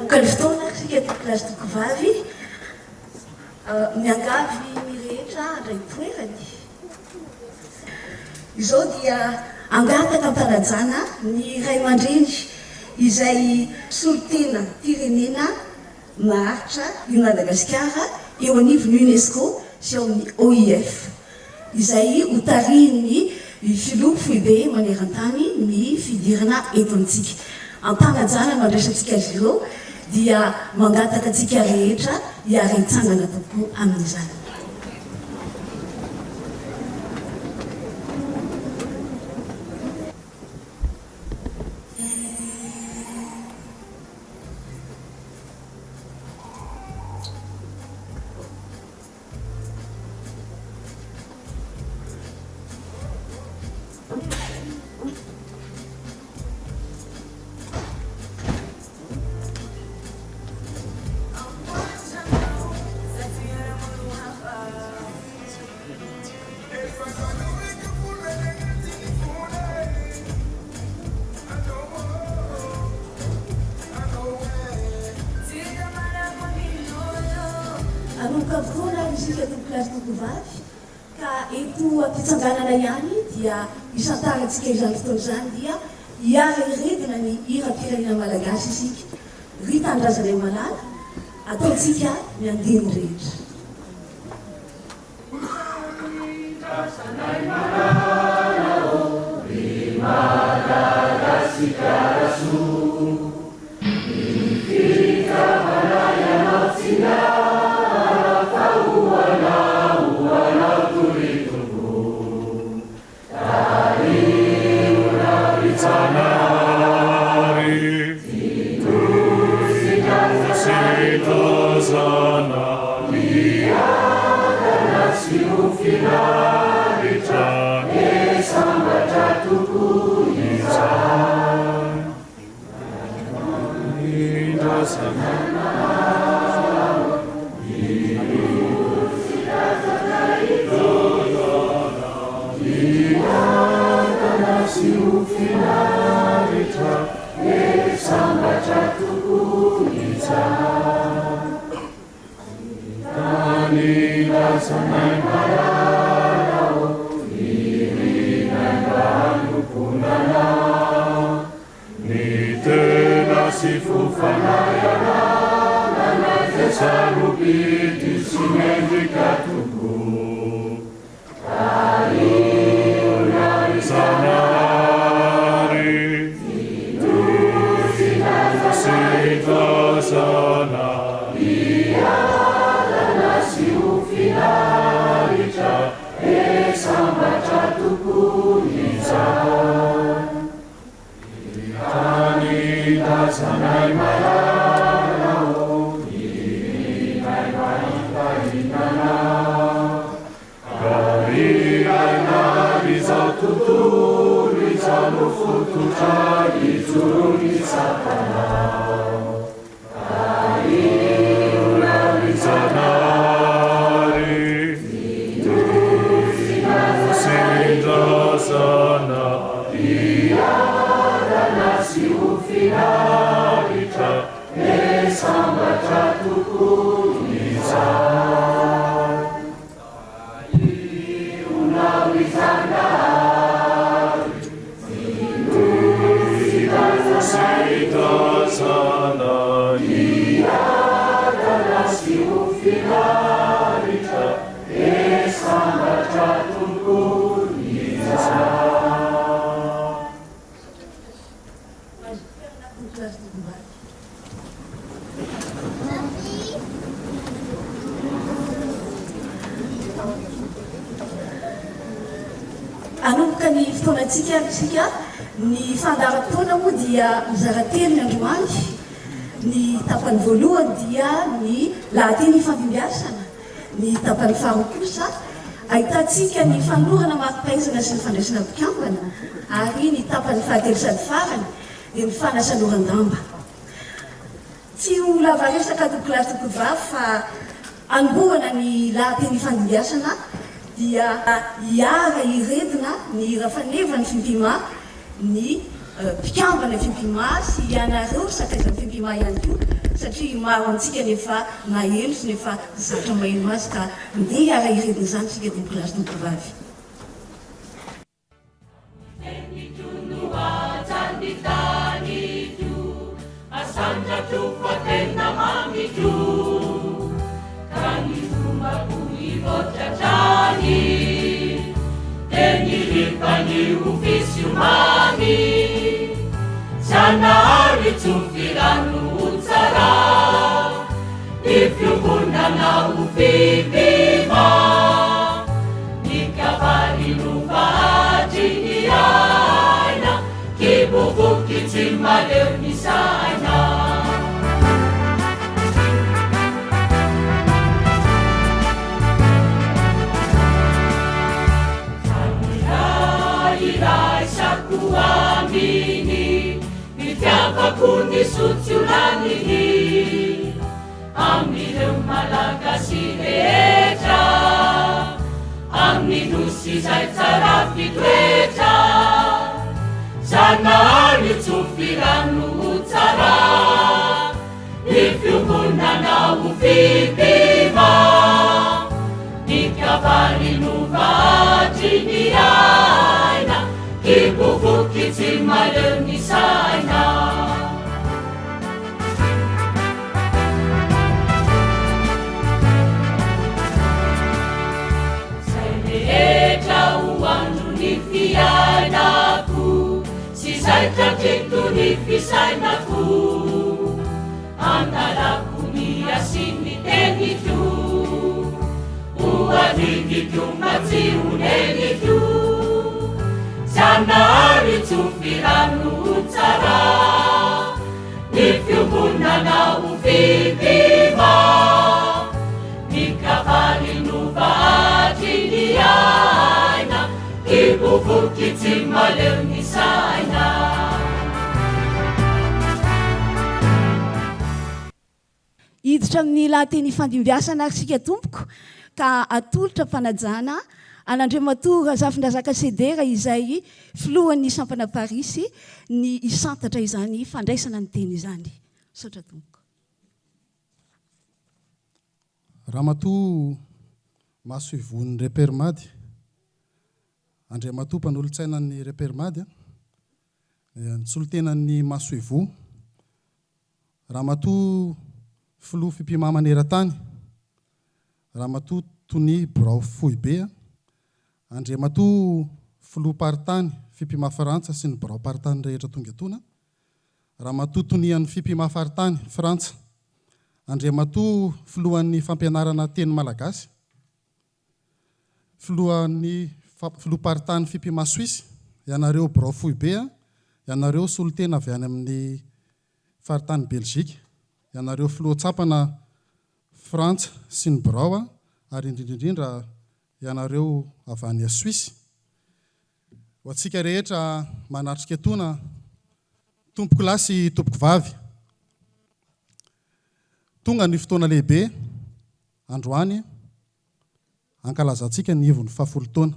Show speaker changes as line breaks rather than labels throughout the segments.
Hanomboka ny fotoana ary isika tompokolahy sy tompokovavy. Miangavy ny rehetra handray toerany. Izao dia hangataka am-panajana ny ray aman-dreny izay solontenam-pirenena maharitra i Madagasikara eo anivon'ny Unesco sy ao amin'ny OIF, izay hotarihin'ny Filoha Foibe maneran-tany ny fidirana eto amintsika. Am-panajana no andraisantsika azy ireo dia mangataka antsika rehetra hiara-hitsangana tokoa amin'izany. Hanomboka fotoana ary isika tompokolahy sy tompokovavy ka eto am-pitsanganana ihany dia hisantarantsika izany fotoana izany dia hiara-hiredona ny hiram-pirenena malagasy isika ry tanindrazanay malala ataontsika ny andininy rehetra. Hanomboka ny fotoanantsika ary isika. Ny fandaharam-potoana moa dia mizara telo ny androany. Ny tapany voalohany dia ny lahateny ifandimbiasana. Ny tapany faharoa kosa ahitantsika ny fanolorana mari-pahaizana sy ny fandraisana mpikambana ary ny tapany fahatelo sady farany dia ny fanasaloran-damba. Tsy ho lava resaka tompokolahy sy tompokovavy fa hanombohana ny lahateny ifandimbiasana dia hiara hiredona ny hira fanevan'ny Fimpima ny. mpikambana Fimpima sy ianareo sakaizan'ny Fimpima ihany koa satria maro amintsika ny efa naheno sy ny efa zatra maheno azy ka ndeha hiara-hiredona izany isika tompokolahy sy tompokovavy. Hiditra amin'ny lahateny ifandimbiasana ary isika tompoko ka atolotra am-panajana an'Andriamatoa Razafindrazaka Sedera izay filohan'ny sampana Parisy ny hisantatra izany fandraisana ny teny izany. Misaotra tompoko.
Ramatoa masoivohon'ny Repermad, Andriamatoa mpanolotsainan'ny Repermad, ny solontenan'ny masoivoho, Ramatoa filoha Fipima maneran-tany, Ramatoa Tonia birao foibe, Andriamatoa filoham-paritany Fipima Frantsa sy ny biraom-paritany rehetra tonga etoana, Ramatoa Tonian'ny Fipima Faritany, Frantsa. Andriamatoa Filohan'ny Fampianarana Teny Malagasy, Filohan'ny Filoham-paritany Fipima Suisse, ianareo Birao Foibe, ianareo solontena avy any amin'ny Faritany Belgique, ianareo Filohan-tsampana Frantsa sy ny Birao ary indrindra indrindra ianareo avy any Suisse. Ho antsika rehetra manatrika etoana, tompokolahy sy tompokovavy, tonga ny fotoana lehibe androany hankalazantsika ny ivon'ny fahafolo taona.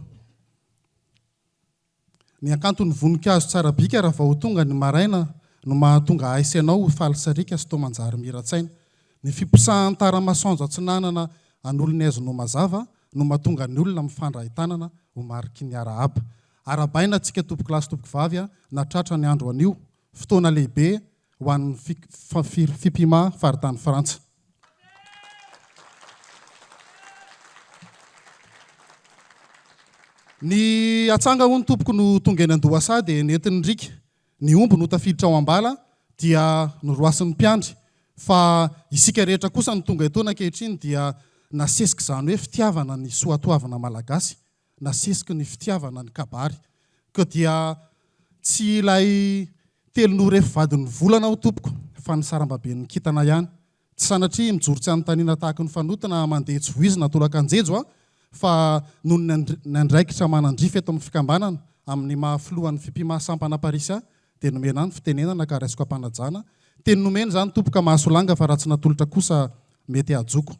Ny hakanton'ny voninkazo tsara bika raha vao tonga ny maraina no mahatonga ahy sy ianao ho faly sariaka sy toa manjary mira-tsaina. Ny fiposahan'ny tara-masoandro atsinanana an'olon'ny haizina ho mazava no mahatonga ny olona mifandray tanana ho mariky ny arahaba. Arahabaina antsika tompokolahy sy tompokovavy nahatratra ny andro anio, fotoana lehibe ho an'ny Fipima faritany Frantsa. Ny atsanga hono tompoko no tonga eny an-dohasaha dia nentin'ny riaka, ny omby no tafiditra ao am-bala dia noroasin'ny mpiandry fa isika rehetra kosa no tonga etoana ankehitriny dia nasesik'izany hoe fitiavana ny soatoavina malagasy nasesiky ny fitiavana ny kabary. Koa dia tsy ilay telon'ora efy vadin'ny volana aho tompoko fa ny sarambaben'ny kintana ihany. Tsy sanatria mijoro tsy anontaniana tahaky ny fanota na mandeha tsy voizina tolaka anjejo aho fa noho ny ny andraikitra manandrify eto amin'ny fikambanana amin'ny maha filohan'ny Fipima sampana Parisy ahy dia nomena ahy ny fitenenana ka raisiko am-panajana. Teny nomena izany tompoko ka mahasolanga fa raha tsy natolotra kosa mety hahajoko.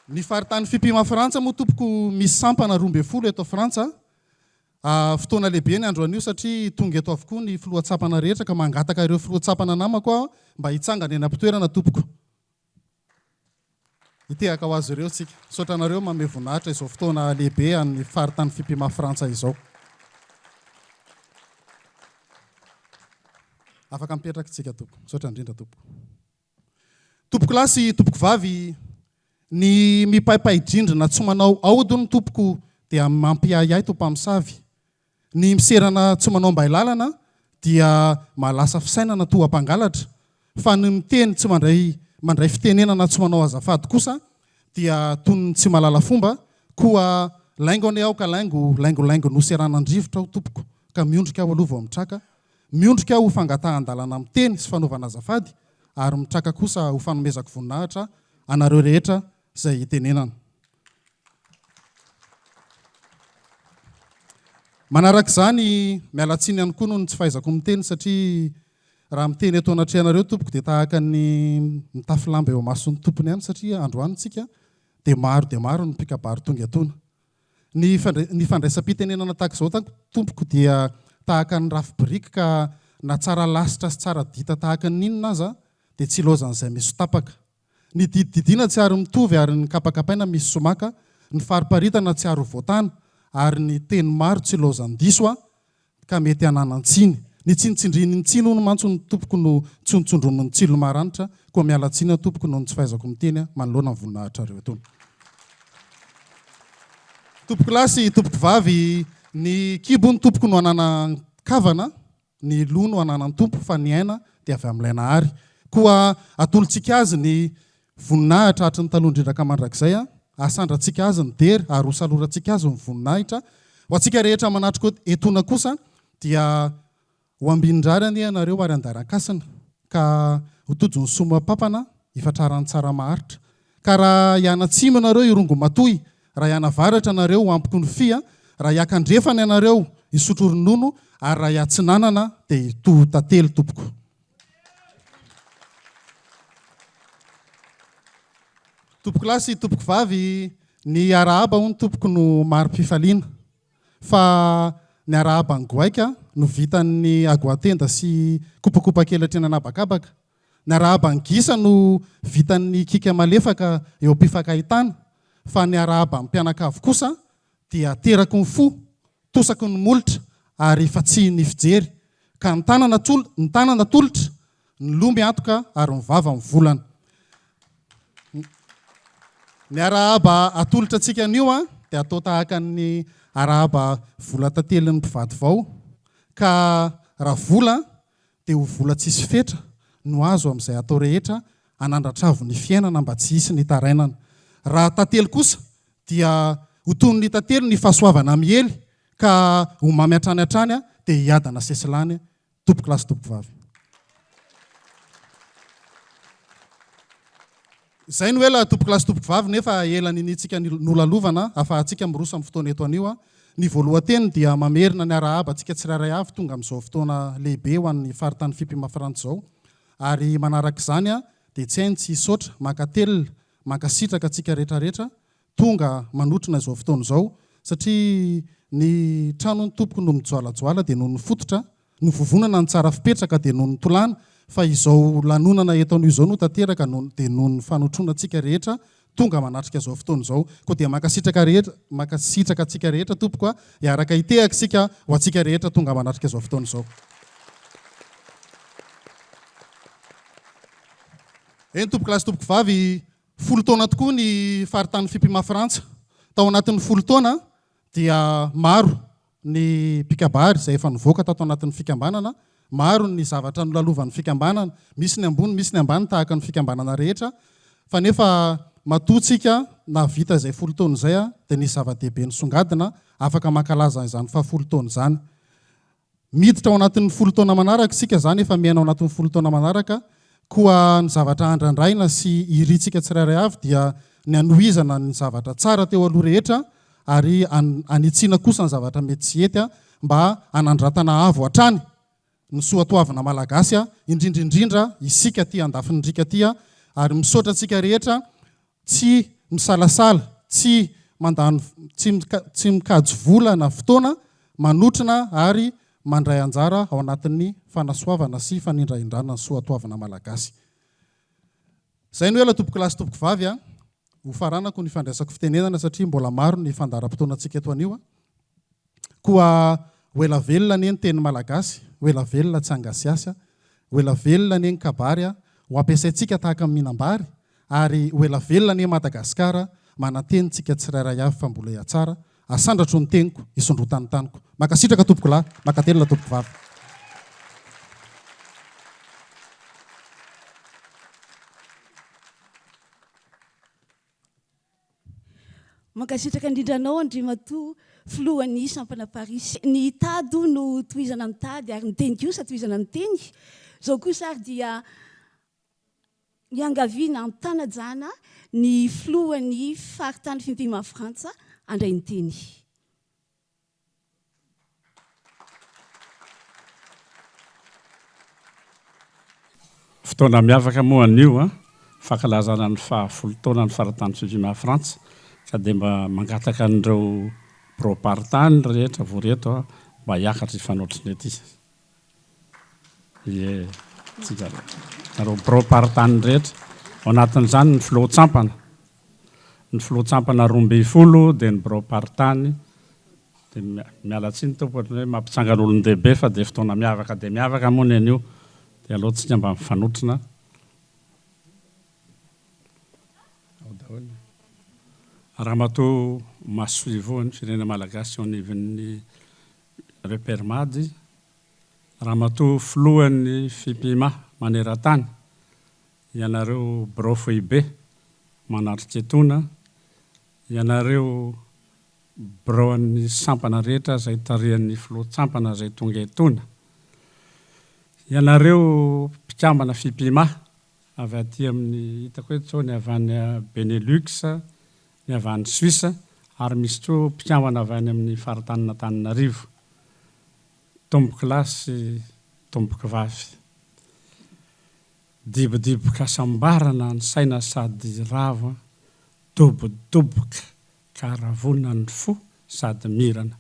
Ny faritany Fipima Frantsa moa tompoko misy sampana 12 eto Frantsa. Fotoana lehibe ny andro anio satria tonga eto avokoa ny filohan-tsampana rehetra ka mangataka ireo filohan-tsampana namako aho mba hitsangana eny am-pitoerana tompoko. Hitehaka ho azy ireo tsika. Misaotra anareo manome voninahitra izao fotoana lehibe an'ny faritany Fipima Frantsa izao. Afaka mipetraka tsika tompoko. Misaotra indrindra tompoko. Tompokolahy sy tompokovavy, ny mipaipay-drindrina tsy manao aodony tompoko dia mampiahiahy to mpamosavy. Ny miserana tsy manao mbay lalana dia mahalasa fisainana toa mpangalatra, fa ny miteny tsy mandray mandray fitenenana tsy manao azafady kosa dia toy ny tsy mahalala fomba, koa laingo anie aho ka laingo, laingolaingo noseranan-drivotra aho tompoko ka miondrika aho aloha vao mitraka, Miondrika ho fangatahan-dalana miteny sy fanaovana azafady ary mitraka kosa ho fanomezako voninahitra anareo rehetra izay itenenana. Manaraka izany, miala tsiny ihany koa noho ny tsy fahaizako miteny satria raha miteny eto anatrehanareo tompoko dia tahaka ny mitafy lamba eo imason'ny tompony ihany satria androany tsika dia maro dia maro ny mpikabary tonga etoana. Ny ny fandraisam-pitenenana tahaka izao tompoko dia tahaka ny rafi-biriky ka na tsara lasitra sy tsara dita tahaka ny inona aza dia tsy ilaozan'izay misy tapaka. Ny didididiana tsy ary mitovy ary ny kapakapaina misy somaka, ny fariparitana tsy ary ho voatana ary ny teny maro tsy ilaozan-diso a ka mety hananan-tsiny. Ny tsinitsindrian'ny tsiny hono mantsy hono tompoko no tsontsondromin'ny tsilo maranitra, koa miala tsiny aho tompoko noho ny tsy fahaizako miteny manoloana ny voninahitrareo etoana. Tompokolahy sy tompokovavy, ny kibo hono tompoko no ananan-kavana, ny loha no ananan-tompo fa ny aina dia avy amin'ilay Nahary. Koa atolotsika azy ny Voninahitra hatry ny taloha indrindra ka mandrakizay, hasandratsika Azy ny dera ary hosalorantsika Azy ny voninahitra. Ho antsika rehetra manatrika etoana kosa dia ho ambinin-drary anie ianareo ary handaran-kasina ka ho tojo ny soa mampapana hifatraran'ny tsara maharitra. Ka raha hianatsimo ianareo hirongo matoy, raha hianavaratra ianareo ho ampiko ny fia, raha hiakandrefana ianareo hisotro ronono ary raha hiatsinanana dia hitoho tantely tompoko. Tompokolahy sy tompokovavy, ny arahaba hono tompoko no mari-pifaliana. Fa ny arahaba ny goaika no vitan'ny agoatenda sy kopakopa-kelatra eny an'habakabaka. Ny arahaba ny gisa no vitan'ny kiaka malefaka eo am-pifankahitana. Fa ny arahaba ny mpianakavy kosa dia ateraky ny fo Tosaky ny molotra ary fatsihin'ny fijery, ka ny tanana ny tanana atolotra, ny loha miantoka ary ny vava mivolana. Ny arahaba atolotra antsika anio dia atao tahaka ny arahaba vola tantelin'ny mpivady vao, ka raha vola dia ho vola tsisy fetra no azo amin'izay atao rehetra hanandratravo ny fiainana mba tsy hisy ny hitarainana. Raha tantely kosa dia ho toy ny tantely ny fahasoavana miely ka ho mamy hatrany hatrany dia hiadana sesilany tompokolahy sy tompokovavy. Izay no ela tompokolahy sy tompokovavy nefa ela niniantsika nolalovana afahantsika miroso amin'ny fotoana eto anio. Ny voalohan-teny dia mamerina ny arahaba antsika tsirairay avy tonga amin'izao fotoana lehibe ho an'ny faritany Fipima Frantsa izao ary manaraka izany dia tsy hay ny tsy hisaotra, mankatelina, mankasitraka antsika rehetra rehetra tonga manotrona izao fotoana izao satria ny trano ny tompoko no mijoalajoala dia noho ny fototra, ny vovonana no tsara fipetraka dia noho ny tolàna fa izao lanonana eto anio izao no tanteraka noho dia noho ny fanotrona antsika rehetra tonga manatrika izao fotoana izao koa dia mankasitraka rehetra mankasitraka antsika rehetra tompoko a hiaraka hitehaka isika ho antsika rehetra tonga manatrika izao fotoana izao. Eny tompokolahy sy tompokovavy, folo taona tokoa ny faritanin'ny Fipima Frantsa. Tao anatin'ny folo taona dia maro ny mpikabary izay efa nivoaka tato anatin'ny fikambanana, maro ny zavatra nolalovan'ny fikambanana, misy ny ambony misy ny ambany tahaka ny fikambanana rehetra, fa nefa matoa tsika nahavita izay folo taona izay dia nisy zava-dehibe nisongadina afaka mankalaza izany fahafolo taona izany. Miditra ao anatin'ny folo taona manaraka isika izany, efa miaina ao anatin'ny folo taona manaraka, koa ny zavatra andrandraina sy irintsika tsirairay avy dia ny hanohizana ny zavatra tsara teo aloha rehetra ary hanitsiana kosa ny zavatra mety tsy hety mba hanandratana avo hatrany ny soatoavina malagasy, indrindra indrindra isika aty andafin'ny riaka aty ary misaotra antsika rehetra tsy misalasala, tsy mandany, tsy mikajy vola na fotoana. manotrona ary mandray anjara ao anatin'ny fanasoavana sy fanindrahindrana ny soatoavina malagasy. Izay no ela tompokolahy sy tompokovavy a! Ho faranako ny fandraisako fitenenana satria mbola maro ny fandaharam-potoanantsika eto anio a! Koa ho ela velona anie ny teny malagasy, ho ela velona tsy hangasiasy a! Ho ela velona anie ny kabary a! Ho ampiasaintsika tahaka ny mihinam-bary ary ho ela velona anie Madagasikara, manantena tsika tsirairay avy fa mbola hihatsara, Asandratro ny teniko, isondrotan'ny taniko. Mankasitraka tompokolahy, mankatelina tompokovavy.
Mankasitraka indrindra anao Andriamatoa Filohan'ny Sampana Paris. Ny tady no tohizana ny tady ary ny teny kosa tohizana ny teny. Izao kosa ary dia Niangaviana am-panajana ny filohan'ny faritany Fimpima Frantsa handray ny teny.
Fotoana miavaka moa anio, fankalazana ny faha folo taonan'ny faritany Fimpima Frantsa, ka dia mba mangataka an'ireo biraom-paritany rehetra vory eto mba hiakatra hifanotrona ety. Ie, tsika nareo biraom-paritany rehetra, ao anatin'izany ny filohan-tsampana, ny filohan-tsampana 12 dia ny biraom-paritany, dia miala tsiny tompoko ohatran'ny hoe mampitsangana olon-dehibe fa dia fotoana miavaka dia miavaka moa ny anio, dia aleo tsika mba mifanotrona. Ao daholo. Ramatoa Masoivohon'ny firenena malagasy eo anivon'ny Repermad, Ramatoa Filohan'ny Fipima maneran-tany, ianareo Birao Foibe manatrika etoana, ianareo Biraon'ny sampana rehetra izay tarihan'ny Filohan-tsampana izay tonga etoana, ianareo mpikambana Fipima avy aty amin'ny, hitako eto izao ny avy any Benelux, ny avy any Suisse ary misy koa mpikambana avy any amin'ny faritanin'Antananarivo. Tompokolahy sy tompokovavy. Dibodiboka hasambarana ny saina sady rava, dobodoboka ka ravona ny fo sady mirana.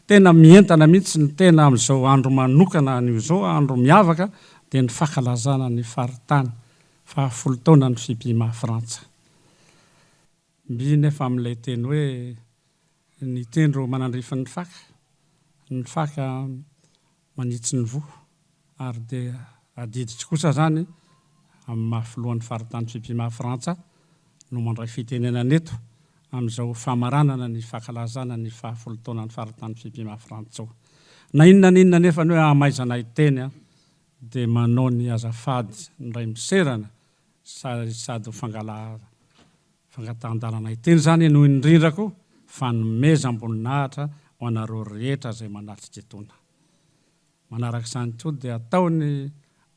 Tena mientana mihitsy ny tena amin'izao andro manokana anio izao, andro miavaka dia ny fankalazana ny faritany fahafolo taonan'ny Fipima Frantsa. Mby nefa amin'ilay teny hoe ny tendro manandrify ny faka, ny faka manitsy ny voa. Ary dia adidiko kosa izany amin'ny maha filohan'ny faritany Fipima Frantsa no mandray fitenenana eto amin'izao famaranana ny fankalazana ny fahafolo taonan'ny faritany Fipima Frantsa izao. Na inona na inona anefa ny hoe hamaizana hiteny dia manao ny azafady ny ray miserana sady ho fangatahan-dalana hiteny izany no indrindra koa fanomezam-boninahitra ho anareo rehetra izay manatrika etoana. Manaraka izany koa dia atao ny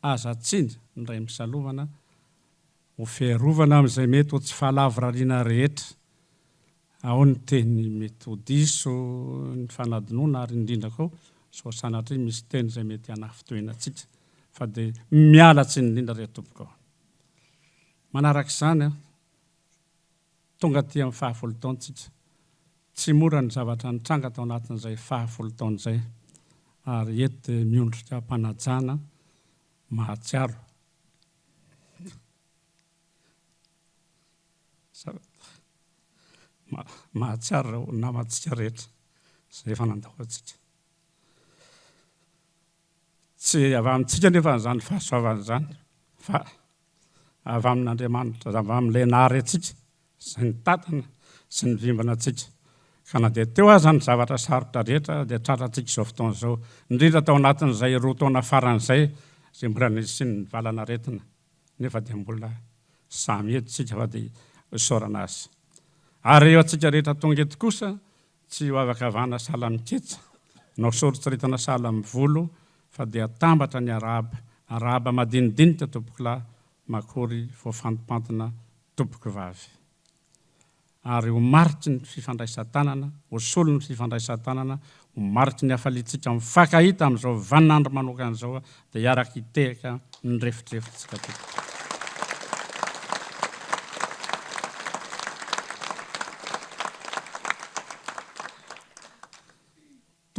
aza tsiny ny ray misalovana ho fiarovana amin'izay mety ho tsy fahalavorariana rehetra. Ao ny teny mety ho diso, ny fanadinoana ary indrindra koa sao sanatria misy teny izay mety hanafintohina antsika fa dia miala tsiny indrindra re tompoko. Manaraka izany, tonga aty amin'ny fahafolo taontsika. Tsy mora ny zavatra nitranga tao anatin'izay fahafolo taona izay ary eto dia miondrika am-panajana mahatsiaro. Mahatsiaro ireo namantsika rehetra izay efa nandao antsika. Tsy avy amintsika anefa izany fahasoavana izany fa avy amin'Andriamanitra, avy amin'ilay nahary antsika, izay nitantana sy nivimbina antsika. Ka na dia teo aza ny zavatra sarotra rehetra dia tratrantsika izao fotoana izao, indrindra tao anatin'izay roa taona farany izay, izay mbola nisian'ny valanaretina. Nefa dia mbola samy eto isika fa dia isaorana Azy. Ary eo antsika rehetra tonga eto kosa tsy ho avakavana sahala amin'ny ketsa, na ho soritsoritana sahala amin'ny volo, fa dia atambatra ny arahaba, arahaba madinidinika tompokolahy, makory voafantimpantina tompokovavy. Ary ho mariky ny fifandraisan-tanana, ho solon'ny fifandraisan-tanana, ho mariky ny hafaliantsika mifankahita amin'izao vaninandro manokana izao, dia hiaraka hitehaka ny refodrefotsika tompoko.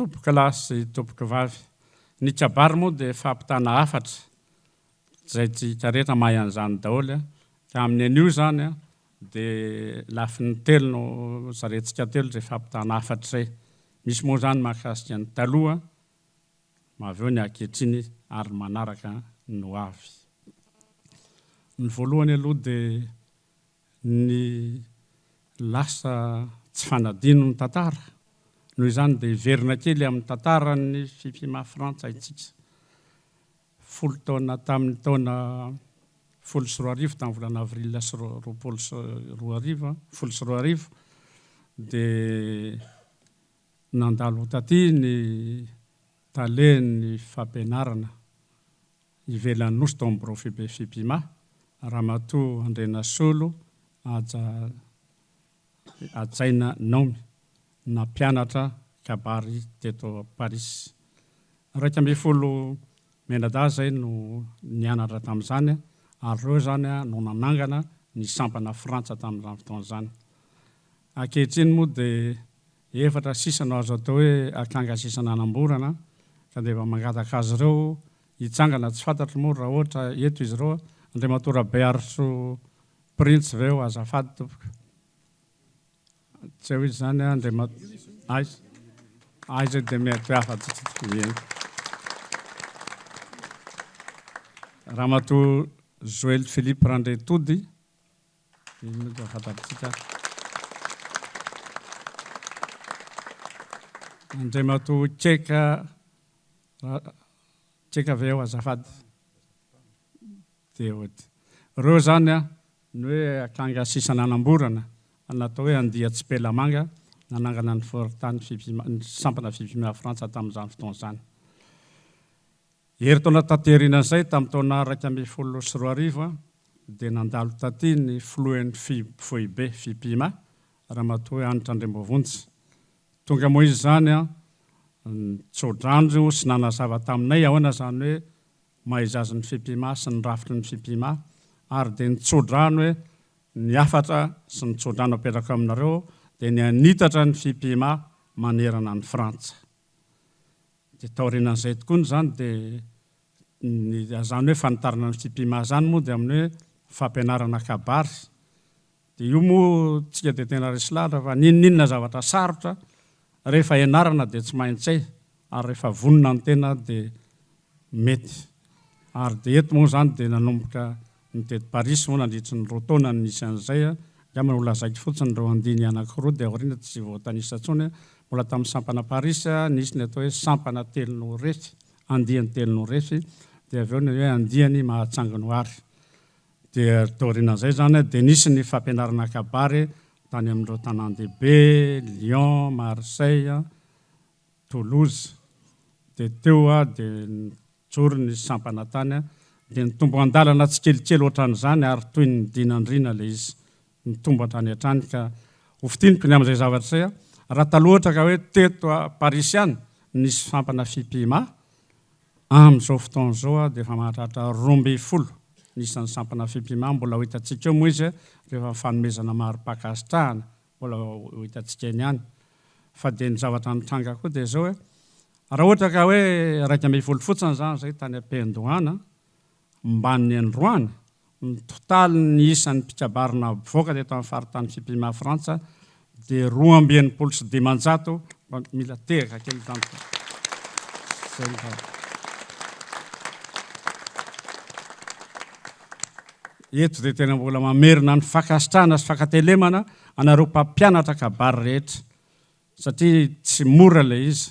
Tompokolahy sy tompokovavy, ny kabary moa dia fampitana hafatra, izay tsika rehetra mahay an'izany daholo, ka amin'ny anio izany dia lafiny telo no zarentsika telo izay fampitana hafatra izay. Misy moa izany mahakasika ny taloha, avy eo ny ankehitriny ary ny manaraka ny ho avy. Ny voalohany aloha dia Ny lasa tsy fanadino ny tantara. Noho izany dia hiverina kely amin'ny tantaran'ny Fifima Frantsa isika. Folo taona tamin'ny taona 2010, tamin'ny volana avril sy 2020, 2010, dia nandalo taty ny talen'ny fampianarana ivelan'ny Nosy tao amin'ny birao foibe Fipima, Ramatoa Andrianasolo Haja Hajaina Naomy, nampianatra kabary teto Parisy. 11 mianadahy izay no nianatra tamin'izany ary ireo izany no nanangana ny sampana Frantsa tamin'izany fotoana izany. Ankehitriny moa dia efatra sisa no azo atao hoe akanga sisa nanamborana ka dia mba mangataka azy ireo hitsangana, tsy fantatro moa raha ohatra eto izy ireo, Andriamatoa Rabearisoa Printsy ve eo azafady tompoko? Tsy eo izy izany Andriamatoa, aiza? Aiza dia mety hafa tsy eny. Ramatoa Joël Philippe Randriatody. Inona no fantatsika? Andriamatoa Keka, Keka ve eo azafady? Dia ody. Ireo izany an, ny hoe akanga sisa nanamborana, natao hoe andian-tsipelamanga, nanangana ny fokontany Fifima, ny sampana Fifima Frantsa tamin'izany fotoana izany. Herintaona taty aorianan'izay, tamin'ny taona 2011, dia nandalo taty ny filohan'ny Foibe Fipima, Ramatoa Hanitra Andriamboavonjy. Tonga moa izy izany, nitsodrano sy nanazava taminay ahoana izany hoe maha-izy azy ny Fipima sy ny rafitry ny Fipima, ary dia nitsodrano hoe ny hafatra sy ny tsodrano apetrako aminareo dia ny hanitatra ny Fipima manerana an'i Frantsa. Dia taorianan'izay tokoa izany dia ny izany hoe fanitarana ny Fipima izany moa dia amin'ny hoe fampianarana kabary. Dia io moa tsika dia tena resy lahatra fa n'inon'inona zavatra sarotra rehefa ianarana dia tsy maintsy hay ary rehefa vonona ny tena dia mety. Ary dia eto moa izany dia nanomboka ny teto Parisy moa nandritry ny roa taona no nisy an'izay. Angamba nolazaiko fotsiny ireo andininy anankiroa dia aoriana tsy voatanisa intsony. Mbola tamin'ny sampana Parisy nisy ny atao hoe sampana telonorefy, andiany telonorefy, dia avy eo ny hoe andiany Mahatsanginoary. Dia taorianan'izay izany dia nisy ny fampianarana kabary tany amin'ireo tanàn-dehibe, Lyon, Marseille, Toulouse. Dia teo aho dia nijoro ny sampana tany dia nitombo andalana tsikelikely ohatran'izany ary toy ny dinandriana ilay izy. Nitombo hatrany hatrany ka ho fintiniko ny amin'izay zavatra izay raha taloha ohatra ka hoe teto Parisy ihany nisy sampana Fipima, amin'izao fotoana izao dia efa mahatratra 12 ny isan'ny sampana Fipima, mbola ho hitantsika eo moa izy rehefa fanomezana mari-pankasitrahana mbola ho hitantsika eny ihany. Fa dia ny zavatra nitranga koa dia izao hoe, raha ohatra ka hoe 11 fotsiny izany izay tany am-piandohana, mbanin'ny androany, ny totalin'ny isan'ny mpikabary navoaka teto amin'ny faritany Fipima Frantsa dia 562, mba mila tehaka kely izany fa izay no fa. Eto dia tena mbola mamerina ny fankasitrahana sy fankatelemana anareo mpampianatra kabary rehetra satria tsy mora ilay izy,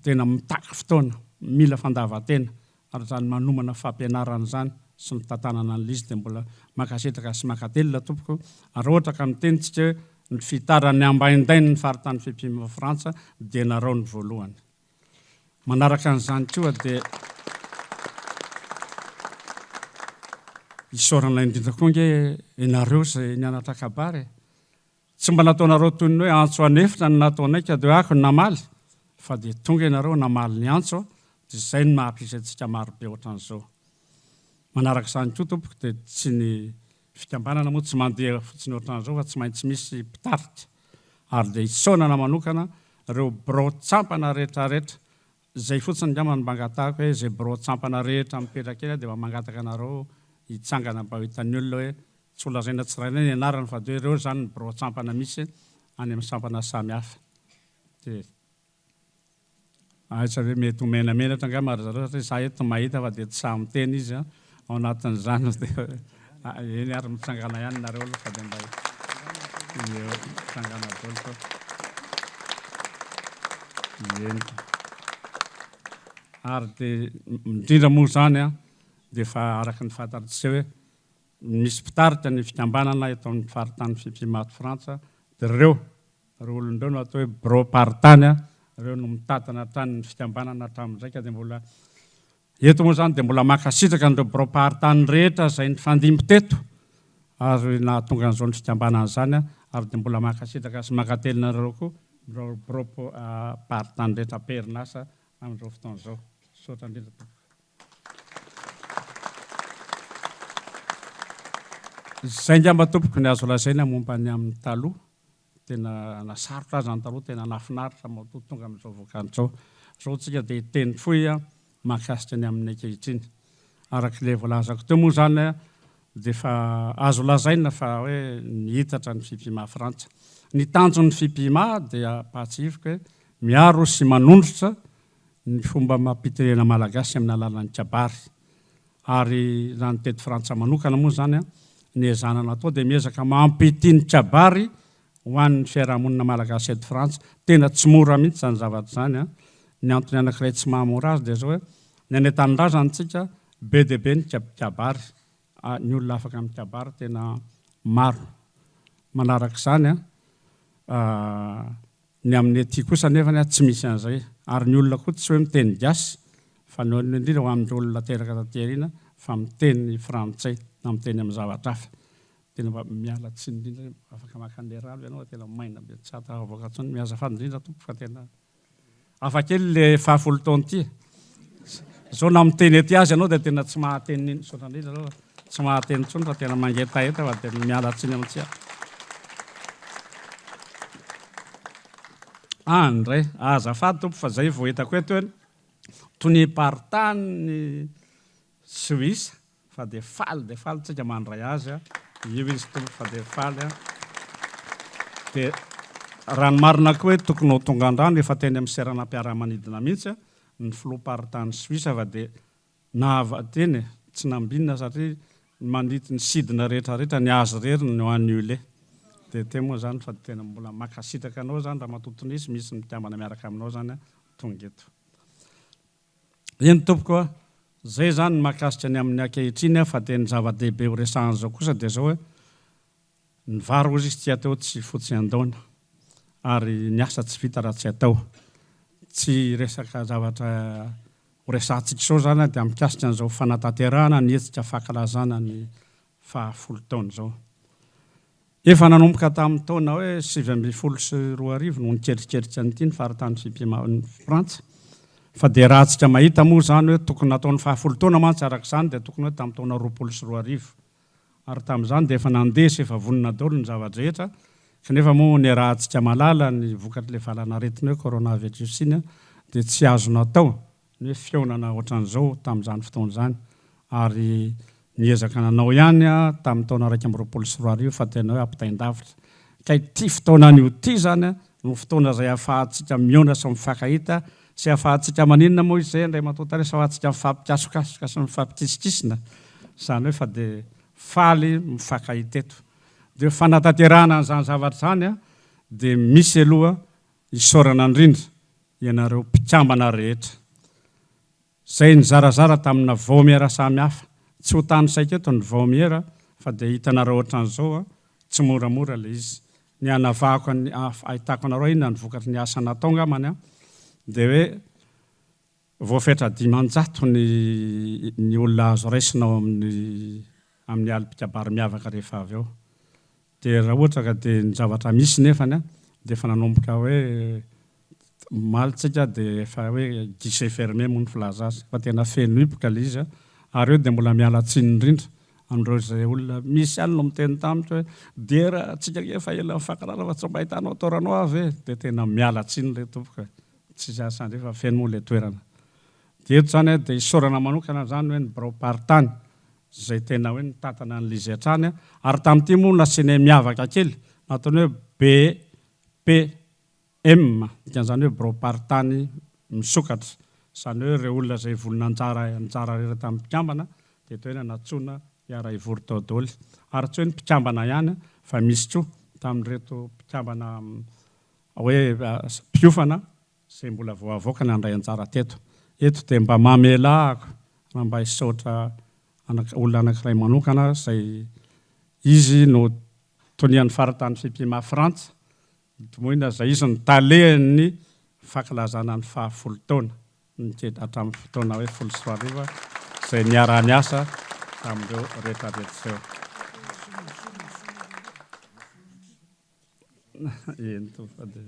tena mitaky fotoana, mila fandavan-tena ary izany manomana fampianarana izany sy ny fitantanana an'ilay izy dia mbola mankasitraka sy mankatelina tompoko ary raha ohatra ka miteny tsika hoe ny fitaran'ny ambaindain'ny faritany Fipima Frantsa dia nareo ny voalohany. Manaraka an'izany koa dia isaorana indrindra koa ange ianareo izay nianatra kabary e. Tsy mba nataonareo toy ny hoe antso an'efitra no nataonay ka dia hoe ako no namaly fa dia tonga ianareo namaly ny antso dia izay no maha-mpisy antsika marobe ohatran'izao. Manaraka izany koa tompoko dia tsy ny fikambanana moa tsy mandeha fotsiny ohatran'izao fa tsy maintsy misy mpitarika ary dia isaonana manokana. Ireo biraon-tsampana rehetrarehetra. Izay fotsiny angamba no mba angatahako hoe izay biraon-tsampana rehetra mipetraka eny aho dia mba mangataka anareo hitsangana mba ho hitan'ny olona hoe tsy ho lazaina tsirairay ny anarany fa dia hoe ireo izany ny biraon-tsampana misy any amin'ny sampana samihafa. Dia. Aiza ve mety ho menamenatra angamba ry zareo satria za eto mahita fa dia tsy sahy miteny izy an, ao anatin'izany dia eny ary mitsangana ihany nareo aloha fa dia mba eo mitsangana daholo fa eny ary dia indrindra moa izany an dia efa araka ny fantatr'ise hoe misy mpitarika ny fikambanana eto amin'ny faritany Fifimaty Frantsa dia ireo Ireo olona ireo no atao hoe biraom-paritany, ireo no mitantana hatrany ny fikambanana hatramin'izay ka dia mbola eto moa izany dia mbola mankasitraka an'ireo biraom-paritany rehetra izay nifandimby teto ary nahatonga an'izao ny fikambanana izany ary dia mbola mankasitraka sy mankatelina anareo koa ireo biraom-paritany rehetra am-perinasa amin'izao fotoana izao. Misaotra indrindra tompoko. Izay angamba tompoko ny azo lazaina momba ny amin'ny taloha. Tena na sarotra aza ny taloha tena nahafinaritra matoa tonga amin'izao vokany izao. Izao tsika dia hiteny fohy mahakasika ny amin'ny ankehitriny. Araka ilay voalazako teo moa izany dia efa azo lazaina fa hoe nihitatra ny Fipima Frantsa. Ny tanjon'ny Fipima dia ampahatsihiviko hoe miaro sy manondrotra ny fomba amam-pitenena malagasy amin'ny alalan'ny kabary. Ary raha ny teto Frantsa manokana moa izany, ny ezahana natao dia miezaka mampity ny kabary ho an'ny fiarahamonina malagasy eto Frantsa. Tena tsy mora mihitsy izany zavatra izany. Ny antony anankiray tsy mahamora azy dia izao hoe, ny any an-tanindrazana isika be dia be ny kabary, ny olona afaka mikabary tena maro. Manaraka izany, Ny amin'ny aty kosa anefany tsy misy an'izay. Ary ny olona koa tsy hoe miteny gasy fa ny olona indrindra ho an'ireo olona teraka taty aoriana fa miteny frantsay na miteny amin'ny zavatra hafa. Tena mba miala tsiny indrindra hoe afaka maka an'ilay rano ve ianao fa tena maina be tsy ahatafavoaka intsony. Miazafady indrindra tompoko fa tena Hafa kely le fahafolo taona ity e. Zao na miteny ety azy ianao dia tena tsy mahateny nino misaotra indrindra aloha fa tsy mahateny intsony fa tena mangetaheta fa dia miala tsiny amintsika. Any indray, azafady tompo fa zay vao hitako eto hoe toniam-paritany Suisse. Fa dia faly dia faly tsika mandray azy a! Io izy Tompo fa dia faly a! Dia raha ny marina koa hoe tokony ho tonga andrano efa teny amin'ny seranam-piaramanidina mihitsy a, ny filoham-paritany Suisse fa dia nahava teny e, tsy nambinina satria ny mandidy ny sidina rehetra rehetra ny azy irery no annulé. Dia teo moa izany fa tena mbola mankasitraka anao izany Ramatoa Tonisy misy ny mpikambana miaraka aminao izany a, tonga eto. Eny tompoko a! Zay zany ny mahakasika ny amin'ny ankehitriny fa dia ny zava-dehibe ho resahana zao kosa dia zao hoe, ny vary hozy izy tsy atao tsy fotsy andaona ary ny asa tsy vita raha tsy atao. Tsy resaka zavatra ho resahantsika izao zany dia mikasika an'izao fanatanterahana ny hetsika fankalazana ny fahafolo taona izao. Efa nanomboka tamin'ny taona hoe 2019 no niketriketrika an'ity ny faritany Fipima Frantsa. Fa dia raha antsika mahita moa izany hoe tokony nataony fahafolo taona mantsy araka izany dia tokony hoe tamin'ny taona 2020. Ary tamin'izany dia efa nandeha sy efa vonona daholo ny zava-drehetra kanefa moa niarahantsika mahalala ny vokatr'ilay valan'aretina hoe coronavirus iny dia tsy azo natao ny hoe fihaonana ohatran'izao tamin'izany fotoana izany ary niezaka nanao ihany aho tamin'ny taona 2021 fa tena hoe ampitain-davitra. Ka ity fotoana anio ity izany no fotoana izay ahafahantsika mihaona sy mifankahita sy ahafahantsika maninona moa izay Andriamatoa Tale sy ahafahantsika mifampikasokasoka sy mifampikisinkisina izany hoe fa dia faly mifankahita eto. Dia ho fanatanterahana an'izany zavatra izany dia misy aloha isaorana indrindra ianareo mpikambana rehetra izay nizarazara tamina vaomiera samihafa, tsy ho tanisaiko eto ny vaomiera fa dia hitanareo ohatran'izao a, tsy moramora ilay izy, ny hanavahako ny ahitako anareo inona ny vokatry ny asa natao angambany a, dia hoe voafetra 500 ny ny olona azo raisina ao amin'ny amin'ny alim-pikabary miavaka rehefa avy eo. Dia raha ohatra ka dia ny zavatra misy nefany an, dia efa nanomboka hoe omaly tsika dia efa hoe guichet fermé moa ny filaza azy, fa tena feno hipoka ilay izy an, ary eo dia mbola miala tsiny indrindra. An'ireo izay olona misy ihany no miteny tamiko hoe Diera, tsika ange efa ela nifankahalala fa tsy mba ahitanao toerana aho ve? Dia tena miala tsiny re tompoko e! Tsisy asa ndry fa feno moa ilay toerana. Dia eto izany dia isaorana manokana izany hoe ny biraom-paritany izay tena hoe nitantana an'ilay izy hatrany ary tamin'ity moa nasianay miavaka kely nataony hoe BP. M, dikan'izany hoe biraom-paritany misokatra, izany hoe ireo olona izay vonona anjara anjara rehetra tamin'ny mpikambana dia toa hoe nantsoina hiara-hivory tao daholo. Ary tsy hoe ny mpikambana ihany fa misy koa tamin'ireto mpikambana hoe mpiofana izay mbola vao avoaka nandray anjara teto. Eto dia mba mamelà aho raha mba hisaotra olona anankiray manokana izay izy no tonian'ny faritany Fimpima Frantsa, Notomoina izay izy no talehan'ny fankalazana ny fahafolo taona, hatramin'ny fotoana hoe 2010 izay niaraha-niasa tamin'ireo rehetra rehetra ireo. Eny tompoko fa dia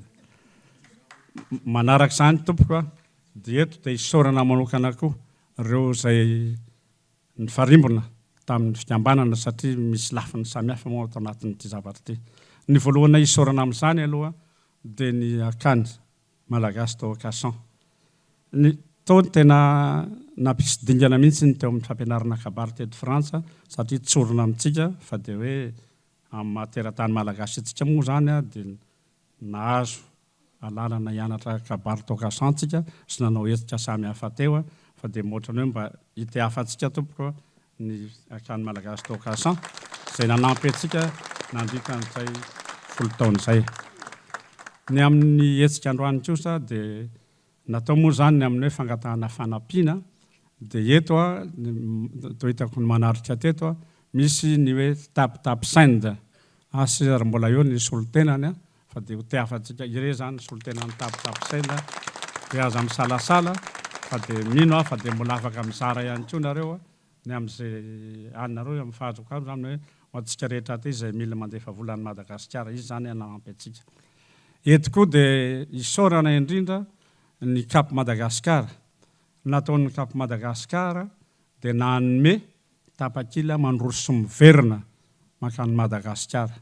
manaraka izany tompoko a, dia eto dia isaorana manokana koa ireo izay nifarimbona tamin'ny fikambanana satria misy lafiny samihafa moa ato anatin'ity zavatra ity. Ny voalohany isaorana amin'izany aloha dia ny Akany Malagasy tao Cachan. Ny tao no tena nampisy dingana mihitsy ny teo amin'ny fampianarana kabary teto Frantsa satria tsorina amintsika fa dia hoe amin'ny maha teratany Malagasy antsika moa izany dia nahazo alalana hianatra kabary tao Cachan tsika sy nanao hetsika samy hafa teo fa dia motrany hoe mba hitehafantsika tompoko ny Akany Malagasy tao Cachan izay nanampy antsika nandritra an'izay folo taona izay. Ny amin'ny hetsika androany kosa dia natao moa izany ny amin'ny hoe fangatahana fanampiana dia eto toa hitako ny manatrika teto misy ny hoe tap tap send asa ary mbola eo ny solontenany Fa dia ho tehafantsika irey izany solontenan'ny tapitapy-saina dia aza misalasala fa dia mino aho fa dia mbola afaka mizara ihany koa nareo ny amin'izay anareo amin'ny fahazoako azy izany hoe ho antsika rehetra aty izay mila mandefa vola any Madagasikara izy izany hanampy antsika. Eto koa dia isaorana indrindra ny Cap Madagascar. Nataon'ny Cap Madagascar dia nanome tapakila mandroso sy miverina mankany Madagasikara.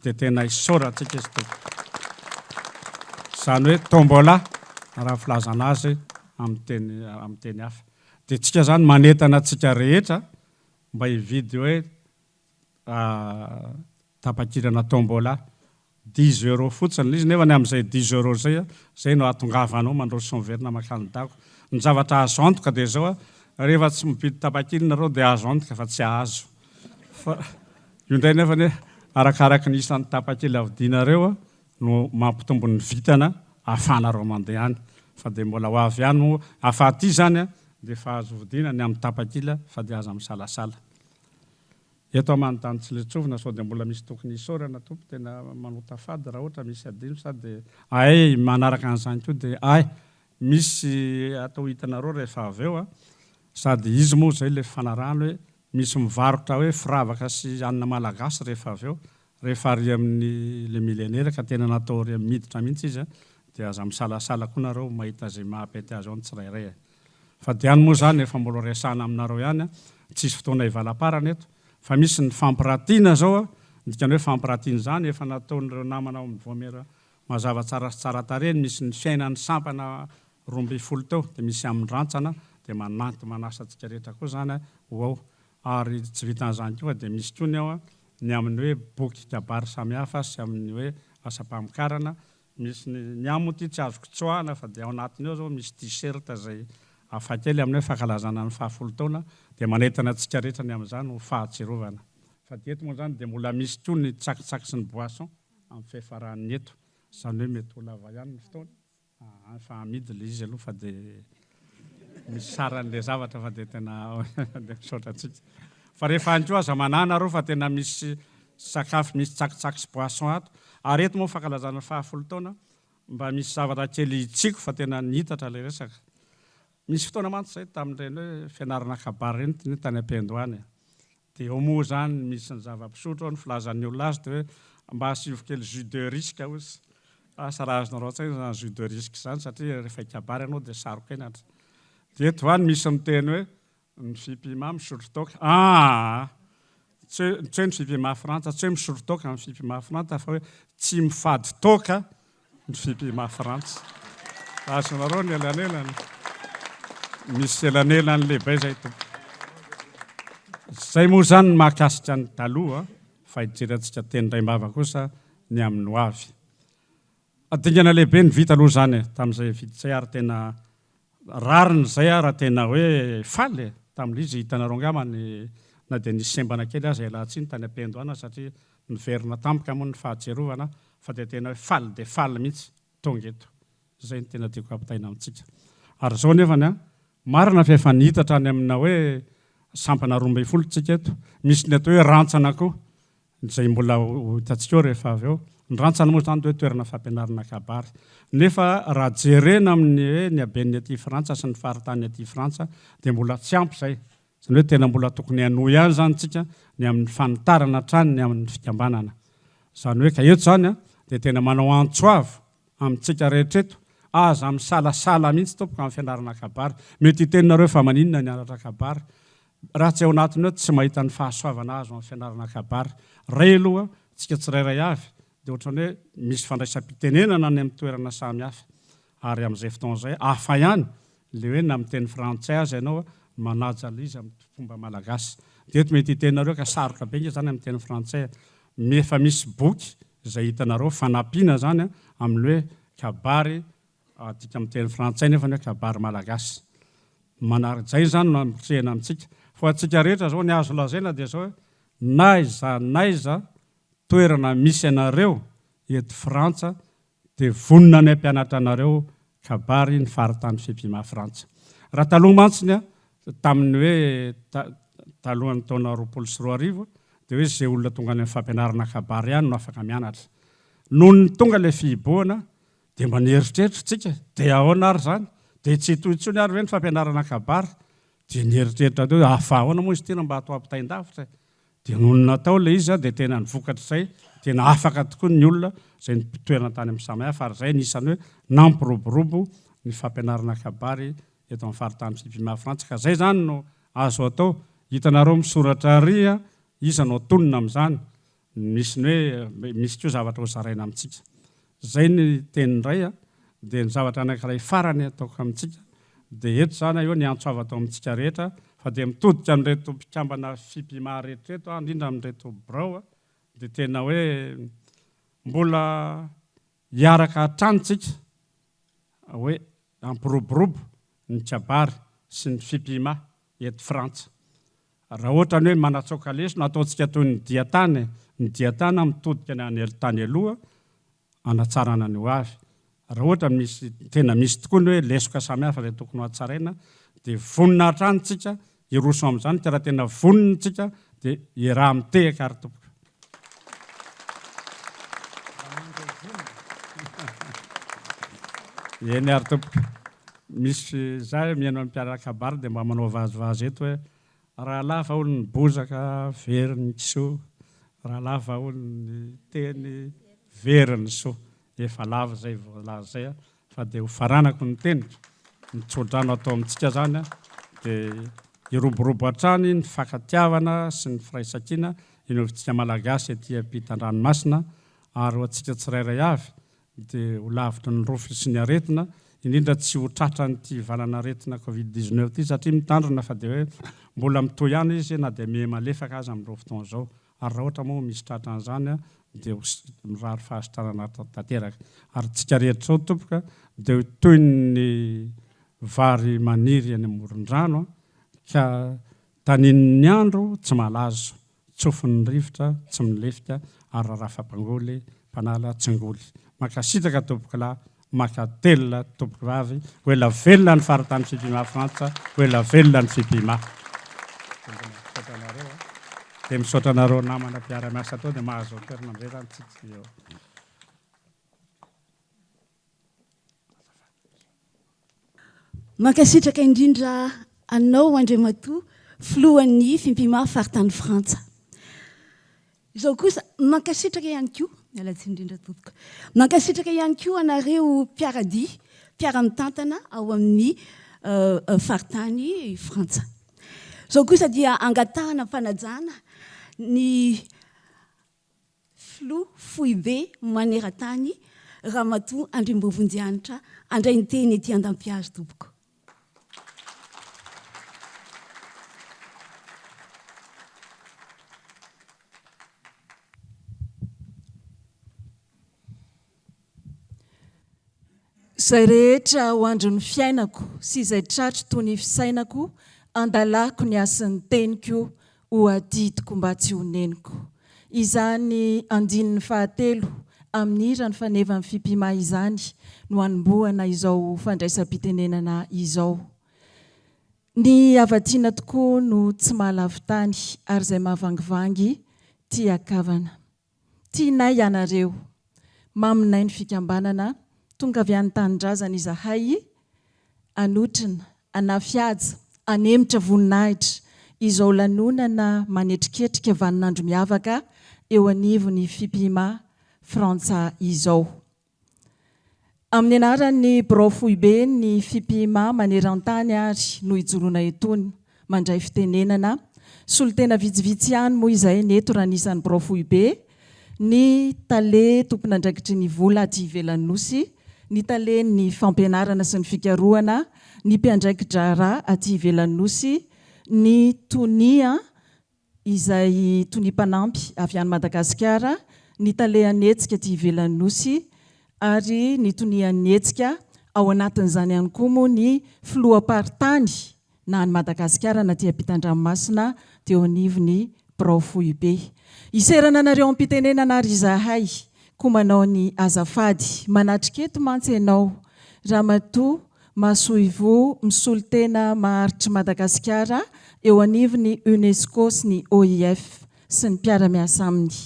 Dia tena isaorantsika izy tompoko. Izany hoe tombola raha ny filazana azy amin'ny teny amin'ny teny hafa. Dia tsika izany manentana antsika rehetra mba hividy hoe tapakilana tombola. Dix euros fotsiny ilay izy nefa ny amin'izay dix euros izay izay no ahatongavanao mandroso sy miverina mankany Dago. Ny zavatra azo antoka dia izao, rehefa tsy mividy tapakila nareo dia azo antoka fa tsy hahazo. Fa io indray nefa anie arakaraky ny isan'ny tapakila vidianareo no mampitombo ny vintana ahafahanareo mandeha any. Fa dia mbola ho avy ihany moa, afa aty izany dia efa azo vidiana ny amin'ny tapakila fa dia aza misalasala. Eto aho manontany tsy letsovina sao dia mbola misy tokony hisaorana Tompo tena manota fady raha ohatra misy adino sa dia ay manaraka an'izany koa dia ay misy atao hitanareo rehefa avy eo a sady izy moa izay le fifanarahana hoe misy mivarotra hoe firavaka sy hanina malagasy rehefa avy eo rehefa ary amin'ny le millénaire ka tena natao ary miditra mihitsy izy a dia aza misalasala koa nareo mahita izay mahapety azy ao ny tsirairay e. Fa dia any moa izany efa mbola resahana aminareo ihany an, tsisy fotoana hivalamparana eto, fa misy ny fampiratiana izao an, ny dikan'ny hoe fampiratiana izany efa nataon'ireo namana ao amin'ny vaomiera mazava tsara sy tsara tarehy, misy ny fiainan'ny sampana 12 teo, dia misy amin'ny rantsana, dia mananty manasa antsika rehetra koa izany ho ao, ary tsy vitan'izany koa fa dia misy koa ny ao an, ny amin'ny hoe boky kabary samihafa sy amin'ny hoe asam-pamokarana, Misy ny, ny ahy moa ity tsy azoko tsoahana fa dia ao anatiny ao izao misy t-shirt izay hafakely amin'ny hoe fankalazana ny fahafolo taona dia manentana antsika rehetra ny amin'izany ho fahatsiarovana. Fa dia eto moa izany dia mbola misy koa ny tsakitsaky sy ny boisson amin'ny fiafaran'ny eto. Izany hoe mety ho lava ihany ny fotoana. Aa fa amidy ilay izy aloha fa dia misy sarany ilay zavatra fa dia tena dia misaotra antsika. Fa rehefa any koa aza manahy nareo fa tena misy sakafo misy tsakitsaky sy boisson ato. Ary eto moa fankalazana ny fahafolo taona mba misy zavatra kely hitsiko fa tena nihitatra ilay resaka. Misy fotoana mantsy izay tamin'ireny hoe fianarana kabary ireny tny tany am-piandohana e. Dia eo moa izany misy ny zava-pisotro ao, ny filazan'ny olona azy dia hoe mba asivo kely jus de risque hozy. Asa raha azonareo an-tsaina izany jus de risque izany satria rehefa hikabary ianao dia saro-kenatra. Dia eto izany misy miteny hoe Ny Fipima misotro toaka. Aa! Tsy hoe, tsy hoe ny Fimpima Frantsa, tsy hoe misotro toaka ny Fimpima Frantsa fa hoe tsy mifady toaka ny Fimpima Frantsa. Azonareo ny elanelany? Misy elanelany lehibe izay tompoko. Izay moa izany ny mahakasika ny taloha fa hijerentsika teny indraim-bava kosa ny amin'ny ho avy. Dingana lehibe ny vita aloha izany e, tamin'izay vita izay ary tena rariny izay aho raha tena hoe faly e, tamin'ilay izy hitanareo angamba ny na dia nisy sembana kely aza ialatsiny tany am-piandohana satria niverina tampoka moa ny fahatsiarovana fa dia tena hoe faly dia faly mihitsy tonga eto. Izay no tena tiako hampitaina amintsika. Ary izao anefany an, marina fa efa nihitatra any amina hoe sampana 12 tsika eto, misy ny atao hoe rantsana koa, izay mbola ho hitantsika eo rehefa avy eo. Ny rantsana moa izany dia hoe toerana fampianarana kabary. Nefa raha jerena amin'ny hoe ny haben'ny aty Frantsa sy ny faritany aty Frantsa dia mbola tsy ampy izay. Izany hoe tena mbola tokony hanohy ihany izany tsika ny amin'ny fanitarana hatrany ny amin'ny fikambanana. Izany hoe ka eto izany dia tena manao antso avo amintsika rehetra eto, aza misalasala mihitsy tompoko amin'ny fianarana kabary. Mety hiteny nareo fa maninona ny hianatra kabary? Raha tsy ao anatiny ao tsy mahita ny fahasoavana azo amin'ny fianarana kabary. Ray aloha, tsika tsirairay avy dia ohatran'ny hoe misy fandraisam-pitenenana any amin'ny toerana samy hafa. Ary amin'izay fotoana izay hafa ihany ilay hoe na miteny frantsay aza ianao manaja ilay izy amin'ny fomba malagasy. Dia eto mety hiteny nareo ka sarotra be nge izany amin'ny teny frantsay e. Efa misy boky izay hitanareo fanampiana izany amin'ny hoe kabary Adika amin'ny teny frantsay nefa ny hoe kabary malagasy. Manarjay izany no ampitrehina amintsika. Fa ho antsika rehetra izao ny azo lazaina dia izao hoe n'aiza n'aiza toerana misy anareo eto Frantsa dia vonona ny hampianatra anareo kabary ny faritany Fipima Frantsa. Raha taloha mantsy ny tamin'ny hoe talohan'ny taona 2020 dia hoe izay olona tonga any amin'ny fampianarana kabary ihany no afaka mianatra. Nony tonga ilay fihibohana Dia mba nieritreritra tsika, dia ahoana ary izany? Dia tsy hitohy intsony ary ve ny fampianarana kabary? Dia nieritreritra teo hoe hafa ahoana moa izy ity no mba atao ampitain-davitra e? Dia nony natao ilay izy dia tena ny vokatr'izay, tena afaka tokoa ny olona izay nitoerana tany amin'ny samy hafa ary izay anisan'ny hoe nampiroborobo ny fampianarana kabary eto amin'ny faritany Fipima Frantsa. Ka izay izany no azo atao. Hitanareo misoratra ary iza no antonona amin'izany? Misy ny hoe misy koa zavatra ho zaraina amintsika. Izay ny teny indray a! Dia ny zavatra anankiray farany ataoko amintsika dia eto izany aho eo ny antso avo atao amintsika rehetra fa dia mitodika amin'ireto mpikambana Fipima rehetra ireto aho indrindra amin'ireto birao dia tena hoe mbola hiaraka hatrany tsika hoe hampiroborobo ny kabary sy ny Fipima eto Frantsa. Raha ohatra ny hoe manatsoaka lesona, ataontsika toy ny dian-tany, ny dian-tany mitodika ny any tany aloha hanatsarana ny ho avy. Raha ohatra misy, tena misy tokoa ny hoe lesoka samihafa izay tokony ho hatsaraina, dia vonona hatrany tsika hiroso amin'izany, ka raha tena vonona tsika dia iaraha-mitehaka ary tompoko. Eny ary tompoko. Misy za mihaino an'i Mpiara kabary dia mba manao vazivazy eto hoe raha lava hono ny bozaka very ny kisoa, raha lava hono ny teny very ny soa. Efa lava izay voalaza izay fa dia ho faranako ny teniko, ny tsodrano atao amintsika izany dia hiroborobo hatrany ny fankatiavana sy ny firaisankina eny anivontsika Malagasy aty ampitan-dranomasina ary ho antsika tsirairay avy dia ho lavitry ny rofy sy ny aretina, indrindra tsy ho tratran'ity valan'aretina covid 19 ity satria mitandrina fa dia hoe mbola mitohy ihany izy na dia miha malefaka aza amin'izao fotoana izao ary raha ohatra moa misy tratran'izany dia ho mirary fahasitranana tanteraka ary tsika rehetra izao tompoko dia ho toy ny vary maniry eny amoron-drano ka Taninin'ny andro tsy malazo, tsofin'ny rivotra tsy milefika ary rarafa-pangoly mpanala tsingoly. Mankasitraka tompokolahy, mankatelina tompokovavy, ho ela velona ny faritany Fipima Frantsa, ho ela velona ny Fipima. Misaotra anareo a. Dia misaotra anareo namana mpiara-miasa tao dia mahazo toerana amin'izay izany tsika eo.
Mankasitraka indrindra anao Andriamatoa Filohan'ny Fimpima Faritany Frantsa. Izao kosa, mankasitraka ihany koa, miala tsiny indrindra tompoko, mankasitraka ihany koa anareo mpiara-dia, mpiara-mitantana ao amin'ny faritany Frantsa. Izao kosa dia angatahana fanajana. ny Filoha Foibe maneran-tany Ramatoa Andriambovonjihanitra handray ny teny ety an-dampihazo tompoko.
Izay rehetra ho andron'ny fiainako sy izay tratry toa ny fisainako andalako ny hasin'ny teniko ho adidiko mba tsy ho neniko. Izany andininy fahatelo amin'ny hira ny fanevan'ny Fipima izany no anombohana izao fandraisam-pitenenana izao. Ny hava-tiana tokoa no tsy mahalavo-tany ary izay mahavangivangy tia-kavana. Tianay ianareo. Maminay ny fikambanana, tonga avy any tanindrazana izahay hanotrona, hanafihaja, hanemitra voninahitra izao lanonana manetriketrika vaninandro miavaka eo anivon'ny Fipima Frantsa izao. Amin'ny anaran'ny Birao Foiben'ny Fipima maneran-tany ary no ijoroana etoana mandray fitenenana. Solontena vitsivitsy ihany moa izay ny eto raha ny isan'ny Birao Foibe, ny Tale tompon'andraikitry ny vola aty ivelan'ny Nosy, ny Talen'ny fampianarana sy ny fikarohana, ny mpiandraiki-draharaha aty ivelan'ny Nosy, ny Tonia izay tonia mpanampy avy any Madagasikara, ny talehan'ny hetsika aty ivelan'ny Nosy ary ny tonian'ny hetsika, ao anatin'izany ihany koa moa ny filoham-paritany na any Madagasikara na aty ampitan-dranomasina teo anivon'ny birao foibe. Hiserana anareo am-pitenenana ary izahay koa manao ny azafady. Manatrika eto mantsy ianao Ramatoa Masoivoho misolo tena maharitr'i Madagasikara eo anivon'ny Unesco sy ny OIF sy ny mpiara-miasa aminy.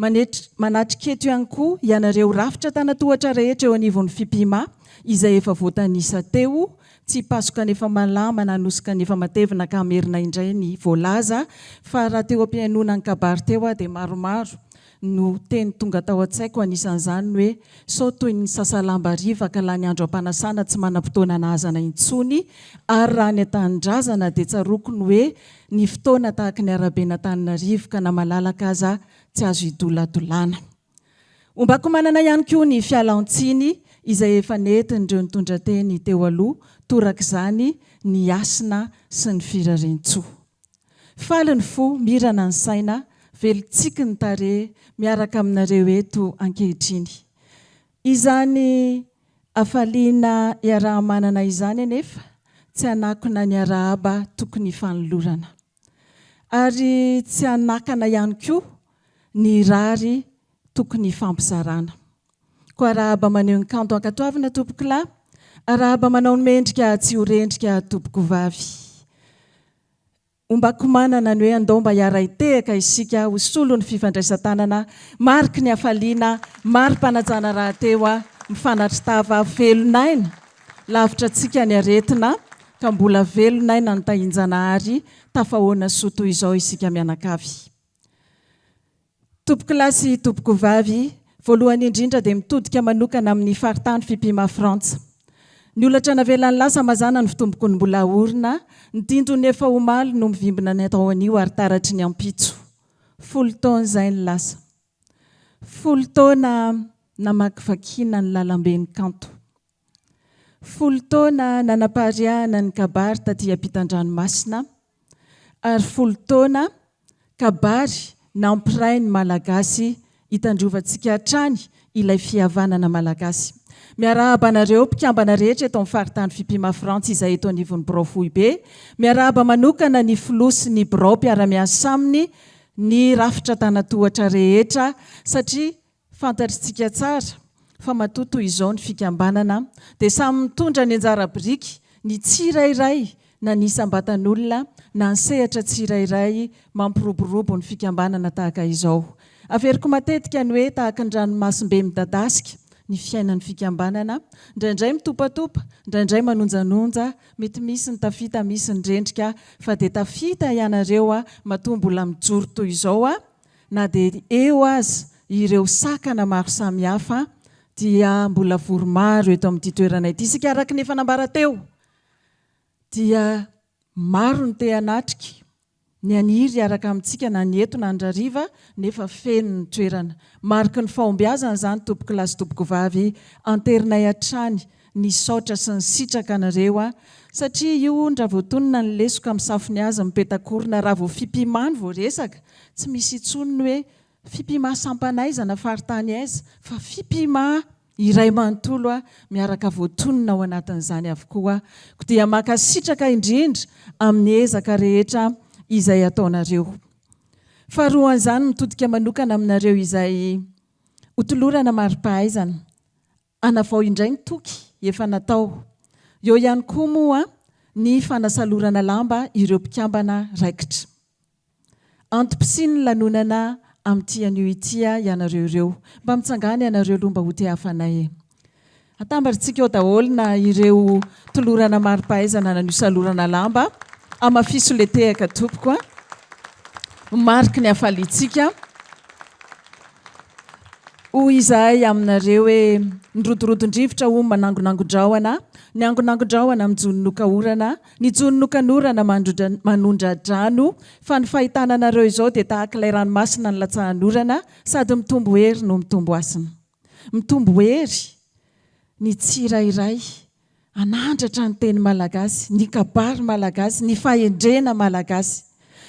Manetry, manatrika eto ihany koa ianareo rafitra tanatohatra rehetra eo anivon'ny Fipima izay efa voatanisa teo, tsy hipasoka ny efa malama na hanosoka ny efa matevina ka hamerina indray ny voalaza fa raha teo am-pihainoana ny kabary teo aho dia maromaro no teny tonga tao an-tsaiko anisan'izany ny hoe sao toy ny sasa lamba hariva ka lany andro am-panasana tsy manam-potoana nahazana intsony ary raha any an-tanindrazana dia tsaroako ny hoe ny fotoana tahaky ny araben'Antananarivo ka na malalaka aza tsy azo idoladolana. Ombako manana ihany koa ny fialan-tsiny izay efa nentin'ireo nitondra teny teo aloha torak'izany ny hasina sy ny firarian-tsoa. Faly ny fo, mirana ny saina, velon-tsiky ny tarehy miaraka aminareo eto ankehitriny. Izany hafaliana iaraha-manana izany anefa tsy hanakona ny arahaba tokony hifanolorana. Ary tsy hanakana ihany koa ny rary tokony hifampizarana. Koa arahaba maneho ny kanto ankatoavina tompokolahy, arahaba manao ny mendrika tsy ho rendrika tompokovavy. Ombako manana ny hoe andao mba hiara-hitehaka isika ho solon'ny fifandraisan-tanana, mariky ny hafaliana, mari-panajana rahateo, mifanatri-tava, velon'aina, lavitra antsika ny aretina, ka mbola velon'aina ny tahin-Janahary, tafahoana soa toy izao isika mianakavy. Tompokolahy sy tompokovavy, voalohany indrindra dia mitodika manokana amin'ny faritany Fipima Frantsa. Ny holatra navelan'ny lasa mazàna ny fitomboky ny mbola haorina, ny dindon'ny efa omaly no mivimbina ny atao anio ary taratry ny ampitso. Folo taona izay ny lasa. Folo taona namakivakiana ny lalamben'ny kanto. Folo taona nanapariahana ny kabary taty ampitan-dranomasina ary folo taona kabary nampiray ny Malagasy hitandrovantsika hatrany ilay fihavanana Malagasy. Miarahaba anareo mpikambana rehetra eto amin'ny faritany Fipima Frantsa izay eto anivon'ny birao foibe. Miarahaba manokana ny filoha sy ny birao mpiara-miasa aminy, ny rafitra antanatohatra rehetra satria Fantatritsika tsara fa matoa toy izao ny fikambanana dia samy mitondra ny anjara biriky ny tsirairay na ny isam-batan'olona na ny sehatra tsirairay mampiroborobo ny fikambanana tahaka izao. Averiko matetika ny hoe tahaka ny ranomasimbe midadasika ny fiainan'ny fikambanana, indraindray mitopatopa, indraindray manonjanonja, mety misy ny tafita misy ny rendrika fa dia tafita ianareo matoa mbola mijoro toy izao Na dia eo aza ireo sakana maro samihafa dia mbola vory maro eto amin'ity toerana ity isika araka ny efa nambara teo dia maro ny te hanatrika, Ny haniry hiaraka amintsika na ny eto na ny rariva nefa feno ny toerana. Mariky ny fahombiazana izany tompokolahy sy tompokovavy, anterinay hatrany ny saotra sy ny sitraka anareo a! Satria io hono raha vao tonona ny lesoka misafo ny azy mipetak'orona raha vao fipimano vao resaka, tsy misy intsony ny hoe fipima sampana aiza na faritany aiza fa fipima iray manontolo a miaraka voatonona ao anatin'izany avokoa. Koa dia mankasitraka indrindra amin'ny ezaka rehetra izay ataonareo. Faharoan'izany mitodika manokana aminareo izay hotolorana mari-pahaizana Hanavao indray ny toky efa natao. Eo ihany koa moa ny fanasalorana lamba ireo mpikambana raikitra. Antom-pisian'ny lanonana amin'ity anio ity ianareo ireo. Mba mitsangàna ianareo aloha mba ho tehafanay e. Atambarintsika ao daholo na ireo tolorana mari-pahaizana na ny hosalorana lamba. Hamafiso le tehaka tompoko a. Mariky ny hafaliantsika. Hoy izahay aminareo hoe, Ny rodorodon-drivotra hono manangonangon-drahona, ny angonangon-drahona mijononoka orana, ny jononokan'orana manondra-drano, fa ny fahitana anareo izao dia tahaka ilay ranomasina nilatsahan'orana, sady mitombo hery no mitombo hasina. Mitombo hery ny tsirairay Hanandratra ny teny malagasy, ny kabary malagasy, ny fahendrena malagasy.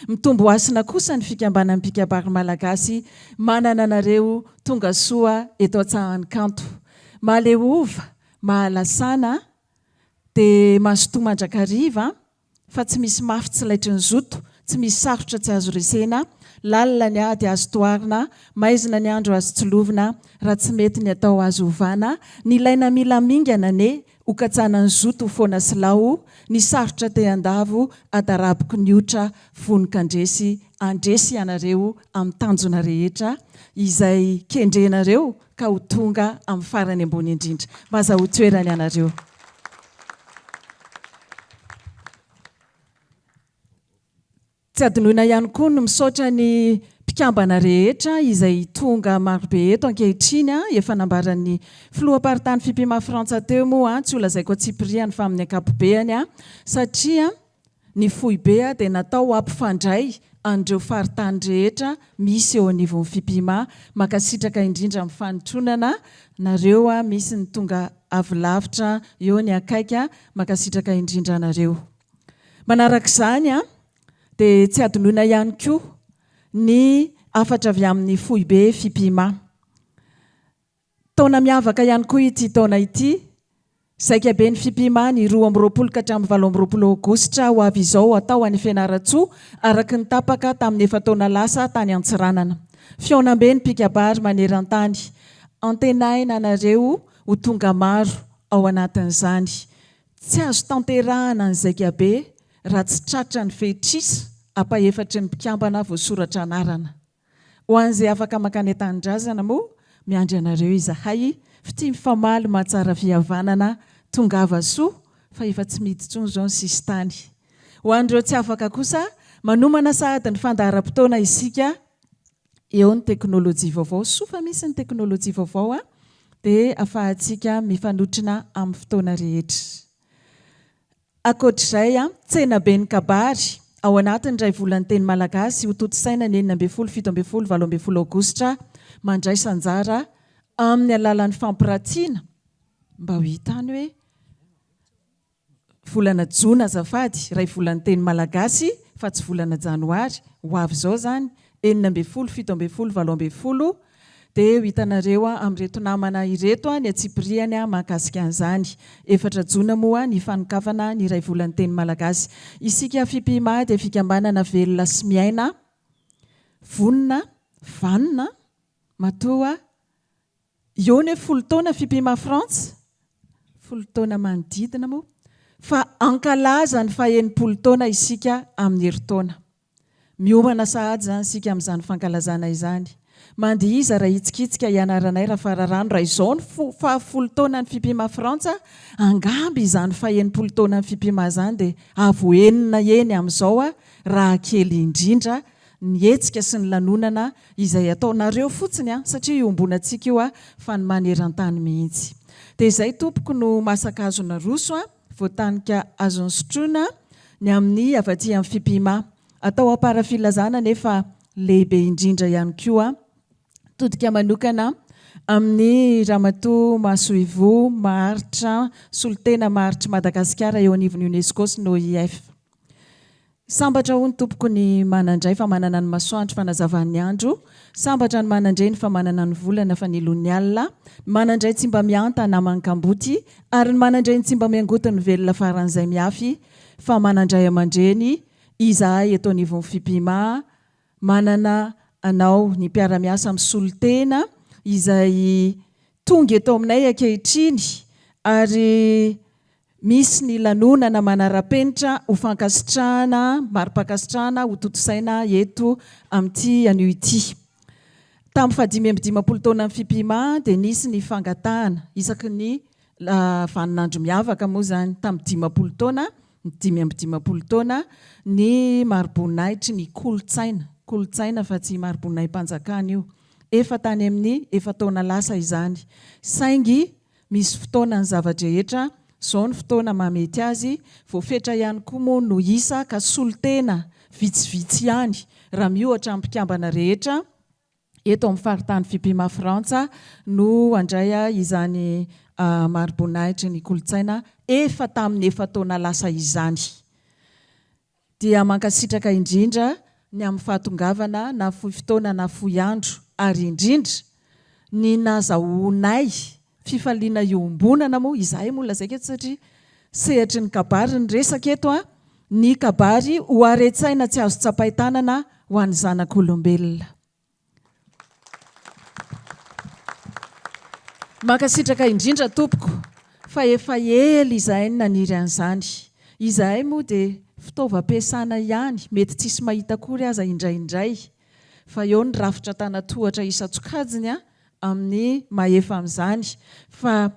Mitombo hasina kosa ny fikambanan'ny mpikabary malagasy manana anareo tonga soa eto Antsahaninkanto. Mahaleova, mahalasana dia mazotoa mandrakariva fa tsy misy mafy tsy laitry ny zoto, tsy misy sarotra tsy azo resena, lalina ny ady azo toharina, maizina ny andro azo tsilovina, raha tsy mety ny atao azo ovana, ny ilaina mila mingana anie hokatsana ny zoto ho foana sy lao, ny sarotra te handavo, adaraboko ny otra, vonon-kandresy, handresy ianareo amin'ny tanjona rehetra izay kendrenareo ka ho tonga amin'ny farany ambony indrindra. Mba azahoa toerana ianareo. Tsy adinoina ihany koa ny misaotra ny mpikambana rehetra izay tonga marobe eto ankehitriny. Efa nambaran'ny filoham-paritany Fipima Frantsa teo moa, tsy holazaiko antsipiriany fa amin'ny ankapobeany, satria Ny foibe dia natao hampifandray an'ireo faritany rehetra misy eo anivon'ny Fipima. Mankasitraka indrindra amin'ny fanotronana nareo, misy ny tonga avy lavitra, eo ny akaiky, mankasitraka indrindra anareo. Manarak'izany dia tsy adinoina ihany koa ny hafatra avy amin'ny foibe Fipima. Taona miavaka ihany koa ity taona ity, Zaikaben'ny Fipima ny 22 ka hatramin'ny 28 aogositra ho avy izao hatao any Fianarantsoa araka ny tapaka tamin'ny efa-taona lasa tany Antsiranana. Fihaonambe ny mpikabary maneran-tany. Antenaina anareo ho tonga maro ao anatin'izany. Tsy azo tanterahana ny zaikabe raha tsy tratra ny fetr'isa ampahefatry ny mpikambana voasoratra anarana. Ho an'izay afaka mankany an-tanindrazana moa, miandry anareo izahay, fitia mifamaly mahatsara fihavanana, tongava soa fa efa tsy mihidy intsony izao ny sisintany. Ho an'ireo tsy afaka kosa, manomana sahady ny fandaharam-potoana isika, eo ny teknolojia vaovao, soa fa misy ny teknolojia vaovao dia afahantsika mifanotrona amin'ny fotoana rehetra. Ankoatr'izay, tsenaben'ny kabary, ao anatin'ny iray volan'ny teny malagasy, hotontosaina ny 16, 17, 18 aogositra, mandraisa anjara amin'ny alalan'ny fampiratiana, mba ho hita any hoe volana jona azafady, iray volan'ny teny malagasy fa tsy volana janoary, ho avy izao izany, 16, 17, 18 Dia ho hitanareo amin'ireto namana ireto ny antsipiriany mahakasika an'izany. Efatra jona moa ny fanokafana ny iray volan'ny teny malagasy. Isika Fipima dia fikambanana velona sy miaina, vonona, vanona, matoa eo ny hoe folo taona Fipima Frantsa, folo taona manodidina moa, fa hankalaza ny faha-enimpolo taona isika amin'ny herintaona. Miomana sahady izany isika amin'izany fankalazana izany. Mandihiza raha hitsikitsika hianaranay Rafararano raha izao ny faha folo taonan'ny Fipima Frantsa, angamba izany faha 60 taonan'ny Fipima izany dia avo enina heny amin'izao raha kely indrindra ny hetsika sy ny lanonana izay ataonareo fotsiny satria iombonantsika io fa ny maneran-tany mihitsy. Dia izay tompoko no masaka azo naroso. Voatanika azo nosotroina ny amin'ny avy aty amin'ny Fipima. Atao am-parafilazana nefa lehibe indrindra ihany koa. Todika manokana amin'ny Ramatoa Masoivoho maharitra solontena maharitr'i Madagasikara eo anivon'ny Unesco sy ny OIF. Sambatra hono tompoko ny manan-dray fa manana ny masoandro fanazavan'ny andro, sambatra ny manan-dreny fa manana ny volana fanilon'ny alina, ny manan-dray tsy mba mihanta naman'ny kamboty, ary ny manan-dreny tsy mba miangoty ny velona faran'izay miafy fa manan-dray aman-dreny izahay eto anivon'ny Fipima manana anao ny mpiara-miasa misolo tena izay tonga eto aminay ankehitriny ary Misy ny lanonana manara-penitra ho fankasitrahana, mari-pankasitrahana hotontosaina eto amin'ity anio ity. Tamin'ny fahadimy amby dimampolo taonan'ny Fipima dia nisy ny fangatahana isaky ny vaninandro miavaka moa izany, tamin'ny 50 taona, ny 55 taona, ny mari-boninahitry ny kolontsaina, kolontsaina fa tsy mari-boninahi-panjakana io, efa tany amin'ny efa-taona lasa izany, saingy Misy fotoana ny zava-drehetra, zao ny fotoana mahamety azy, voafetra ihany koa moa no isa ka solontena vitsivitsy ihany raha miohatra amin'ny mpikambana rehetra eto amin'ny faritany Fipima Frantsa no handray izany mariboninahitry ny kolontsaina efa tamin'ny efa-taona lasa izany. Dia mankasitraka indrindra ny amin'ny fahatongavana na fohy fotoana na fohy andro ary indrindra ny nazahoanay fifaliana iombonana moa, izahay moa lazaiko eto satria sehatry ny kabary ny resaka eto an, ny kabary ho haren-tsaina tsy azo tsapain-tanana ho an'ny zanak'olombelona. Mankasitraka indrindra tompoko fa efa ela izahay no naniry an'izany. Izahay moa dia fitaovam-piasana ihany, mety tsisy mahita akory aza indraindray fa eo ny rafitra an-tanatohatra isan-tsokajiny amin'ny mahefa amin'izany fa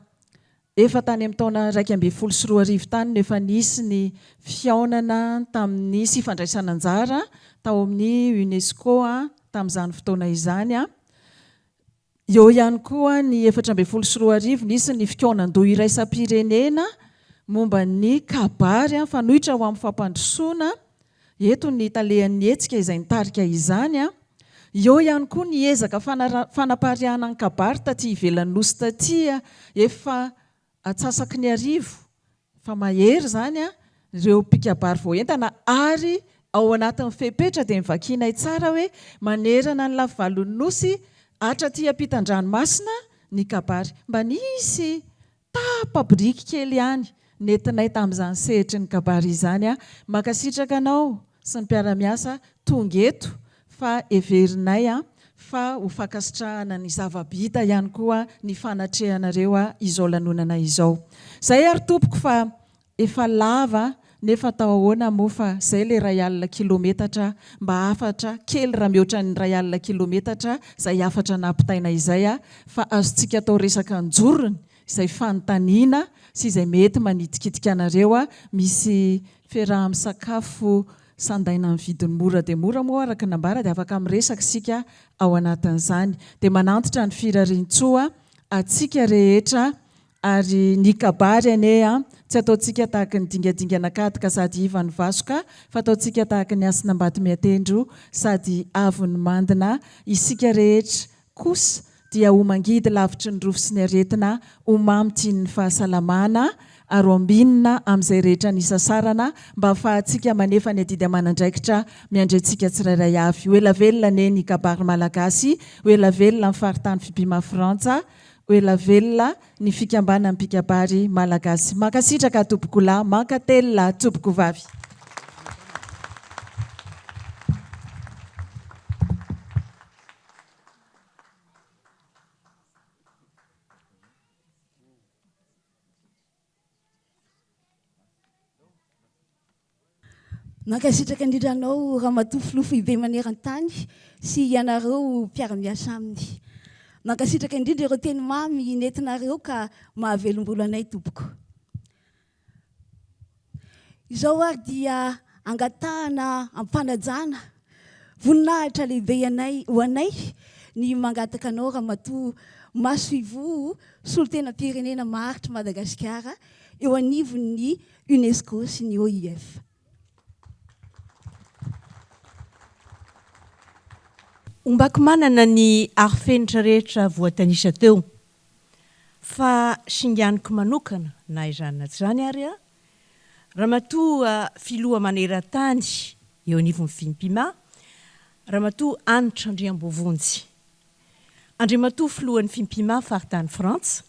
Efa tany amin'ny taona 2011 tany no efa nisy ny fihaonana tamin'ny sy fandraisana anjara tao amin'ny Unesco tamin'izany fotoana izany. Eo ihany koa ny 2014 nisy ny fikaonandoha iraisam-pirenena momba ny kabary fanoitra ho amin'ny fampandrosoana Eto ny talehan'ny hetsika izay nitarika izany. Eo ihany koa ny ezaka fanapariahana ny kabary taty ivelan'ny Nosy taty efa atsasaky ny arivo fa mahery izany ireo mpikabary voaentana ary ao anatin'ny fepetra dia novakianay tsara hoe manerana ny lafivalon'ny Nosy hatraty ampitan-dranomasina ny kabary. Mba nisy Tapa-biriky kely ihany nentinay tamin'izany sehatry ny kabary izany. Mankasitraka anao sy ny mpiara-miasa tonga eto fa heverinay fa ho fankasitrahana ny zava-bita ihany koa ny fanatrehanareo izao lanonana izao. Izay ary tompoko fa Efa lava nefa atao ahoana moa fa zay le iray alina kilometatra mba hafatra kely raha mihoatra ny iray alina kilometatra zay hafatra nampitaina izay a fa azontsika atao resaka anjorony izay fanontaniana sy izay mety manitikitika anareo a misy fiaraha-misakafo sandaina amin'ny vidiny mora dia mora moa araka ny nambara dia afaka miresaka isika ao anatin'izany dia manantitra ny firariantsoa antsika rehetra Ary ny kabary anie an, tsy ataontsika tahaky ny dingadingana katka sady iva ny vasoka, fa ataontsika tahaky ny hasin'Ambatomiatendro sady avo ny mandina, isika rehetra kosa dia ho mangidy lavitry ny rofy sy ny aretina, ho mamy tian'ny fahasalamana, ary ho ambinina amin'izay rehetra nisasarana, mba hahafahantsika manefa ny adidy aman'andraikitra miandry antsika tsirairay avy. Ho ela velona anie ny kabary malagasy, ho ela velona ny faritany Fipima Frantsa, Ho ela velona ny fikambanan'ny mpikabary malagasy. Mankasitraka tompokolahy, mankatelina tompokovavy.
Mankasitraka indrindra anao Ramatoa Filoha Foibe maneran-tany sy ianareo mpiara-miasa aminy. Mankasitraka indrindra ireo teny mamy nentinareo ka mahavelom-bolo anay tompoko. Izao ary dia angatahana am-panajana, voninahitra lehibe anay ho anay ny mangataka anao Ramatoa Masoivoho Solontenam-pirenena Maharitry Madagasikara eo anivon'ny Unesco sy ny OIF.
Ombako manana ny arofenitra rehetra voatanisa teo, fa singaniko manokana na izany na tsy izany ary aho, Ramatoa Filoha maneran-tany eo anivon'ny Fimpima, Ramatoa Hanitra Andriamboavonjy. Andriamatoa Filohan'ny Fimpima faritany Frantsa,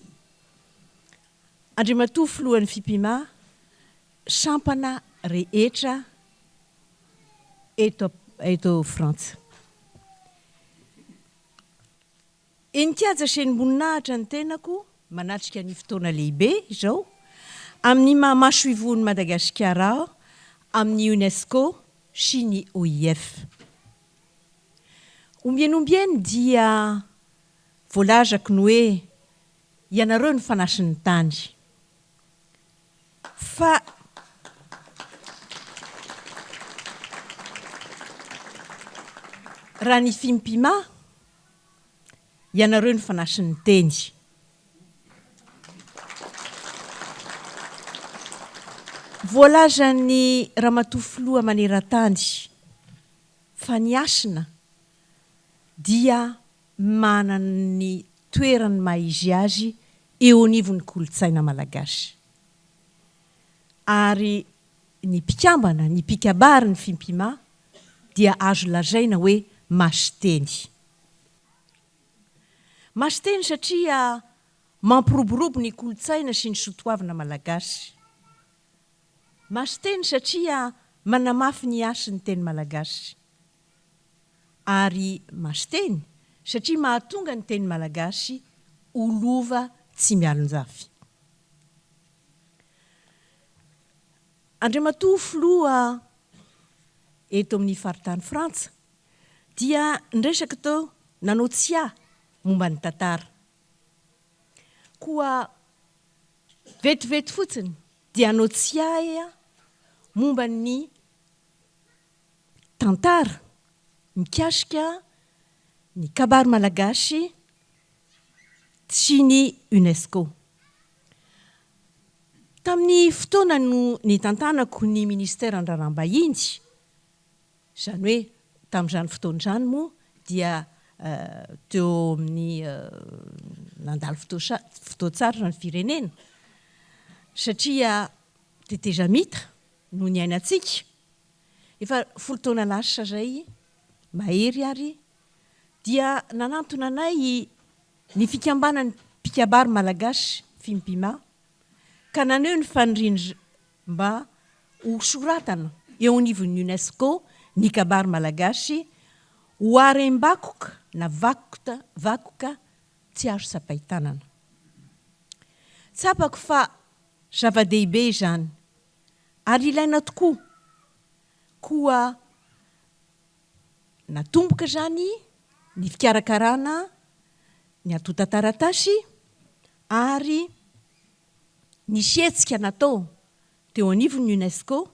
Andriamatoa Filohan'ny Fimpima sampana rehetra eto eto Frantsa. Henin-kaja sy henim-boninahitra ny tenako manatrika ny fotoana lehibe izao amin'ny maha masoivohon'i Madagasikara ahy amin'ny Unesco sy ny OIF. Ombieny ombieny dia voalazako ny hoe ianareo no fanasin'ny tany. Fa raha ny Fimpima, ianareo no fanasin'ny teny. Voalazan'ny Ramatoa Filoha maneran-tany fa ny hasina dia manana ny toerany maha izy azy eo anivon'ny kolontsaina malagasy. Ary ny mpikambana, ny mpikabary ny Fimpima dia azo lazaina hoe masiteny. Masiteny satria mampiroborobo ny kolontsaina sy ny sotoavina malagasy. Masiteny satria manamafy ny hasin'ny teny malagasy. Ary masiteny satria mahatonga ny teny malagasy ho lova tsy mialonjafy. Andriamatoa Filoha eto amin'ny faritany Frantsa dia niresaka teo nanao tsiahy momba ny tantara. Koa vetivety fotsiny dia hanao tsiahy aho momba ny tantara mikasika ny kabary malagasy sy ny Unesco. Tamin'ny fotoana no nitantanako ny ministeran'ny raharaham-bahiny, izany hoe tamin'izany fotoana izany moa dia teo amin'ny nandalo fotoan-tsarotra ny firenena satria tetezamita no niainantsika. Efa folo taona lasa izay mahery ary dia nanantona anay ny fikambanan'ny mpikabary malagasy, Fimpima, ka naneho ny faniriany mba ho soratana eo anivon'ny Unesco ny kabary malagasy ho harem-bakoka na vakoka tsy azo tsapain-tanana. Tsapako fa zava-dehibe izany ary ilaina tokoa, koa natomboka izany ny fikarakarana ny antontan-taratasy ary nisy hetsika natao teo anivon'ny Unesco,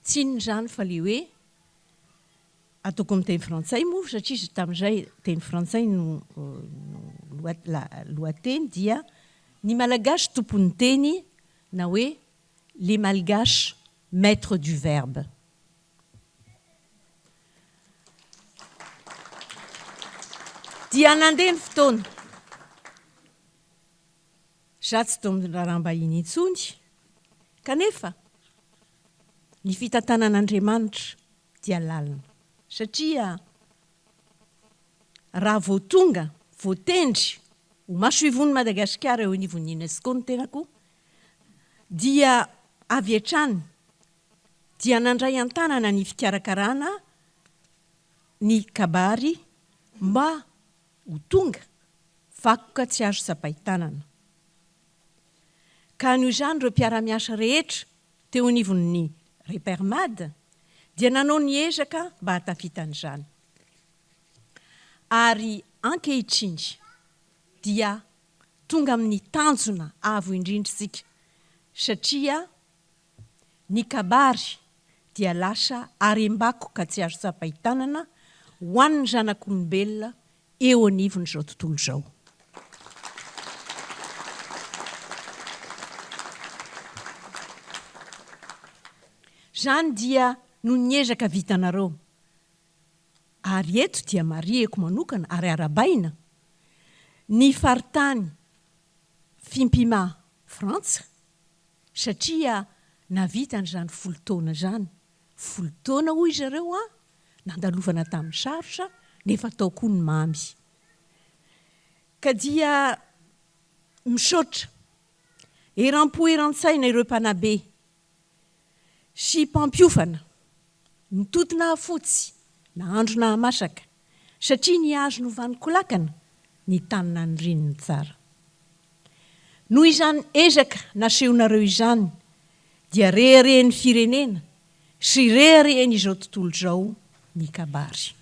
tsy inona izany fa ilay hoe Ataoko amin'ny teny frantsay moa satria tamin'izay teny frantsay no lohateny dia ny Malagasy tompon'ny teny na hoe les Malgaches maîtres du verbe. Dia nandeha ny fotoana. Za tsy teo amin'ny raharaham-bahiny intsony kanefa ny fitantanan'Andriamanitra dia lalina satria raha vao tonga voatendry ho masoivohon'i Madagasikara eo anivon'ny Unesco ny tenako dia avy hatrany dia nandray an-tanana ny fikarakarana ny kabary mba ho tonga vakoka tsy azo tsapain-tanana. Ka noho izany ireo mpiara-miasa rehetra teo anivon'ny Repermad dia nanao ny ezaka mba hahatafita an'izany. Ary ankehitriny dia tonga amin'ny tanjona avo indrindra isika satria ny kabary dia lasa harem-bakoka tsy azo tsapain-tanana ho an'ny zanak'olombelona eo anivon'izao tontolo izao. Izany dia noho ny ezaka vitanareo. Ary eto dia marihiko manokana ary arabaina ny faritany Fimpima Frantsa satria nahavita an'izany folo taona izany. Folo taona hoy zareo an, nandalovana tamin'ny sarotra nefa tao koa ny mamy. Ka dia misaotra eram-po eran-tsaina ireo mpanabe sy mpampiofana, nitoto nahafotsy, nahandro nahamasaka, satria ny hazo novanin-kolakana, ny tany naniriny ny tsara. Noho izany ezaka nasehonareo izany dia reharehan'ny firenena sy reharehan'izao tontolo izao ny kabary.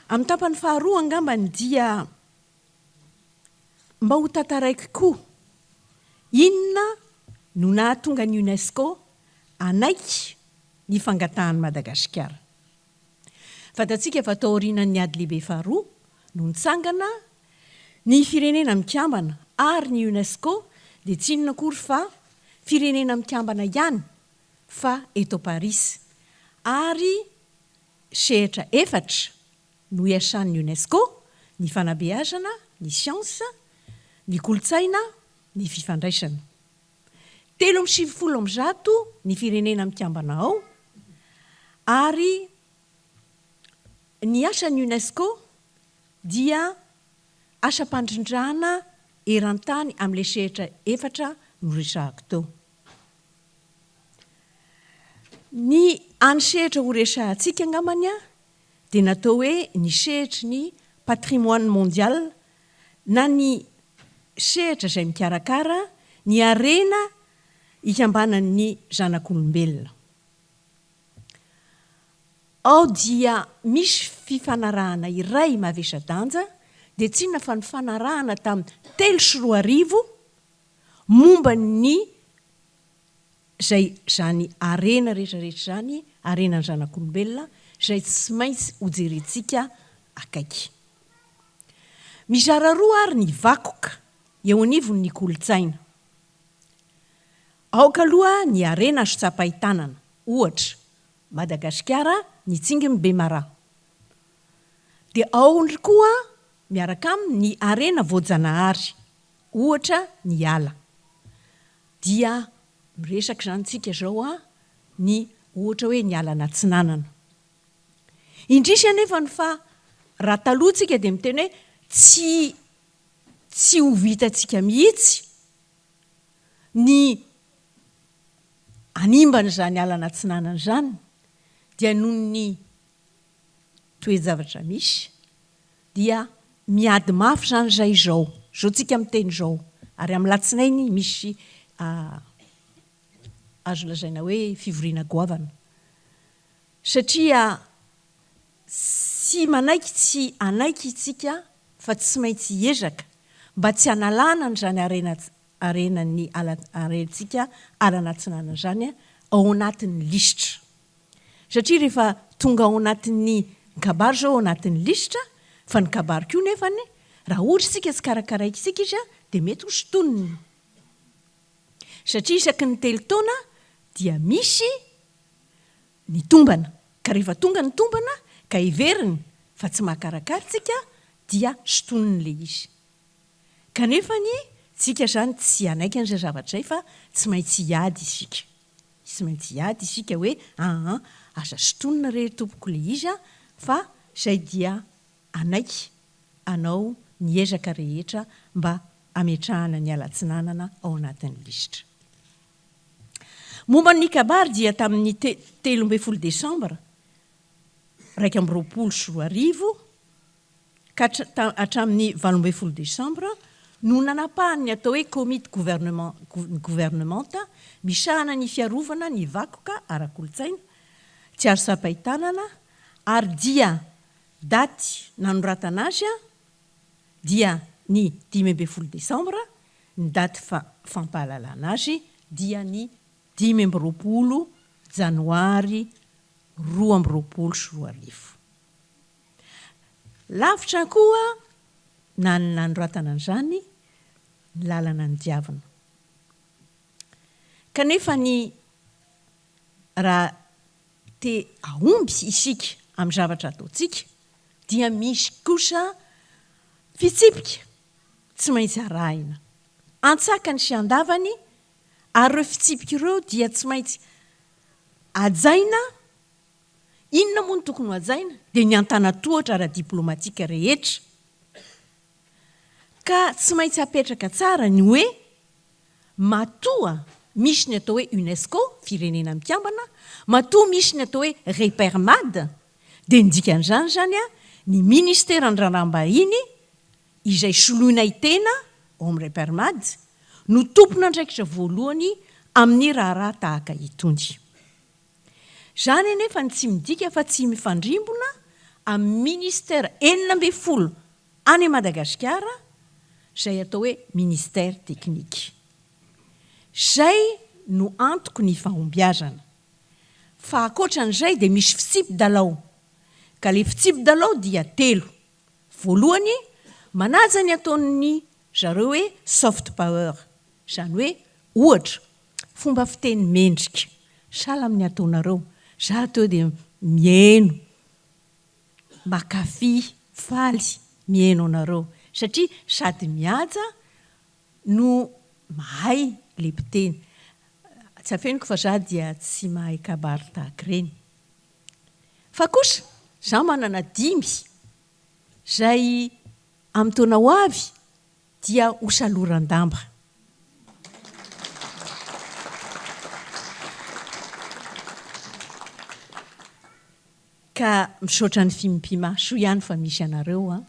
Amin'ny tapany faharoa angambany dia Mba ho tantaraiko koa, inona no nahatonga ny Unesco hanaiky ny fangatahan'i Madagasikara? Fantatsika fa taorianan'ny Ady Lehibe Faharoa no nitsangana ny Firenena Mikambana ary ny Unesco dia tsy inona akory fa Firenena Mikambana ihany fa eto Parisy ary sehatra efatra no iasan'ny Unesco, ny fanabeazana, ny siansa, ny kolontsaina, ny fifandraisana. 193 ny firenena mikambana ao ary ny asan'ny Unesco dia asam-pandrindrana eran-tany amin'ilay sehatra efatra noresahako teo. Ny any sehatra horesahantsika angambany dia natao hoe ny sehatry ny patrimoine mondial na ny sehatra izay mikarakara ny harena ikambanan'ny zanak'olombelona. Ao dia misy fifanarahana iray mavesa-danja dia tsy inona fa ny fanarahana tamin'ny 2003 momba ny izay izany harena rehetra rehetra izany, harenan'ny zanak'olombelona, izay tsy maintsy hojerentsika akaiky. Mizara roa ary ny vakoka eo anivon'ny kolontsaina. Aoka aloha ny harena azo tsapain-tanana, ohatra, Madagasikara ny tsingin'i Bemaraha. Dia ao indry koa miaraka aminy ny harena voajanahary, ohatra ny ala. Dia miresaka izany tsika izao an, ny ohatra hoe ny alan'atsinanana. Indrisy anefany fa raha taloha tsika dia miteny hoe tsy tsy ho vitantsika mihitsy ny hanimbana izany alan'atsinanana izany dia noho ny toe-javatra misy dia miady mafy izany izay izao, izao tsika miteny izao, ary amin'ny latsinainy misy azo lazaina hoe fivoriana goavana satria tsy manaiky tsy hanaiky isika fa tsy maintsy hiezaka mba tsy hanalana an'izany harena harenan'ny ala harentsika alan'atsinanana izany ao anatin'ny lisitra. Satria rehefa tonga ao anatin'ny ny kabary izao ao anatin'ny lisitra, fa ny kabary koa nefany raha ohatra isika tsy karakaraintsika izy dia mety ho sintonina. Satria isaky ny telo taona dia misy ny tombana, ka rehefa tonga ny tombana ka heveriny fa tsy mahakarakara isika dia sintoniny ilay izy. Kanefa anie tsika izany tsy hanaiky an'izay zavatra izay fa tsy maintsy hiady isika. Tsy maintsy hiady isika hoe aa aza sintonina re tompoko le izy a fa izay dia hanaiky hanao ny ezaka rehetra mba hametrahana ny alatsinanana ao anatin'ny lisitra. Momba ny kabary dia tamin'ny 13 desambra 2021 ka hatramin'ny 18 desambra no nanapahany ny atao hoe komity governemanta misahana ny fiarovana ny vakoka ara-kolontsaina tsy azo tsapain-tanana ary dia daty nanoratana azy dia ny 15 desambra, ny daty fampahalalana azy dia ny 25 janoary 2022. Lavitra koa na ny nanoratana an'izany ny lalana nodiavina. Kanefa ny raha te hahomby isika. amin'ny zavatra ataontsika dia misy kosa fitsipika tsy maintsy arahina antsakany sy andavany ary ireo fitsipika ireo dia tsy maintsy hajaina. Inona moa no tokony ho hajaina? Dia ny antanatohatra ara-diplomatika rehetra. Ka tsy maintsy apetraka tsara ny hoe matoa misy ny atao hoe Unesco, Firenena Mikambana, matoa misy ny atao hoe Repermad, dia ny dikan'izany izany ny Ministeran'ny Raharaham-bahiny izay soloinay tena ao amin'ny Repermad no tompon'andraikitra voalohany amin'ny raharaha tahaka itony. Izany anefa ny tsy midika fa tsy mifandrimbona amin'ny Ministera 16 any Madagasikara izay atao hoe Ministère technique. Izay no antoko ny fahombiazana. Fa ankoatran'izay dia misy fitsipi-dalao. Ka ilay fitsipi-dalao dia telo. Voalohany, manaja ny ataon'ny zareo hoe soft power. Izany hoe, ohatra, fomba fiteny mendrika. Sahala amin'ny ataonareo. Za teo dia mihaino. Mankafy, faly mihaino anareo satria sady mihaja no mahay le mpiteny. Tsy afeniko fa za dia tsy mahay kabary tahaka ireny. Fa kosa za manana dimy zay amin'ny taona ho avy dia ho saloran-damba. Ka misaotra ny Fimpima, soa ihany fa misy anareo an!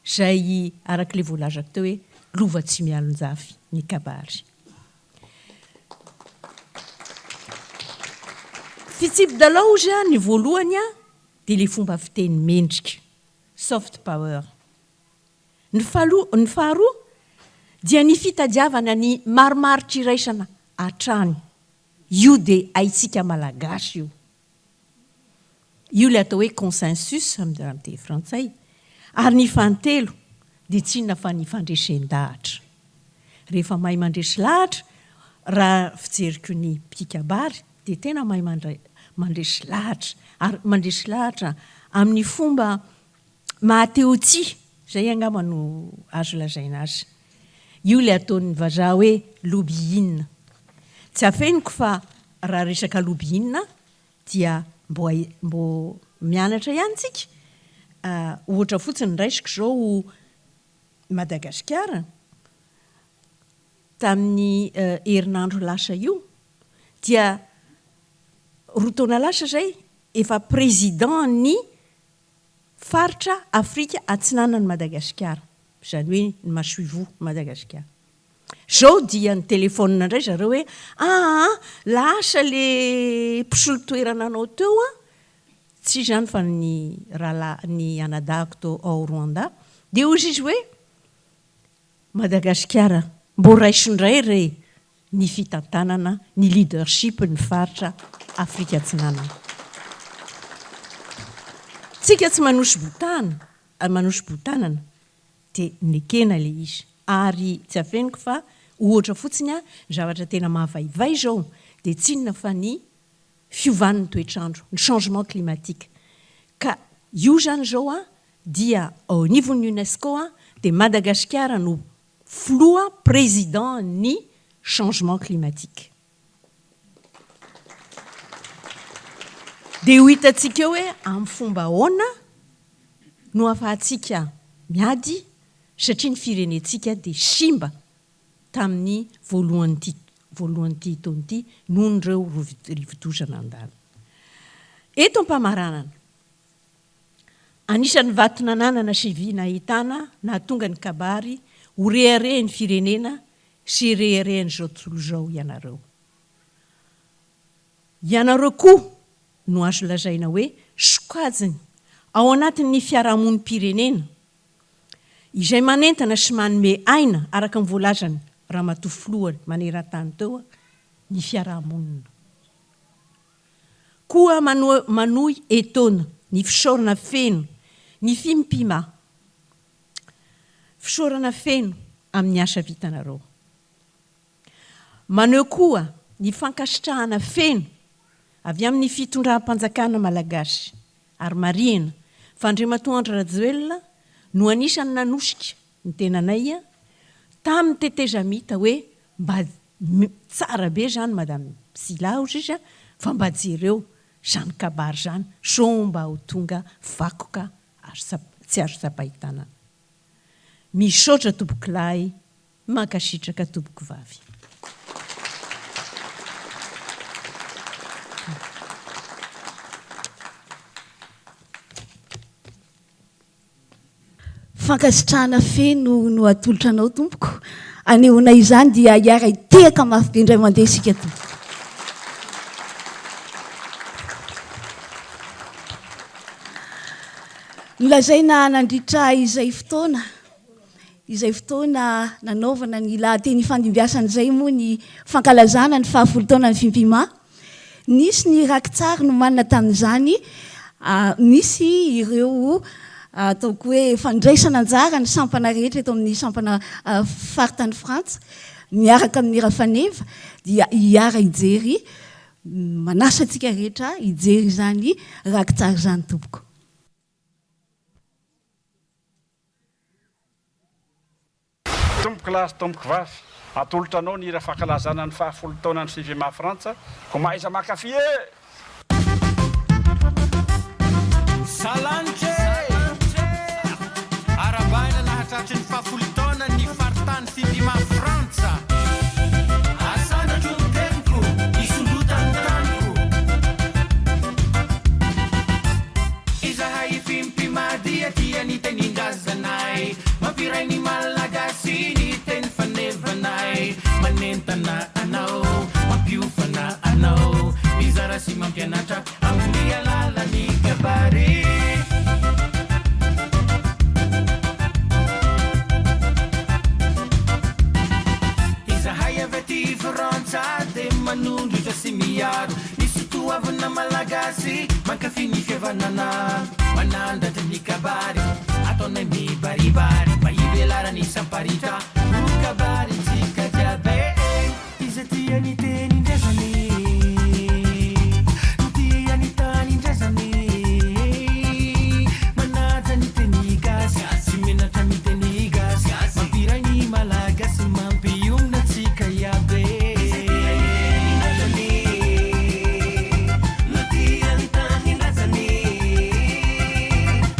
Izay araka ilay voalazako teo hoe lova tsy mialon-jafy ny kabary. Fitsipi-dalao ozy an, ny voalohany an, dia ilay fomba fiteny mendrika, soft power. Ny faloha, ny faharoa dia ny fitadiavana ny marimaritra iraisana hatrany. Io dia haintsika Malagasy io. Io ilay atao hoe consensus amin'ny teny frantsay. Ary ny fahantelo dia tsy inona fa ny fandresen-dahatra. Rehefa mahay mandresy lahatra, raha fijeriko ny mpikabary dia tena mahay mandresy lahatra ary mandresy lahatra amin'ny fomba maha-te-ho-tia, izay angamba no azo lazaina azy. Io ilay ataon'ny vazaha hoe lobbying. Tsy afeniko fa raha resaka lobbying dia mbô mbô mianatra ihany tsika, ohatra fotsiny raisiko izao Madagasikara tamin'ny herinandro lasa io dia roa taona lasa izay efa président ny faritra Afrika atsinanan'i Madagasikara, izany hoe ny masoivoho Madagasikara. Zao dia ni-telephone indray zareo hoe aa lasa le mpisolo toerana anao teo an, tsy izany fa ny rahalahy ny anadahiko tao ao Rwanda, dia hozy izy hoe Madagasikara mbô raiso indray re ny fitantanana ny leadership ny faritra Afrika Atsinanana. Tsika tsy manosi-botana manosi-botanana Dia nekena ilay izy. Ary tsy afeniko fa ohatra fotsiny an, ny zavatra tena mahavaivay izao dia tsy inona fa ny fiovan'ny toetr'andro, ny changement climatique. Ka io izany izao an, dia ao anivon'ny Unesco an, dia Madagasikara no filoha, président, ny changement climatique. Dia ho hitantsika eo hoe amin'ny fomba ahoana no ahafahantsika miady satria ny firenentsika dia simba tamin'ny voalohan'ity voalohan'ity taona ity noho ireo rivodoza nandalo. Eto am-pamaranana, anisan'ny vato nananana sy vy nahitana nahatonga ny kabary ho reharehan'ny firenena sy reharehan'izao tontolo izao ianareo. Ianareo koa no azo lazaina hoe sokajiny ao anatin'ny fiarahamonim-pirenena izay manentana sy manome aina araka ny voalazan'i Ramatoa Filoha maneran-tany teo ny fiarahamonina. Koa manohy etoana ny fisaorana feno ny Fimpima Fisaorana feno amin'ny asa vitanareo. Maneho koa ny fankasitrahana feno avy amin'ny fitondram-panjakana malagasy. Ary marihina fa Andriamatoa Andry Rajoelina no anisan'ny nanosika ny tenanay tamin'ny tetezamita hoe mba tsara be izany Madame Sylla hoy sisa fa mba jereo izany kabary izany sao mba ho tonga vakoka azo tsy azo tsapain-tanana. Misaotra tompokolahy Mankasitraka tompoko vavy.
Fankasitrahana feno no atolotra anao tompoko. Anehoana izany dia hiara-hitehaka mafy be indray mandeha isika tompoko. Nolazaina nandritra izay fotoana Izay fotoana nanaovana ny lahateny ifandimbiasana izay moa ny fankalazana ny fahafolo taonan'ny Fimpima. Nisy ny rakitsary nomanina tamin'izany, nisy ireo ataoko hoe fandraisana anjara ny sampana rehetra eto amin'ny sampana faritany Frantsa miaraka amin'ny Rafaneva dia hiara-hijery, manasa antsika rehetra hijery izany rakitsary izany tompoko.
Tompoko lahy sy tompoko vavy, atolotra anao ny hira fankalazana ny faha folo taonan'ny Fivima Frantsa, koa mahaiza mankafy e!
Salanitra e! Arabaina nahatratry ny fahafolo taona ny faritany Fivima Frantsa. Asandratro ny teniko, isondrotany taniko. Izahay Fimpima dia tia ny tenin-drazanay. Mampiray ny Malagasy ny teny fanevanay. Manentana anao, mampiofana anao. Mizara sy mampianatra amin'ny alalan'ny kabary. Izahay avy aty Frantsa dia manondrotra sy miaro Ny sotoavina malagasy mankafy ny fihavanana, manandratra ny kabary, ataonay mibaribary mba hivelaran'ny isam-paritra ho kabarintsika jiaby e! Izay tia ny tenin-drazany, tia ny tanindrazany, manaja ny teny gasy, tsy menatra miteny gasy, mampiray ny malagasy, mampiombona antsika iaby e!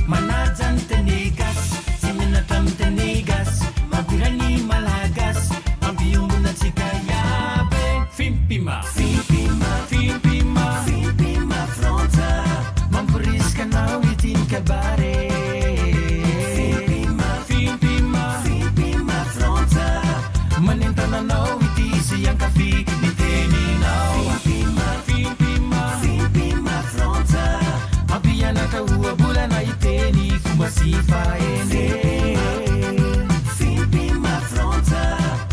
Manaja ny teny gasy, tsy menatra miteny gasy, mampiray ny malagasy, mampiombona antsika iaby e! Fimpima, fimpima, fimpima, fimpima frantsa, mamporisika anao ity ny kabary e! Fimpima, fimpima, fimpima frantsa, manentana anao ity sy hankafy ny teninao. Fimpima, fimpima, fimpima frantsa, mampianatra ohabolana hiteny fomba sy fahendrena. Fimpima frantsa,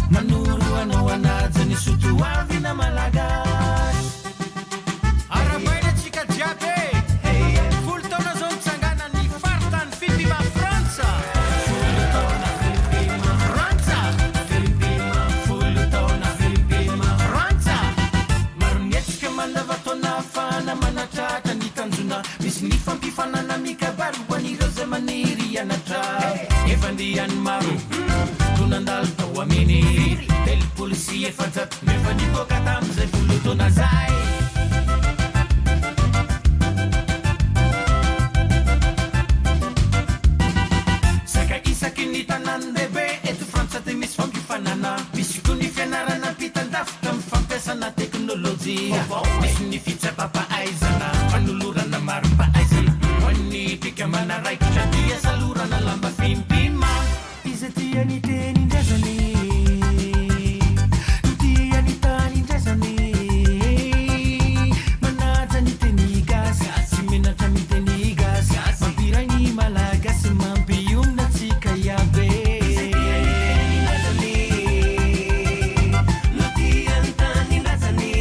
manoro anao hanaja ny soa toavina malagasy. Arahabaina antsika jiaby e! Folo taona zao nitsangana ny faritany Fimpima Frantsa! Folo taona Fimpima Frantsa! Fimpima folo taona Fimpima Frantsa! Maro ny hetsika mandavantaona ahafahana manatratra ny tanjona. Misy ny fampifanana mikabary ho an'ireo izay maniry hianatra. Efa andiany maro no nandalo tao aminy, 430 no efa nivoaka tamin'izay folo taona izay. Saika isaky ny tanàn-dehibe eto Frantsa dia misy fampiofanana. Misy koa ny fianarana ampitan-davitra amin'ny fampiasana teknolojia. Misy ny fitsapam-pahaizana, fanolorana mari-pahaizana ho an'ny mpikambana raikitra dia salorana lamba fimpima. Izay tia ny tenin-drazany, tia ny tanindrazany, manaja ny teny gasy, tsy menatra miteny gasy, mampiray ny Malagasy, mampionona antsika iaby. Izay tia ny tenin-drazany, no tia ny tanindrazany,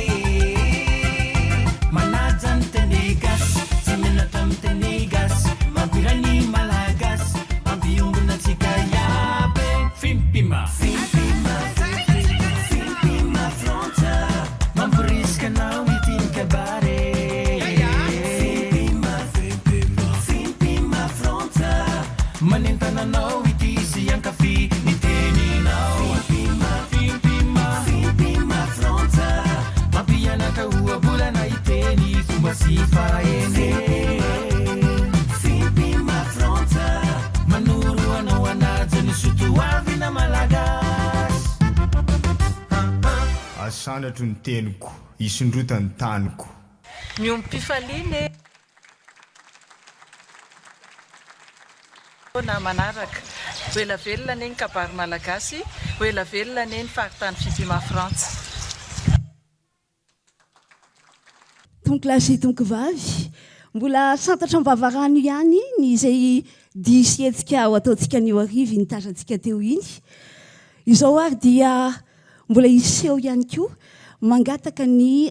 manaja ny teny gasy, tsy menatra miteny gasy, mampiray ny Malagasy. Mampiombona antsika iaby e. hoavina Malagasy.
Asanatro ny teniko, isondrota ny taniko.
Miombom-pifaliana e! Na manaraka. Ho ela velona anie ny kabary malagasy, ho ela velona anie ny faritany Fipima Frantsa.
Tompokolahy sy tompokovavy, mbola santatra am-bavarano ihany ny izay dihy sy hetsika ho ataontsika anio hariva iny tazantsika teo iny. Izao ary dia mbola hiseho ihany koa mangataka ny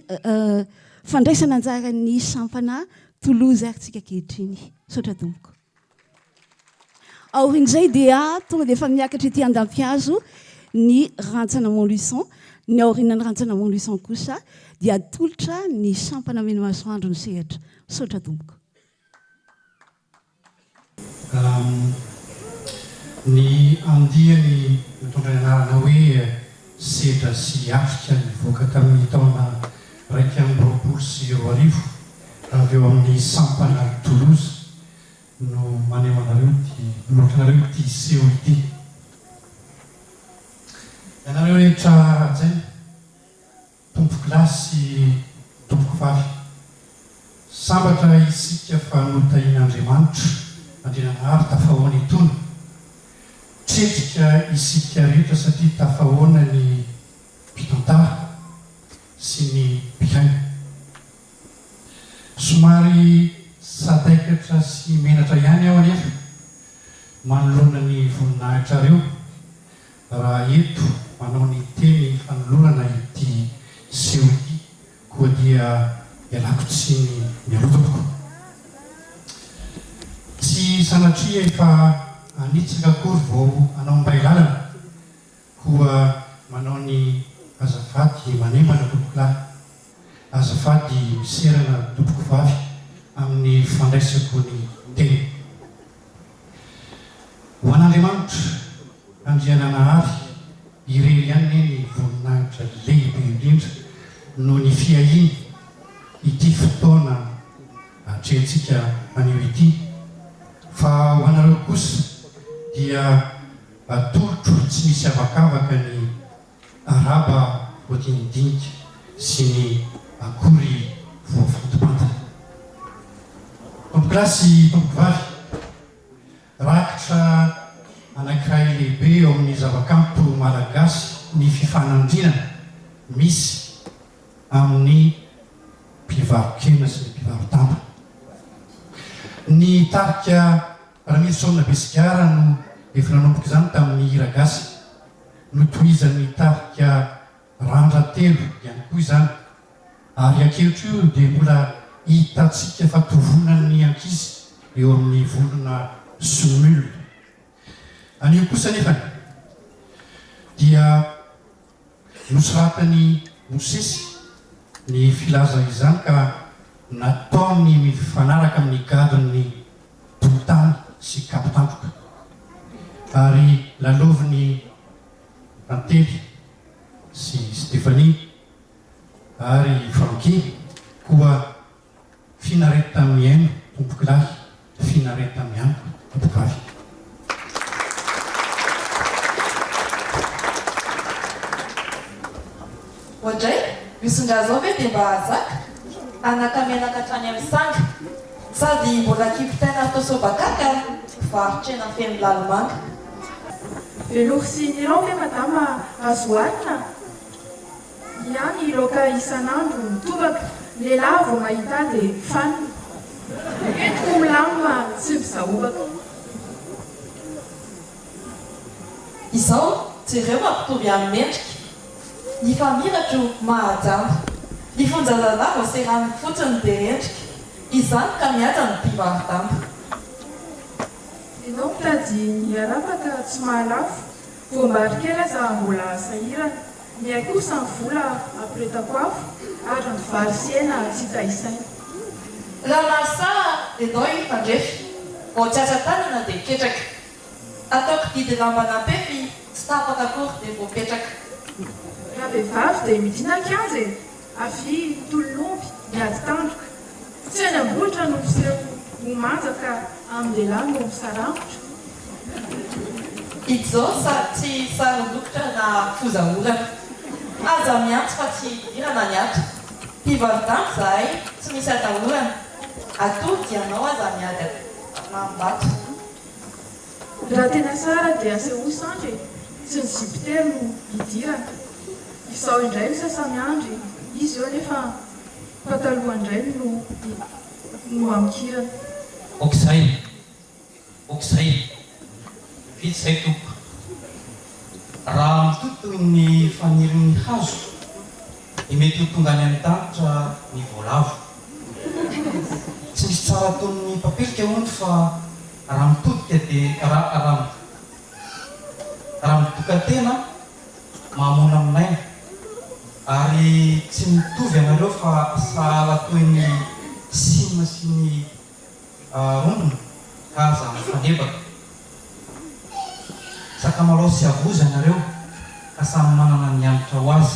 fandraisana anjaran'ny sampana Toulouse ary tsika ankehitriny. Misaotra tompoko. Aorian'izay dia tonga dia efa miakatra ety Andampihazo ny rantsana Montluçon. Ny aorianan'ny rantsana Montluçon kosa dia atolotra ny sampana Menomasoandro ny sehatra. Misaotra tompoko.
Ny andiany mitondra ny anarana hoe Sedra sy Atrika nivoaka tamin'ny taona 2021 avy eo amin'ny sampana Toulouse no maneho anareo ity manolotra anareo ity seho ity. Ianareo rehetra hajaina. Tompokolahy sy tompokovavy, sambatra isika fa notahian'Andriamanitra Andriananahary tafahoana itony. Tretrika isika rehetra satria tafahoana ny mpitantara sy ny mpihaino. Somary sadaikatra sy menatra ihany aho anefa manoloana ny voninahitrareo Raha eto manao ny teny fanolorana ity seho ity koa dia ialako tsiny mialoha tompoko. Tsy sanatria efa hanitsaka akory vao hanao miray lalana koa manao ny azafady manembana tompokolahy, azafady miserana tompokovavy amin'ny fandraisako ny teny. Ho an'Andriamanitra, Andriananahary irery ihany anie ny voninahitra lehibe indrindra noho ny fiahiany ity fotoana atrehintsika anio ity, fa ho anareo kosa dia atolotro tsy misy avakavaka ny araba voadinidinika sy ny akory voafantimpantiny. Tompokolahy sy tompokovavy, rakitra anankiray lehibe eo amin'ny zavakanto malagasy ny fifanandrinana misy amin'ny mpivaro-kena sy ny mpivaro-damba. Ny tarika Ramilison Besigara no efa nanomboka izany tamin'ny hira gasy. Notohizan'ny tarika Randra Telo ihany koa izany ary ankehitr'io dia mbola hitantsika fa tovonan'ny ankizy eo amin'ny vondrona Smule. Anio kosa anefany dia nosoratan'i Mosesy ny filaza izany ka nataony mifanaraka amin'ny gadon'ny Tolotany sy Kapitandroka ary lalaovin'i Tantely sy Stéphanie ary i Francky koa Finaretta mihaino tompokolahy, Finaretta mianoka tompokovavy.
Oadray, misindraha zao ve dia mba hahazaka? Anaka menaka hatrany amin'ny sanga. Sady mbola kipitaina atao sobakaka, mpivarotra hena feno lalimanga.
Velours sy nylon ve madama azo oharina? Ny ahy ny laoka isan'andro mitobaka, ny lehilahy vao mahita ahy dia fanina. Entiko milamina tsy mizahobaka.
Izao jereo mampitovy ahy mendrika. Ny famiratro mahajamba. Ny fon-jazalahy vao seraniny fotsiny dia rendrika. Izany ka mihaja ny mpivaro-damba.
Enao mitady ny harapaka tsy mahalafo, voambary kely aza mbola sahirana. Ny ahy kosa ny vola ampiretako afo ary ny vary sy hena tsy hita isaina.
Raha mahasaha dia ndao hifandrefy, vao tsy asa tanana dia ketraka. Ataoko didy lamba nampefy tsy tapaka akory dia voapetraka.
Raha vehivavy dia midina an-kianja e! Avia mitolon'omby miady tandroka. Tsy any am-bohitra no miseho ho manja ka amin'ny lehilahy no misarangotra.
Izao sa tsy sarin-dokotra na foza orana. Aza miantso fa tsy hidirana ny ato. Mpivaro-damba izahay, tsy misy atahorana. Atody ianao aza miady amam-bato.
Raha tena tsara dia asehoy sandry e! Tsy ny zipo no hidirana. Izaho indray no sasa-miandry, izy eo nefa pataloha indray no no amikirana.
Ok zay, ok zay, vita izay tompoko. Raha mitohy toy ny fanirin'ny hazo dia mety ho tonga any an-danitra ny voalavo. Tsy misy tsara toy ny papelika hono fa raha mitodika dia raha raha raha midoka tena mahamoana amin'aina. Ary tsy mitovy ianareo fa sahala toy ny sima sy ny rombina ka aza mifanebaka. Sakamalao sy avoza ianareo ka samy manana ny hanitra ho azy.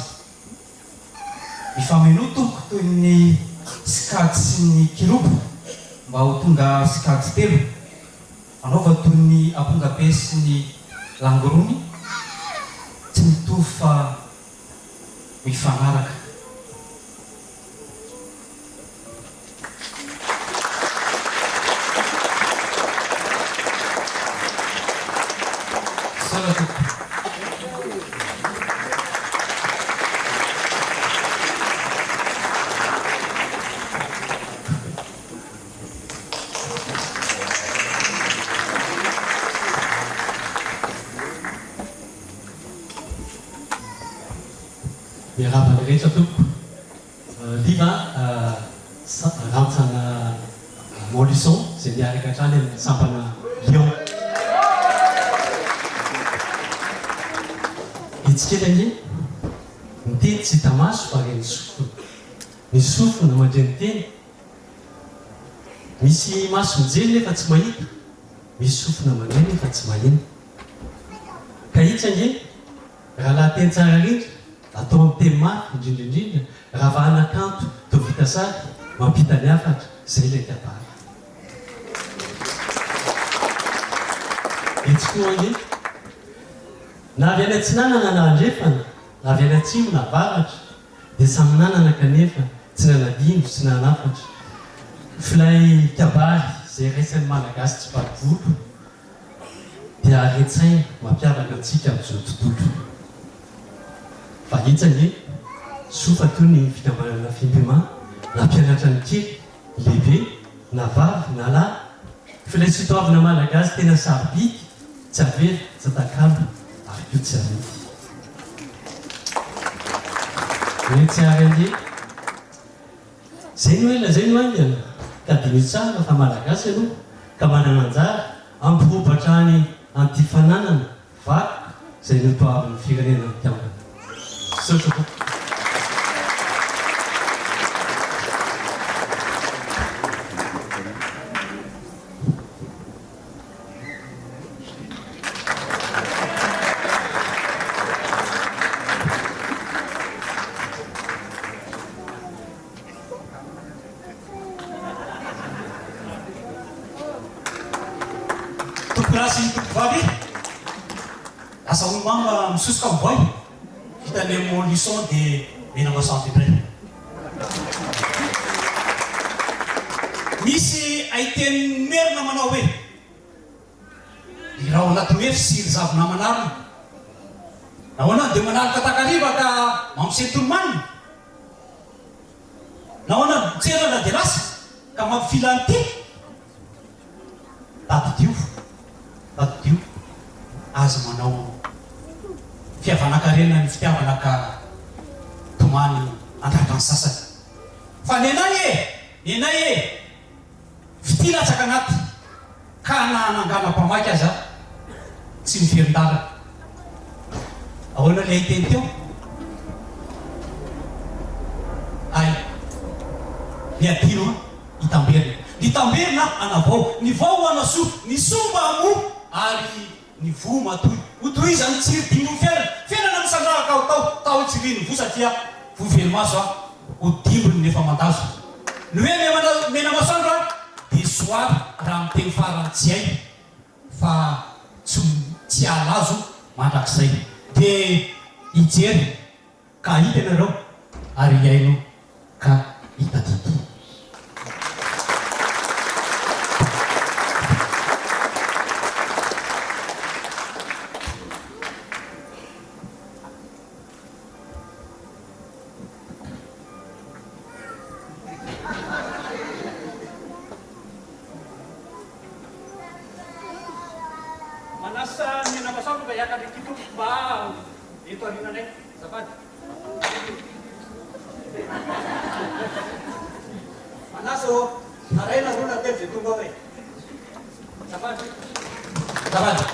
Mifamenoa tompoko toy ny sikajy sy ny kirobo mba ho tonga sikajy telo. Manaova toy ny ampongabe sy ny langorony, tsy mitovy fa mifanaraka. Misaotra tompoko.
Miarahaba ny rehetra tompoko. Liva rantsana Montluçon izay miaraka hatrany amin'ny sampana Lyon. Etsy kely anie, ny teny tsy hita maso fa ren'ny sofina. Ny sofina mandre ny teny. Misy maso mijery nefa tsy mahita, misy sofina mandre nefa tsy maheno. Ka itsy ange, raha lahateny tsara rindra, atao amin'ny teny mafy, indrindra indrindra, ravahana kanto toa vita sary, mampita ny hafatra, izay ilay kabary. Etsy koa ange, na avy any atsinanana na andrefana, na avy any atsimo na avaratra, Dia samy nanana kanefa tsy nanadino sy nanafatra f'ilay kabary izay iraisan'ny Malagasy tsy vaky volo dia haren-tsaina mampiavaka antsika amin'izao tontolo. Fa etsy anie, soa fa toy ny fikambanana Fimpima nampianatra ny kely, lehibe, na vavy na lahy f'ilay soatoavina Malagasy tena sarobidy tsy avela, tsy atakalo ary koa tsy amidy. Etsy ary ange. Zay no ela zay no haingana ka diniho tsara fa Malagasy aloha ka manana anjara hampirobo hatrany an'ity fananana vakoka izay notoavin'ny firenena mikambana. Misaotra tompoko.
Tompokolahy sy tompokovavy, lasa olo-mamba misosoka amin'ny voay, vita ny Montluçon dia mena masoandro indray. Misy haitenin'ny merina manao hoe, Ry rahona tomefy sy ry zavona aman'arina, nahoana no dia manaloka takariva ka mampisento ny manina? Nahoana no mitserana dia lasa ka mampifila ny tia? Tadidio, tadidio, aza manao fihavanankarena ny fitiavana ka tomany andratra ny sasany. Fa nenay e! Nenay e! Fitia latsaka anaty ka na hanangana mpamaky aza tsy miverin-dalana. Ahoana ilay teny teo? Hay, ny adino an, hitamberina. Ny tamberina hanavao, ny vao ho hanasoa, ny soa mba hamoa ary ny voa matoy. Ho tohizan'ny tsiry dimbin'ny fiainana. Fiainana misandrahaka ao tao, tao itsirian'ny voa satria voa velo-maso aho, ho dimbiny nefa mandazo. Ny hoe mena masoandro aho dia soara raha miteny farany tsy hay fa tsy. tsy halazo mandrakizay. Dia hijery ka hahita ianareo ary hihaino ka hitadidy.
Manasa ny anabasako mba hiakatra ity tompoko mba eto aoriananay. Azafady. Manasa ô, na iray na roa na telo izay tonga ao e. Azafady. Azafady.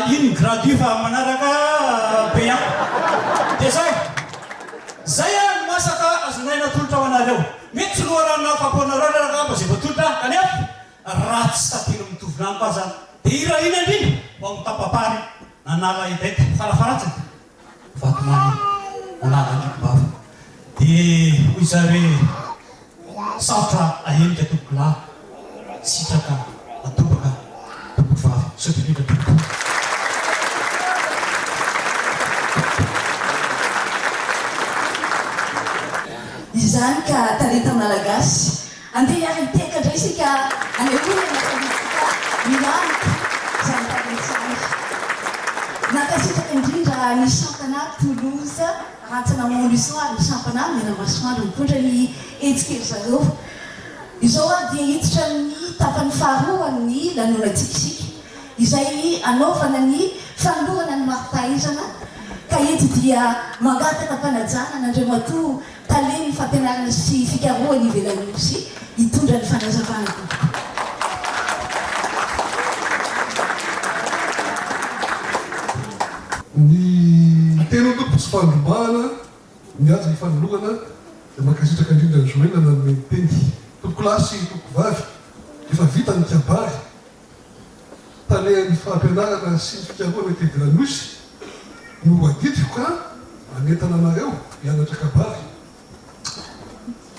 Iny ny gratuit fa manaraka payant. Dia zay. Zay ary ny masaka azonay natolotra ho anareo. Mety tsy loharano nahafapo anareo ary angamba izay voatolotra kanefa raha tsy tantely mitovy amiko aza dia irahina indrindra mba ho tapa-pary nanala hetaheta farafaharatsiny vatomamy nanala angidim-bava. Dia hoy izahay hoe sarotra ahenika tompokolahy, sitraka atobaka tompokovavy. Misaotra indrindra tompoko.
Izany ka talenta malagasy. Andeha hiara-hitehaka indray isika hanehoana ny hafaliantsika mianoka izany talenta izany. Nankasitraka indrindra ny sampana Toulouse, rantsana Montluçon ary ny sampana Menamasoandro nitondra ny hetsika ry zareo. Izao ary dia hiditra amin'ny tapany faharoa amin'ny lanonantsika isika, izay hanaovana ny fanolorana ny mari-pahaizana, ka eto dia mangataka am-panajana an'Andriamatoa Talen'ny fampianarana sy fikarohana ivelan'ny Nosy hitondra ny fanazavana tompoko.
Ny teny tompoko tsy fandrombahana ny haja ifanolorana dia mankasitraka indrindra an'i Joël nanome ny teny. Tompokolahy sy tompokovavy, efa vita ny kabary. Talehan'ny fampianarana sy ny fikarohana ety ivelan'ny Nosy no adidiko ka manentana anareo hianatra kabary.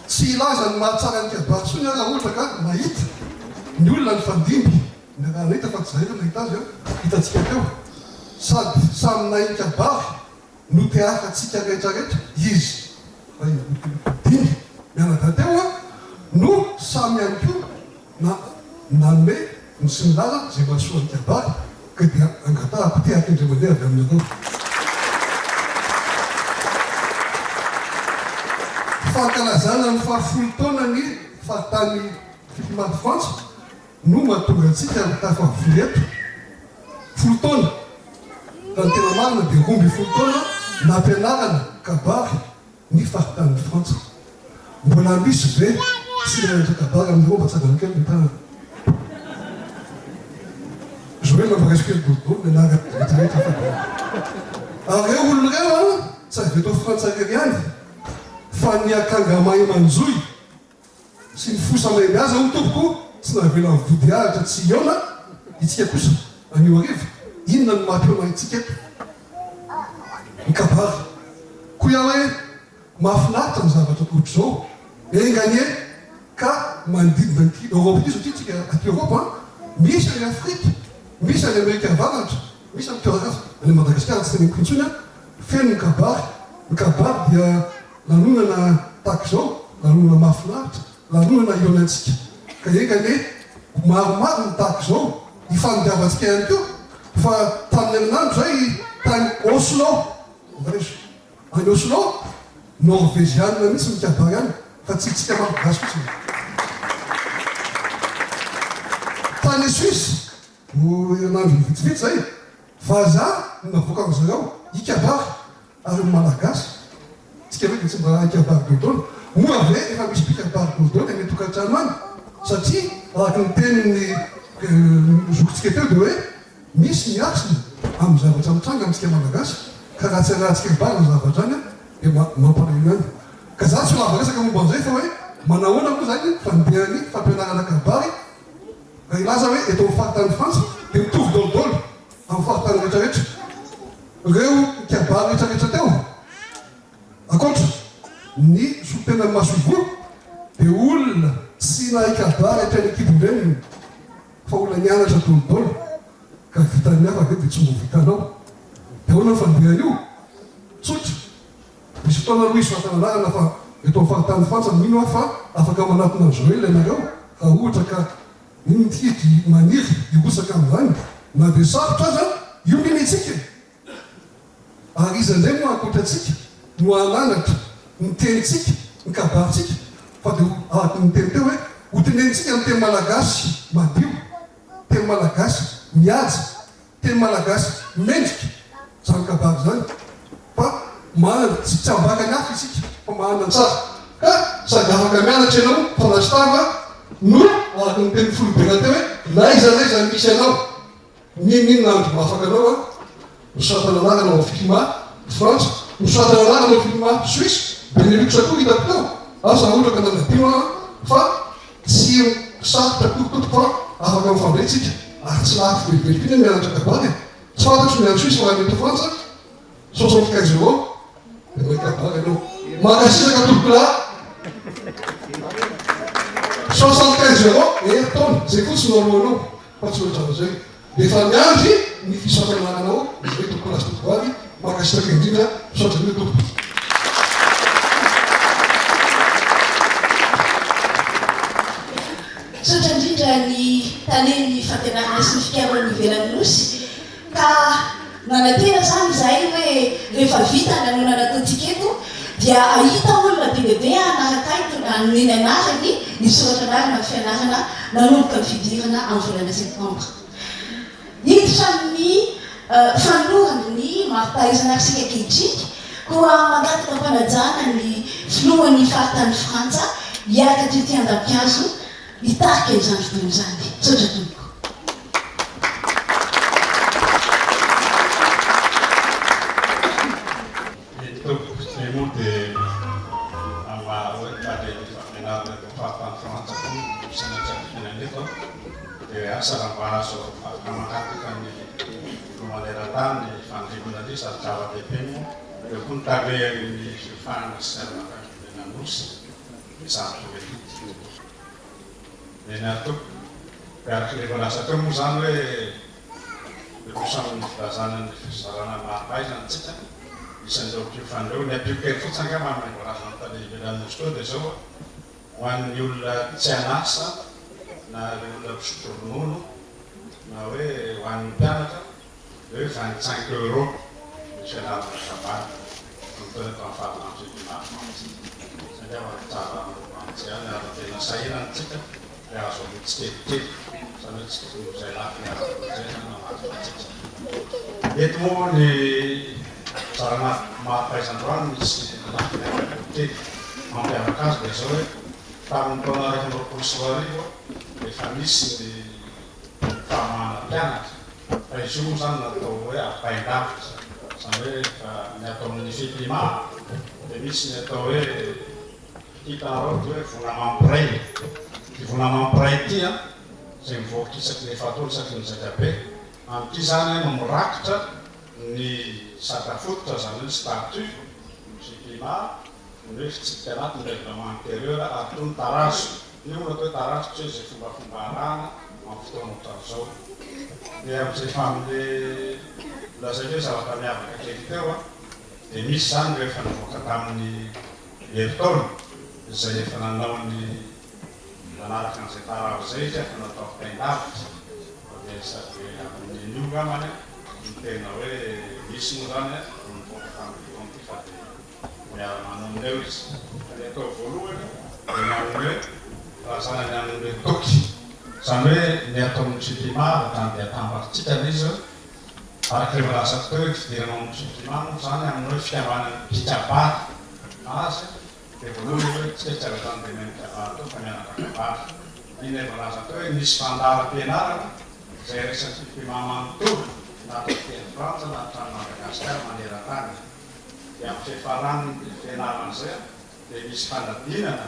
Tsy hilaza ny mahatsara ny kabary intsony aho raha ohatra ka nahita ny olona nifandimby niaraha-nahita fa tsy izahay no nahita azy an, hitantsika teo. Sady samy nahay nikabary no te hafa antsika rehetra rehetra izy ray dimy mianadahy teo an, no samy ihany koa na nanome ny sy nilaza izay mahasoa ny kabary ka dia angatahako te hakendry mandeha avy aminareo. Fankalazana ny fahafolo taona ny faritany Fifimaty Frantsa no mahatonga antsika ho tafavory eto. Folo taona, raha ny tena marina dia 12 taona nampianarana kabary ny faritanin'i Frantsa. Mbola misy ve tsy mianatra kabary amin'ireo mba tsangano kely ny tanana. Joel mba raiso kely dolidoly ny anarany rehetra rehetra fa dia ary ireo olona ireo an tsy avy eto Frantsa irery ihany fa ny akanga mahay manjohy sy ny fosa mahay mihaza hono tompoko tsy navela ny vody ahitra tsy hihaona itsika kosa anio hariva inona no maha-mpihaona antsika eto ny kabary koa iaho hoe Mahafinaritra ny zavatra ohatr'izao, enga anie ka manodidina an'ity Europe ity satria tsika aty Europe an, misy any Afrika, misy any Amerika Avaratra, misy amin'ny toerana hafa, any Madagasikara tsy teneniko intsony an, feno ny kabary, ny kabary dia lanonana tahaka izao, lanonana mahafinaritra, lanonana hihaonantsika, ka enga anie ho maromaro ny tahaka izao, hifandiavantsika ihany koa, fa tamin'ny herinandro izay tany Oslo, Norvège. Any Oslo, Norvezianina mihitsy mikabary any fa tsy itsika Malagasy fotsiny. Tany Suisse, vao herinandro vitsivitsy izay, vazaha no navoakan-dry zareo hikabary ary ny Malagasy, tsika ve dia tsy mba hikabary dolidoly? Moa ve efa misy mpikabary dolidoly any an-tokantrano any? Satria araka ny tenin'ny zokintsika teo dia hoe Misy ny hasina amin'ny zavatra mitranga amintsika Malagasy ka raha tsy arahantsika hibahana ny zavatra any dia mampalahelo ihany. Ka za tsy ho lava resaka momba an'izay fa hoe manahoana moa izany fandehan'ny fampianarana kabary raha hilaza hoe eto amin'ny faritany Frantsa dia mitovy daholo amin'ny faritany rehetra rehetra ireo kabary rehetra rehetra teo ankoatra ny solontenan'ny masoivoho dia olona tsy nahay kabary hatrany an-kibon-dreniny Fa olona nianatra dolidoly ka vitan'ny hafa ve dia tsy mbo vitanao? Dia ahoana ny fandehan'io? Tsotra. Misy fotoana aloha hisoratana anarana fa eto amin'ny faritany Frantsa mino aho fa afaka manatona an'i Joël ianareo raha ohatra ka mitidry maniry hirotsaka amin'izany na dia sarotra aza, io nge ny antsika e! Ary iza indray moa ankoatra antsika no hananatra ny tenintsika, ny kabarintsika, fa dia ho araka ny niteny teo hoe ho tenenintsika ny teny malagasy madio, teny malagasy mihaja, teny malagasy mendrika izany kabary izany, fa manana, tsy tsy ambaka ny hafa isika fa manana ny tsara. Ka sady afaka mianatra ianao fa lastava no araka ny tenin'ny filoha Bera teo hoe n'aiza n'aiza misy anao, N'inon'inona andro mahafaka anao an! Nosoratana anarana ao Fimpima, Frantsa, nosoratana anarana ao Fimpima, Suisse, Benelux koa hitako teo, asa raha ohatra ka nanadino aho an! Fa tsy sarotra akory tompoko fa afaka mifandray tsika ary tsy lafo velively koa ny mianatra kabary e! Tsy fantatro ny any Suisse fa raha ny eto Frantsa, 75 euros dia mahay kabary ianao. Mankasitraka tompokolahy! 75 euros herintaona, zay fotsiny no aloanao. Fa tsy ohatran'izay. Dia efa miandry ny fisaotra-anarana izay tompoko lahy sy tompoko vavy, mankasitraka indrindra, misaotra indrindra tompoko.
Misaotra indrindra ny talen'ny fampianarana sy ny fikarohana ivelan'ny Nosy ka Manantena izany izahay hoe rehefa vita ny lanonana ataontsika eto dia hahita olona be dia be hanaraka ahy hanome ny anarany ny soratra anarana amin'ny fianarana manomboka ny fidirana amin'ny volana septambra. Hiditra amin'ny fanolorana ny mari-pahaizana ary isika ankehitriny, koa mangataka am-panajana ny filohan'ny faritany Frantsa hiakatra ety an-dampihazo hitarika izany fotoana izany. Misaotra tompoko.
Ny tompoko izay moa dia amin'ny maha hoe mpandre ny fampianarana eto amin'ny faritany Frantsa koa no sanatria fiainana eto dia asa raha mba azo afaka mangataka ny filoha maneran-tany ny fandrimbona an'io sady zava-dehibe moa eo koa ny tarehin'ny fiofanana sy fiarovana Nosy izany politika. Eny ary tompoko. Dia araka ilay voalaza teo moa izany hoe miroso amin'ny filazana ny fizarana ny mari-pahaizana isika, isan'ireo mpiofana ireo. Ny ampiako kely fotsiny angamba amin'ilay voalazan'ny tale ivelan'ny Nosy teo dia izao, ho an'ny olona tsy an'asa na ireo olona mpisotro ronono na hoe ho an'ny mpianatra, Hoe 25 euros ny fianarana kabary nataony tamin'ny faritany Fitomafy. Saingy aho ary tsara antsy ihany ary tena sahirana tsika dia azo aloa tsikelikely. Izany hoe tsy tokony ho izay lafiny ara-bola izay izany no hamadika antsika. Eto moa ny fizarana mari-pahaizana androany misy lafiny ara-bola kely. Mampiavaka azy dia izao hoe tamin'ny taona 2021 dia efa nisy ny famoahana mpianatra fa izy io moa izany natao hoe ampain-davitra. Izany hoe efa ny ato amin'ny Fiprima dia misy ny atao hoe Hitanareo ity hoe vola mampiray. Ity vola mampiray ity an, izay mivoaka isaky ny efa-taona isaky ny zaikabe, amin'ity izany no mirakitra ny sata fototra, izany hoe ny statut, ny GPMA, ny hoe fitsipika anaty, ny règlement intérieur ary koa ny tarazo. Io moa no atao hoe tarazo tsy hoe izay fombafomba arahana amin'ny fotoana ohatran'izao. Dia amin'izay efa amin'ilay nolazaiko hoe zavatra miavaka kely teo an, dia misy izany ireo efa nivoaka tamin'ny Herintaona izay efa nanao ny nanaraka an'izay tarazo izay izy efa natao ampitain-davitra fa dia sady amin'io angambany no tena hoe misy moa izany no nivoaka tamin'ity taona ity fa dia miara-manonona eo izy. Fa ny atao voalohany dia ny amin'ny hoe filazana ny amin'ny hoe toky. Izany hoe ny ato amin'ny Fimpima ohatrany dia atambatritsika ilay izy hoe araka ilay voalazako teo hoe fidirana ao amin'ny Fimpima moa izany amin'ny hoe fikambanan'ny mpikabary azy dia voalohany hoe tsika tsy avy hatrany dia mahay mikabary teo fa mianatra kabary. Iny ilay voalaza teo hoe nisy fandaharam-pianarana izay iraisan'ny Fimpima manontolo na ato teny Frantsa na hatrany Madagasikara maneran-tany. Dia amin'ny fiafaran'ny fianarana izay dia misy fanadinana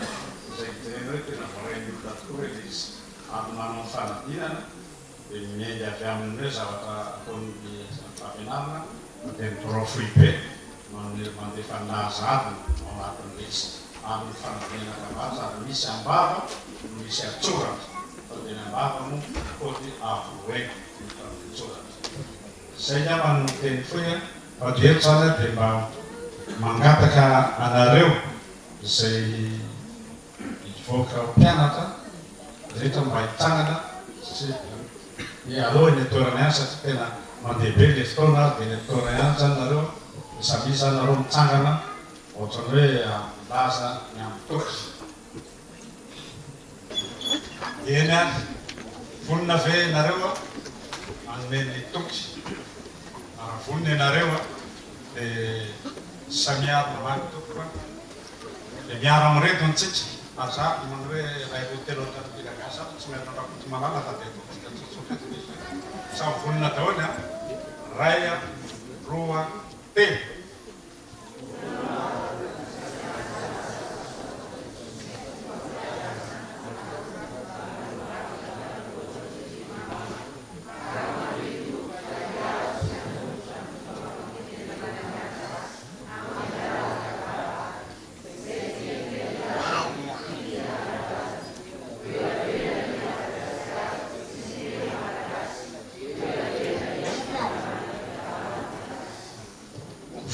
izay jerena hoe tena voarain'ny olona tokoa ve ilay izy. Avy manao ny fanadinana dia miainga avy amin'ny hoe zavatra ataon'ny fampianarana dia ny birao foibe manome mandefa ny laza adina ao anatin'ilay izy ary ny fanadinana kabary sady misy am-bava no misy an-tsoratra fa dia ny am-bava moa kaoty avo roa heny noho ny an-tsoratra. Izay angamba no teny fohy an! Fa dia eto izany aho dia mba mangataka anareo izay Hivoaka ho mpianatra rehetra mba hitsangana sy ny aleo eny an-toerana ihany satria tena mandeha be ilay fotoana ary dia eny an-toerana ihany izany nareo dia samia izany nareo mitsangana ohatran'ny hoe milaza ny amin'ny toky. Eny ary, vonona ve ianareo hanome ny toky? Raha vonona ianareo dia samia ary mamaky tompoko a. Dia miara miredona tsika ary za manao hoe iray roa telo ohatran'ny mpihira gasy ato tsy mihaino an-dRakotomalala fa dia ataontsika tsotsotra eto ilay izy hoe samy vonona daholo an! Iray an, roa, telo.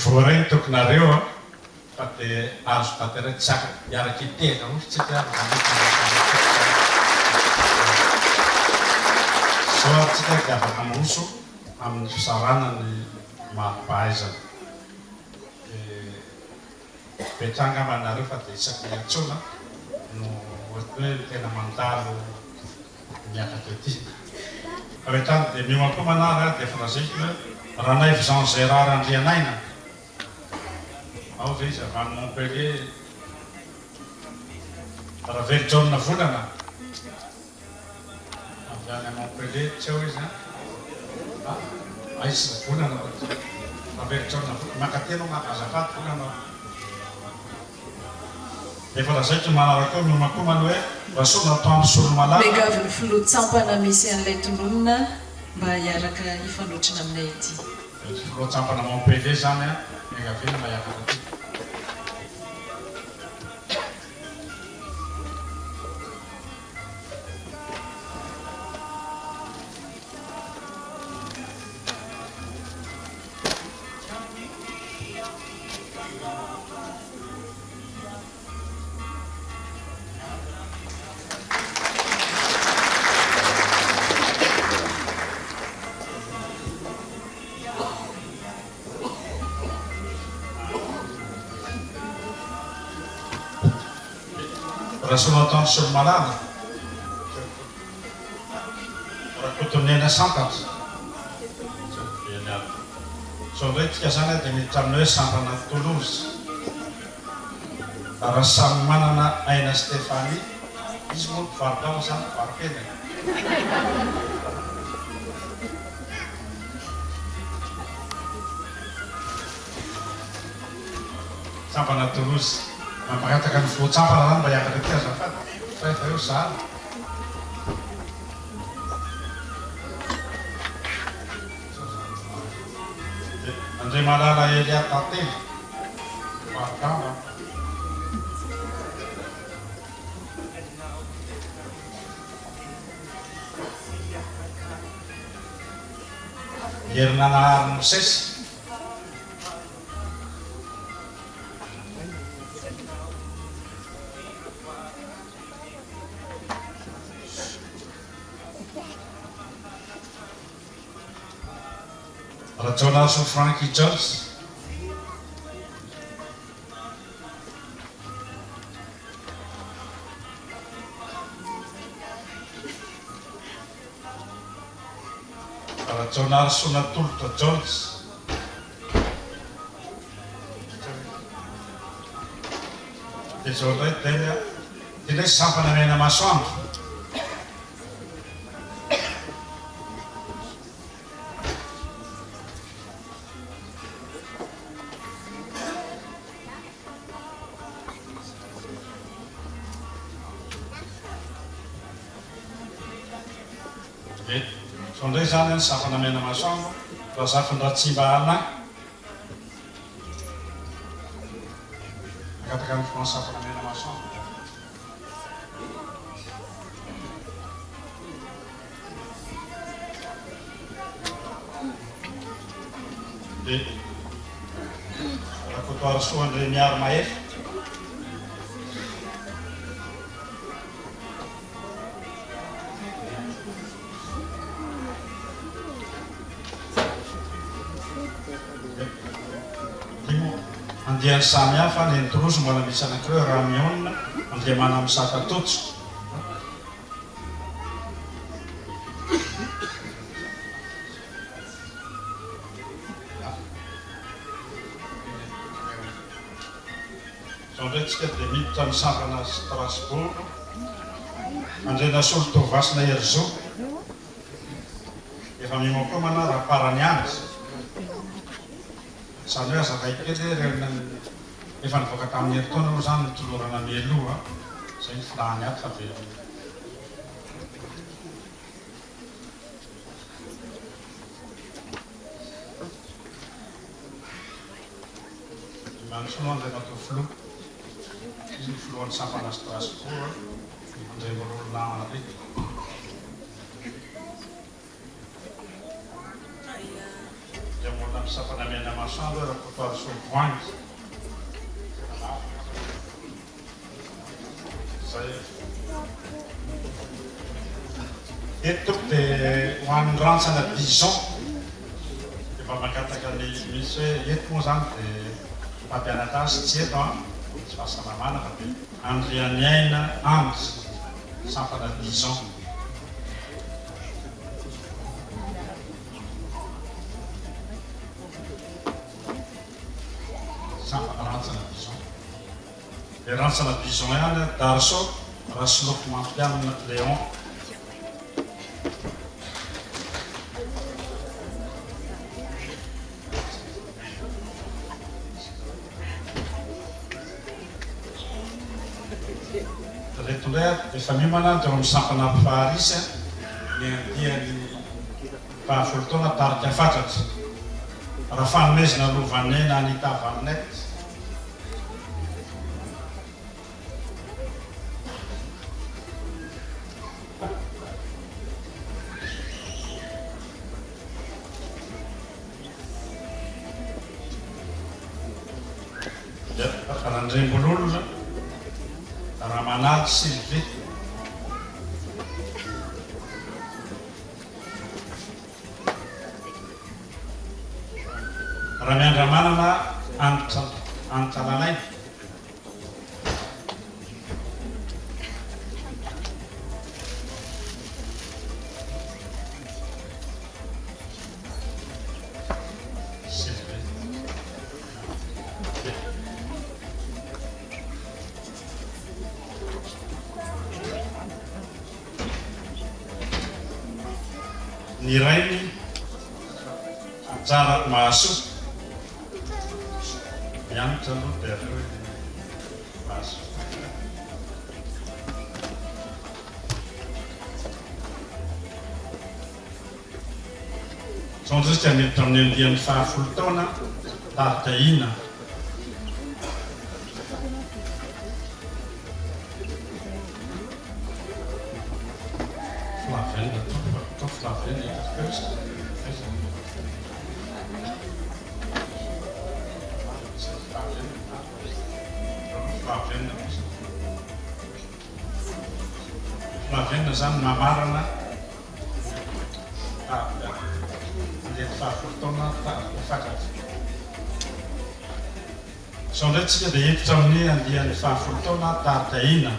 Voaray ny tokinareo a, fa dia azo tanterahina, tsy afaka hiaraka hitehaka mihitsy tsika ary izany hoe tsy afaka mitoky izany. Izao ary tsika dia afaka miroso amin'ny fizarana ny mari-pahaizana. Dia betsaka angamba nareo fa dia isaky ny antsoina no ohatry ny hoe tena mandalo miakatra ety. Avy hatrany dia miomankomana ary aho dia efa lazaiko hoe Ranaivo Jean Gérard Andrianaina. Ao ve izy avy any Montpellier? Ravelojaona Volana. Avy any Montpellier, tsy ao izy an? A? Aiza volana fa tsy Ravelojaona volana, mankaty ianao maka azafady volana ô. Efa lazaiko ny manaraka eo miomankomana hoe Rasoanatoandro Solomalala.
Miangavy ny filoha-tsampana misy an'ilay tononina mba hiaraka hifanotrona aminay ety.
Ny filoha-tsampana Montpellier izany an, miangaviana mba hiakatra aty. Rasoloantoandro Solomalala. Andriananiaina Santatra. Izao indray tsika izany dia miditra amin'ny hoe sampana Toulouse. Rasamimanana Aina Stéphanie, izy moa mpivaro-damba sa mpivaro-kena e? Sampana Toulouse. Mampirataka ny filohan-tsampana zany mba hiakatra aty azafady fa efa eo zara. Andriamalala Elia Tantely, mpivaro-damba. Herinanahary Mosesy. Rajaonarison Francky Jones. Rajaonarison Natolotra Jones. Dia izao indray dia ity indray sampana miaina masoandro. Dia izao indray izany ny sampana miaina masoandro, Razafindratsiba Alain. Mangataka ny filohan'ny sampana miaina masoandro. Dia Rakotoarisoa Andriamihary Mahefa. Andiany samy hafa, ny Toulouse mbola misy anankiray, Ramionina, Andriamanamisaka Tojo. Izao indray tsika dia miditra amin'ny sampana Strasbourg. Andrianasolo Tovasina Herizo. Efa miomankomana Raparany Andry. Izany hoe hazavaiko kely hoe ireo efa nivoaka tamin'ny herintaona aloha izany notolorana mialoha. Izay ny filahany ato fa dia. Imansoa Andriamatoa Filoha, izy no filohan'ny sampana Strasbourg, Andriambololona Henri. Andriambololona amin'ny sampana Miainamasoandro, Rakotoarisoa Voahangy. Zay. Eto tompoko dia ho an'ny rantsana Dijon dia mba mangataka ny misy hoe eto moa izany dia mpampianatra azy tsy eto an, tsy fahasalamana fa dia Andrianiaina Andry, sampana Dijon. Sampana rantsana Dijon. Dia rantsana Dijon ihany a, Darso, Rasolofo Mampianina Léon. Ireto indray a, efa miomana teo amin'ny sampana Paris ny andiany fahafolo taona tarika fatratra. Rafanomezana Lovanena Anita Valnette. Randriambololona Ramanaly Sylvie. Ramiandramanana Hanitra Hanitra Lalaina. Ny rainy Anjara Mahasoa. Mianatra aloha dia avy eo Mahasoa. Izao indray isika miditra amin'ny andiany fahafolo taona tarika Hina. Flavel tompoko, atao Flavel hitako teo izy. Aiza ny Flavel, Flavel kosa. Flavel izany mamarana tarika andiany fahafolo taona tarika fatratra. Izao indray tsika dia hiditra amin'ny andiany fahafolo taona tarika Hina.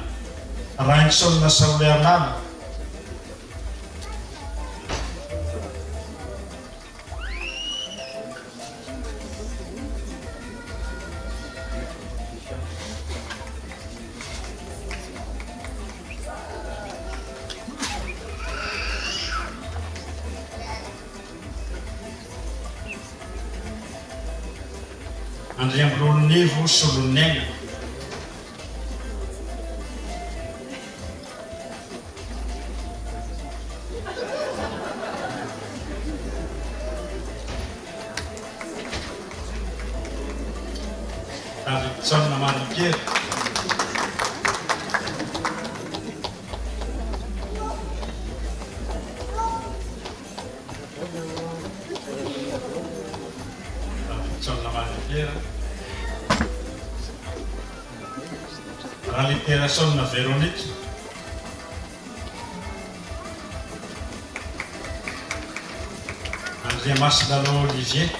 Raingisaona Saolialala. Andriambololonivo Soloniaina. Davidson Marie Pierre. Davidson Marie Pierre. Raliterason Véronique. Andriamasilalo Olivier.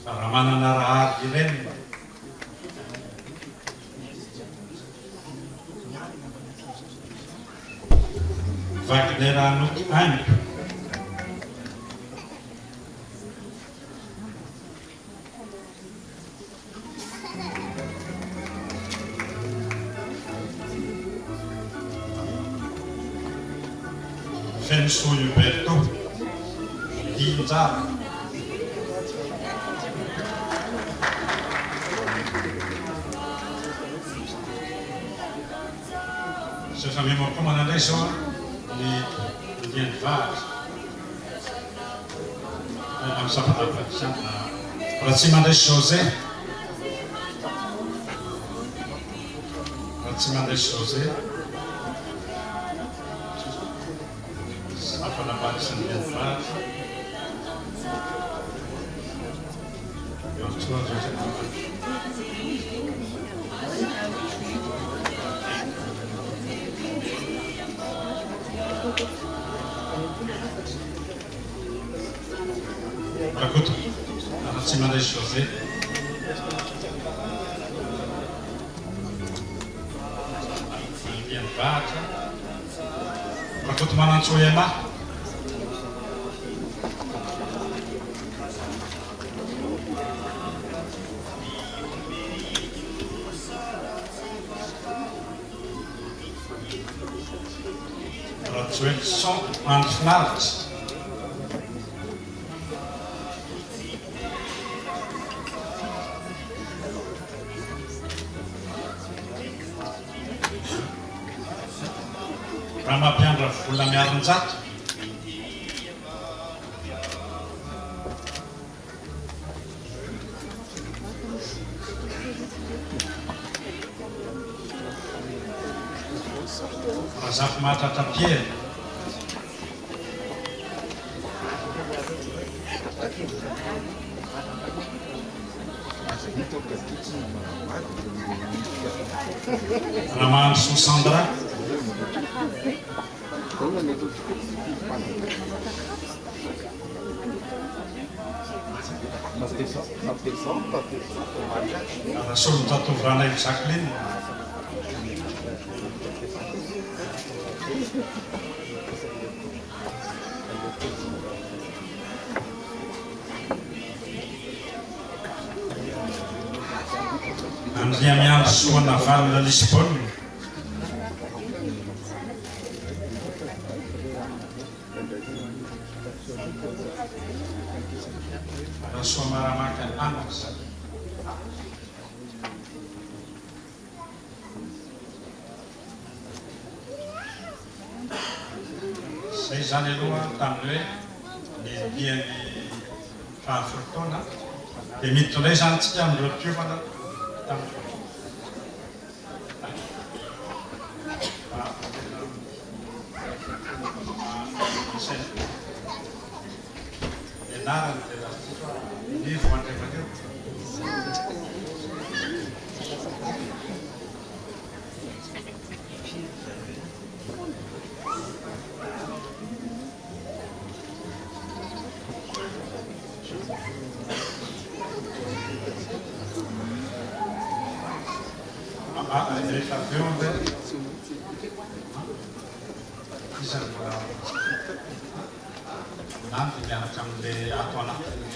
Ramanana Rahary Irène. Wagner Anouk Haingo. Fenosoa Huberto, Linjara. Misaotra maimaimpoana indray izao ny andiany vary. Amin'ny sampana Ratsimandresy José. Ratsimandresy José. Sampana Paris andiany vary. Rakoto Ratsimandresy José. Andiany Vahatra. Rakotomanantsoa Emma. Rajoelison Andry Finaritra. Ramampiandravola Miarinjato. Razafimahatratra Pierre. Ramandrosoa Sandra. Rasolonjatovo Ranaivo Jacqueline. Andriamiandrisoa Navalona Lisbonne. Rasoamaramaka Anatra. Izay izany aloha tamin'ny hoe ny andiany fahafolo taona. Dia miditra indray izany tsika amin'ireo mpiofana tamin'ny Ny anarany dia Ratifa Nivo Andriamanio. Rehefa avy eo indray, iza no mbola na dia miaraka amin'ilay ato anatin'ilay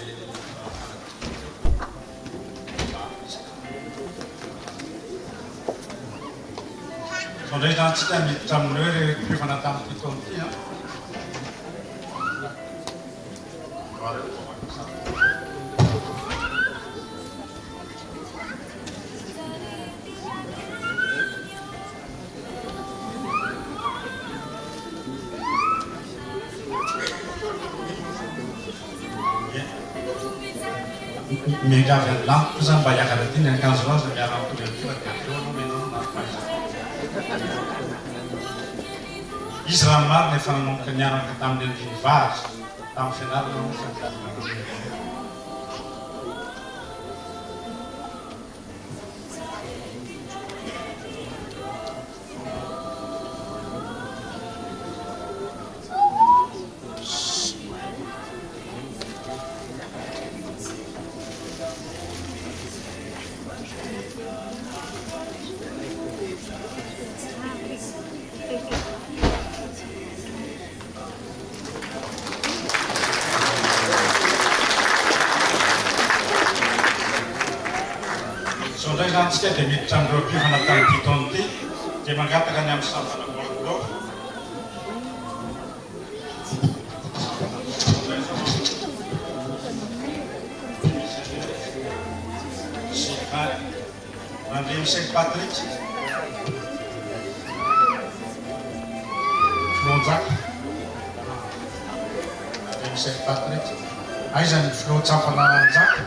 Izao indray izany tsika miditra amin'ny hoe ireo mpiofana tamin'ity taona ity an. Miangavy an'i Lanto koa zany mba hiakatra aty ny akanjo aza miara mitovy amin'ity fa dia avy eo aloha ianao no mari-pahaizana. Izy raha ny marina efa nanomboka niaraka tamin'ny andiany vary tamin'ny fianarana moa fa niaraka tamin'ny Izao indray izany isika dia miditra amin'ireo mpiofana tamin'ity taona ity dia mangataka ny amin'ny sampana Bordeaux. Sylvain Randriamisaingy Patrick, Filohanjaka Randriamisaingy Patrick, aiza ny filohan-tsampana Njaka?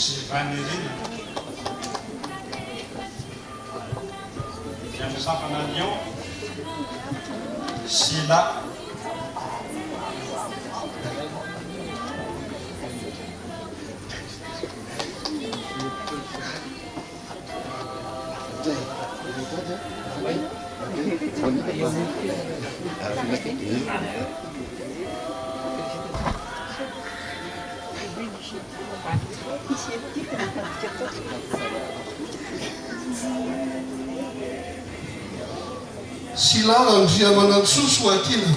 Sylvain Nirina, avy amin'ny sampana Lyon, Sheila.
Sila Andriamanantsoa Soatiana.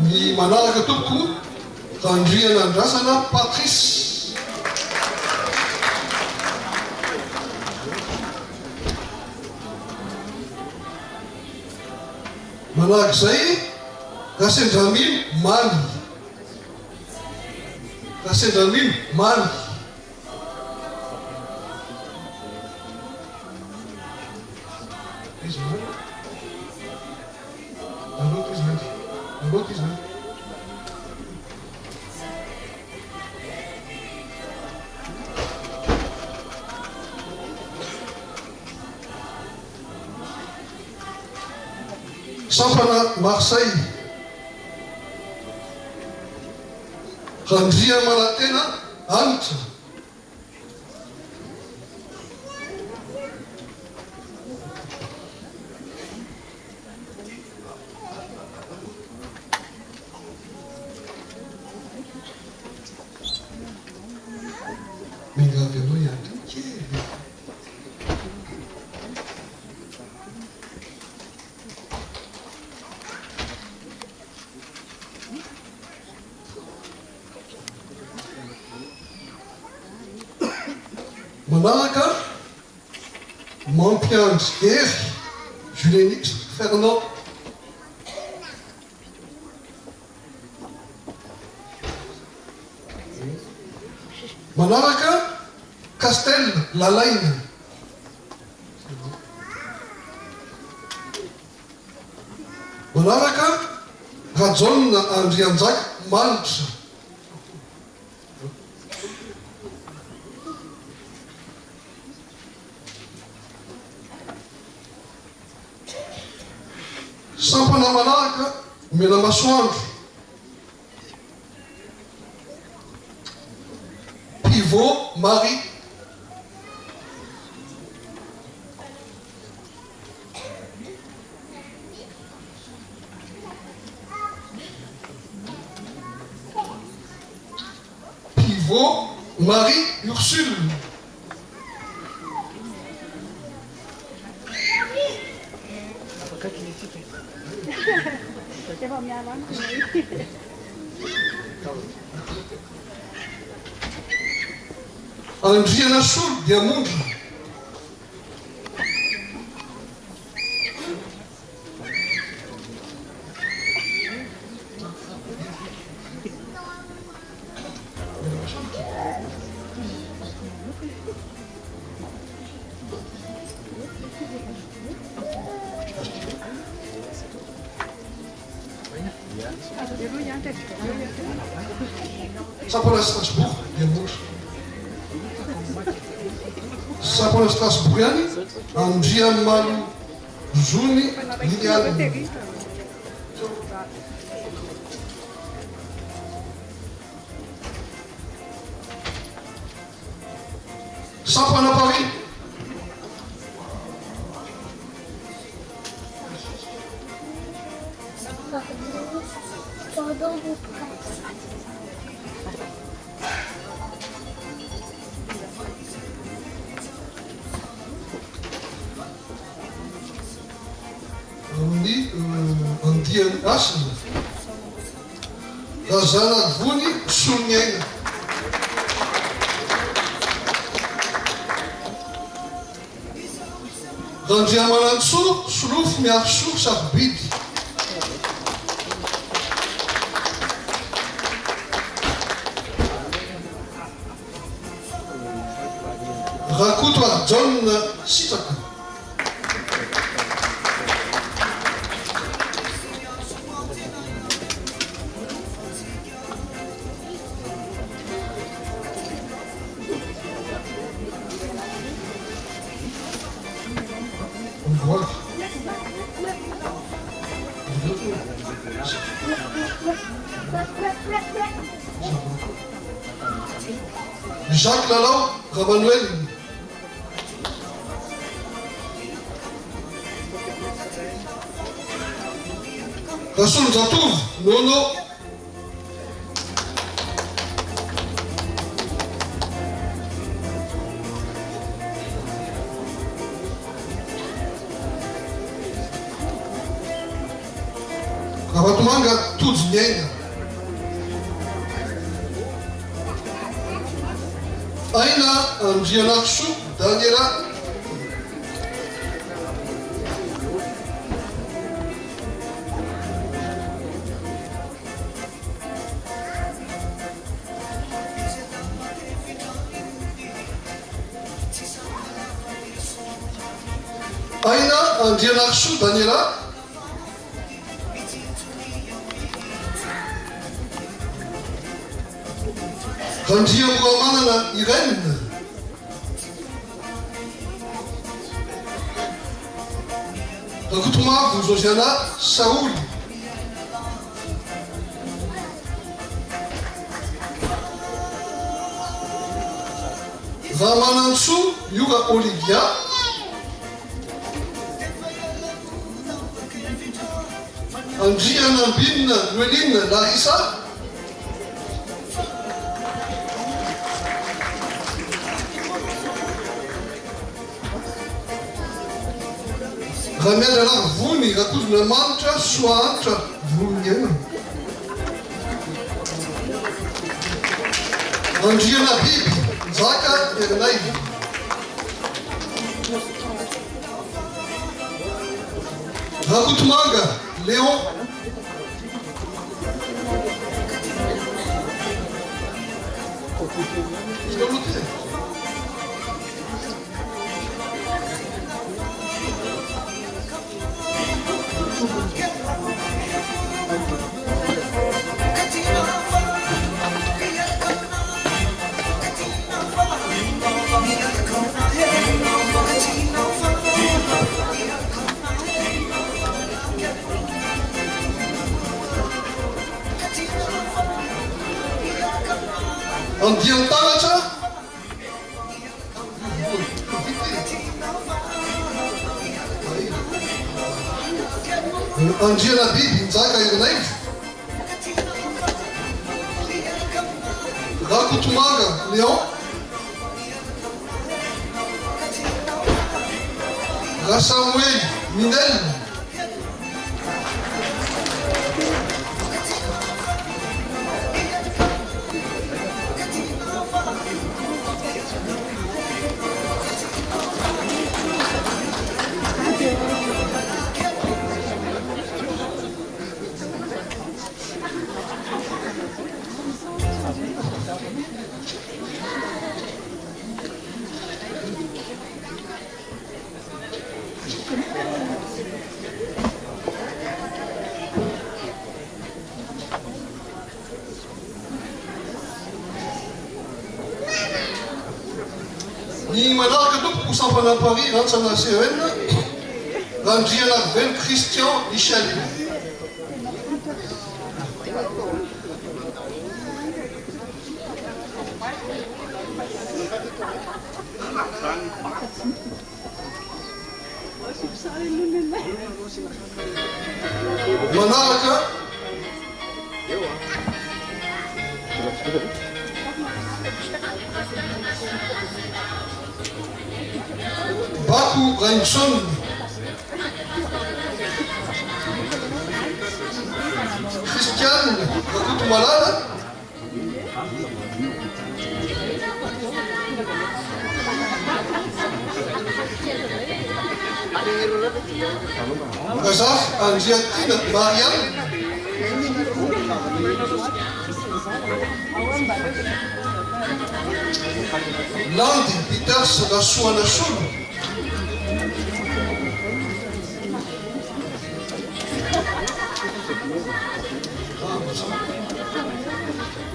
Ny manaraka tompoko, Randrianandrasana Patrice. Manarak'izay, Rasendramino Mamy. Rasendramino Mamy. Iza izany? Naloto izany. Naloto izany. Sampana Marseille. Randriamanantena Hanitra. Manaraka, Mampiandry Hery, Julenix Fernand. Manaraka, Castel Lalaina. Manaraka, Rajaona Andrianjaka Manitra. Sampana manaraka, Menamasoandro. Pivot Marie. Pivot Marie Ursule. Andrianasolo Diamondra. Sampana Strasbourg Diamondra. Sampana Strasbourg ihany Andriamalo Zony Liliane. Sampana Paris. Amin'ny andiany Hasina, Razanavony Soloniaina. Randriamanantsoa Solofo Miarisoa Sarobidy. Rakotoarijaona Sitraka. Jacques Lalao Ramanoelina. Rasolonjatovo Nono. Ravatomanga Tojo Niaina. Aina Andrianarisoa Daniela. Aina Andrianarisoa Daniela. Randriamoramanana Irène. Rakotomavo Josiana Saholy. Ramanantsoa Miora Olivia. Andrianambinina Noeline Larissa. Ramiandralavo Vony Rakotondramanitra Soahanitra Voloniaina. Andrianabiby Njaka Ernaivo. Rakotomanga Léon. Andian-taratra. Andrianabiby Njaka Herinaivo, Rakotomanga Léon, Rasamoely Minel. Ny manaraka tompoko sampana Paris rantsana CEN Randrianarivelo Christian Michel. Manaraka Bako Rainson Christiane Rakotomalala. Razafy Andriatiana Marianne. Landy Peters Rasoanasolo.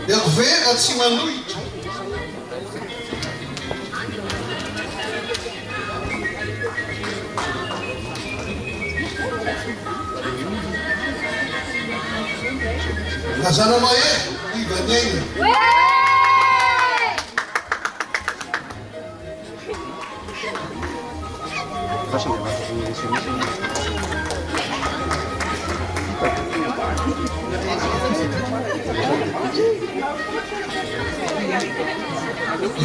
Hervé Ratsimanohitra. Razanamahery Ivaniaina.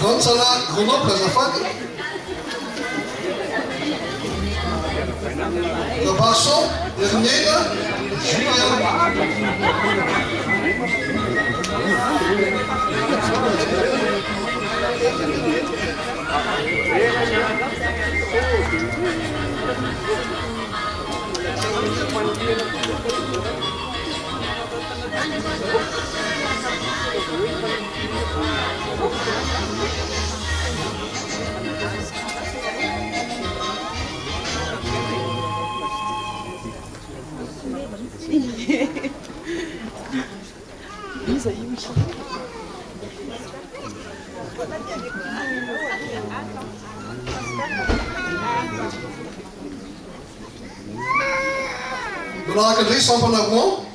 Rantsana Grenoble azafady. Rabarison Heriniaina Julien. Manaraka indray sampana Rouen,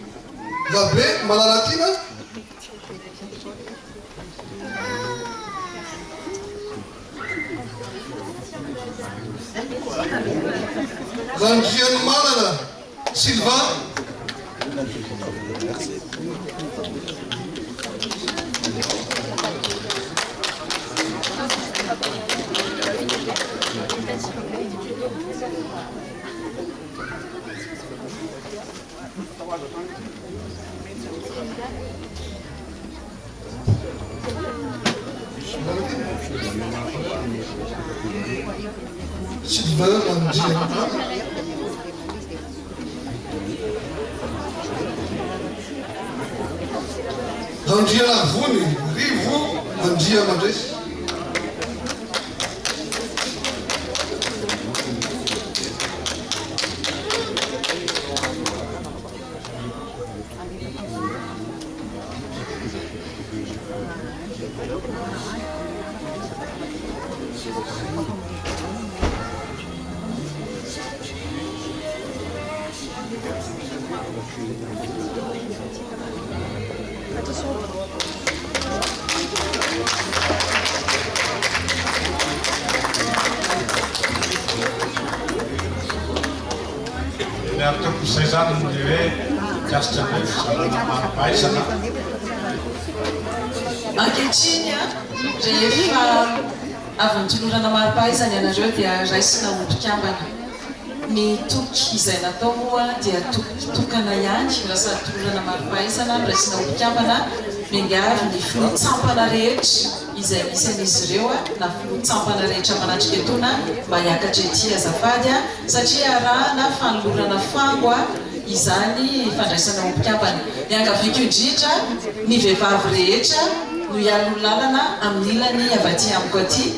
Rabe Malalatiana. Randrianomanana Sylvain. Sylvain Randrianomanana. Randrianarivony Rivo Andriamandresy.
Ny ary tokony izay izany ny hoe mikasika ny hoe fizarana mari-pahaizana.
Ankehitriny, rehefa avy notolorana mari-pahaizana ianareo dia raisina ho mpikambana. Ny toky izay natao moa dia toky tokana ihany, raha sady tolorana mari-pahaizana no raisina ho mpikambana, miangavy ny filoha-tsampana rehetra izay misy an'izy ireo na filoha-tsampana rehetra manatrika etoana mba hiakatra ety azafady satria arahana fanolorana fango izany fandraisana ho mpikambana. Iangaviako indrindra ny vehivavy rehetra no hialoha lalana amin'ny ilany avy aty amiko aty.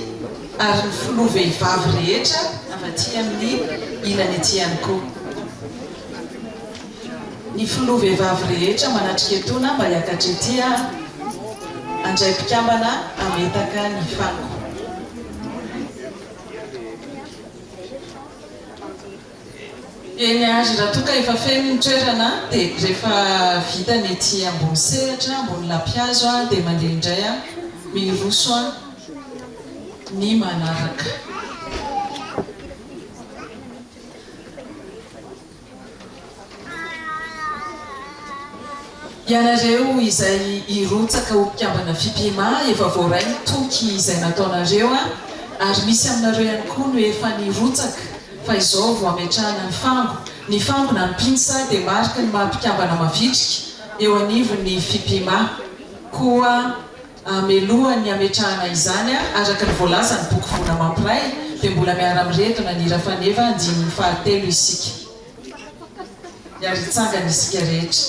ary ny filoha vehivavy rehetra avy aty amin'ny ilany aty ihany koa. Ny filoha vehivavy rehetra manatrika etoana mba hiakatra ety handray mpikambana hametaka ny fako. Eny ary, raha toa ka efa feno ny toerana dia rehefa vita ny ety ambony sehatra, ambony lampihazo dia mandeha indray miroso ny manaraka. Ianareo izay hirotsaka ho mpikambana Fimpima, efa voaray ny toky izay nataonareo ary misy aminareo ihany koa no efa nirotsaka fa izao vao ametrahana ny fango. Ny fango na ny pinsa dia mariky ny maha mpikambana mavitrika eo anivon'ny Fimpima. Koa melohan'ny hametrahana izany araka ny voalazan'ny boky Vola Mampiray dia mbola miara-miredona ny hira faneva andininy fahatelo isika. Ary hitsangana isika rehetra.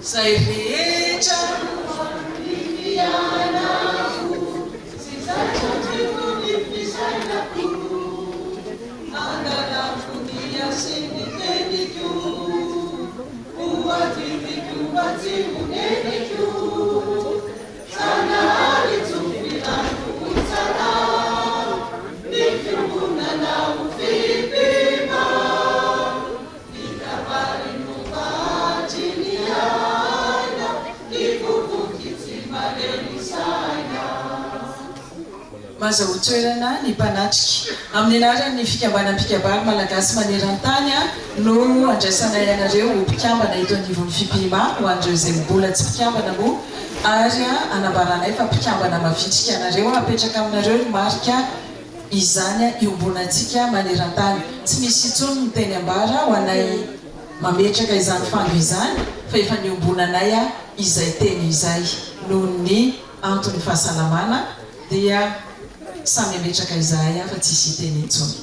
Izay rehetra nohandidianako sy izay tratiko ny fisainako, andalako ny hasin'ny teniko. Ho adidiko mba tsy ho neniko Zanahary tsofy rano ho tsara Ny fiombonana ho fipima Ny kabary no fatry ny aina Ny vovoky tsy malemy saina. Mahazahoa toerana ny mpanatrika. Amin'ny anaran'ny Fikambanan'ny Mpikabary Malagasy maneran-tany no andraisanay anareo ho mpikambana eto anivon'ny Fipima, ho an'ireo izay mbola tsy mpikambana moa, ary anambaranay fa mpikambana mavitrika anareo, apetraka aminareo ny marika izany iombonantsika maneran-tany. Tsy misy intsony ny teny ambara ho anay mametraka izany fango izany fa efa niombonanay izay teny izay noho ny antony fahasalamana. Dia samy hametraka izahay fa tsisy hiteny intsony.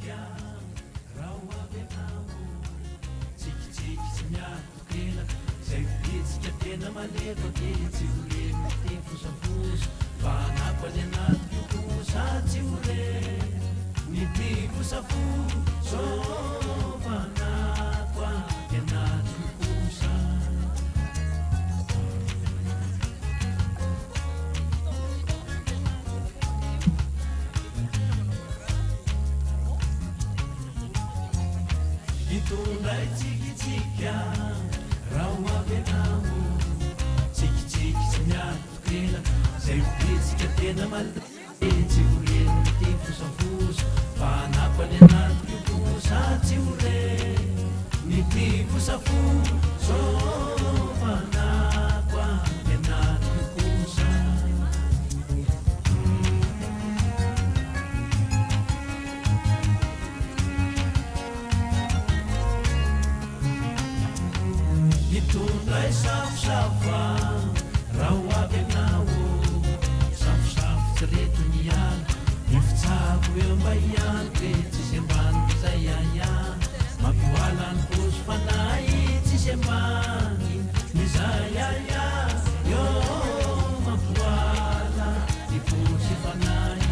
tsikitsiky raha ho avy ianao Tsikitsiky tsy miato-kelaka Izay bitsika tena malefaka e Tsy ho re mitia fosafosa Fa anako any anatiko kosa Tsy ho re mitia fosafosa Fa anako any anatiko kosa. Hitondray tsikitsiky raha ho avy ianao Tsikitsiky tsy miato-kelaka Izay ho bitsika tena malemy Tsy ho ren'ity fosafosa Fa anako any anatiko kosa Tsy ho ren'ity fosafosa Fa anako any anatiko kosa. Hitondray safosafo raha ho avy ianao ô Safosafo tsy reto ny ala Ny fitsabo eo mba hiantoka e Tsisy ambany izay ahiahy Mampihoala ny paosy fanahy Tsisy ambany izay ahiahy ô Mampihoala ny paosy fanahy.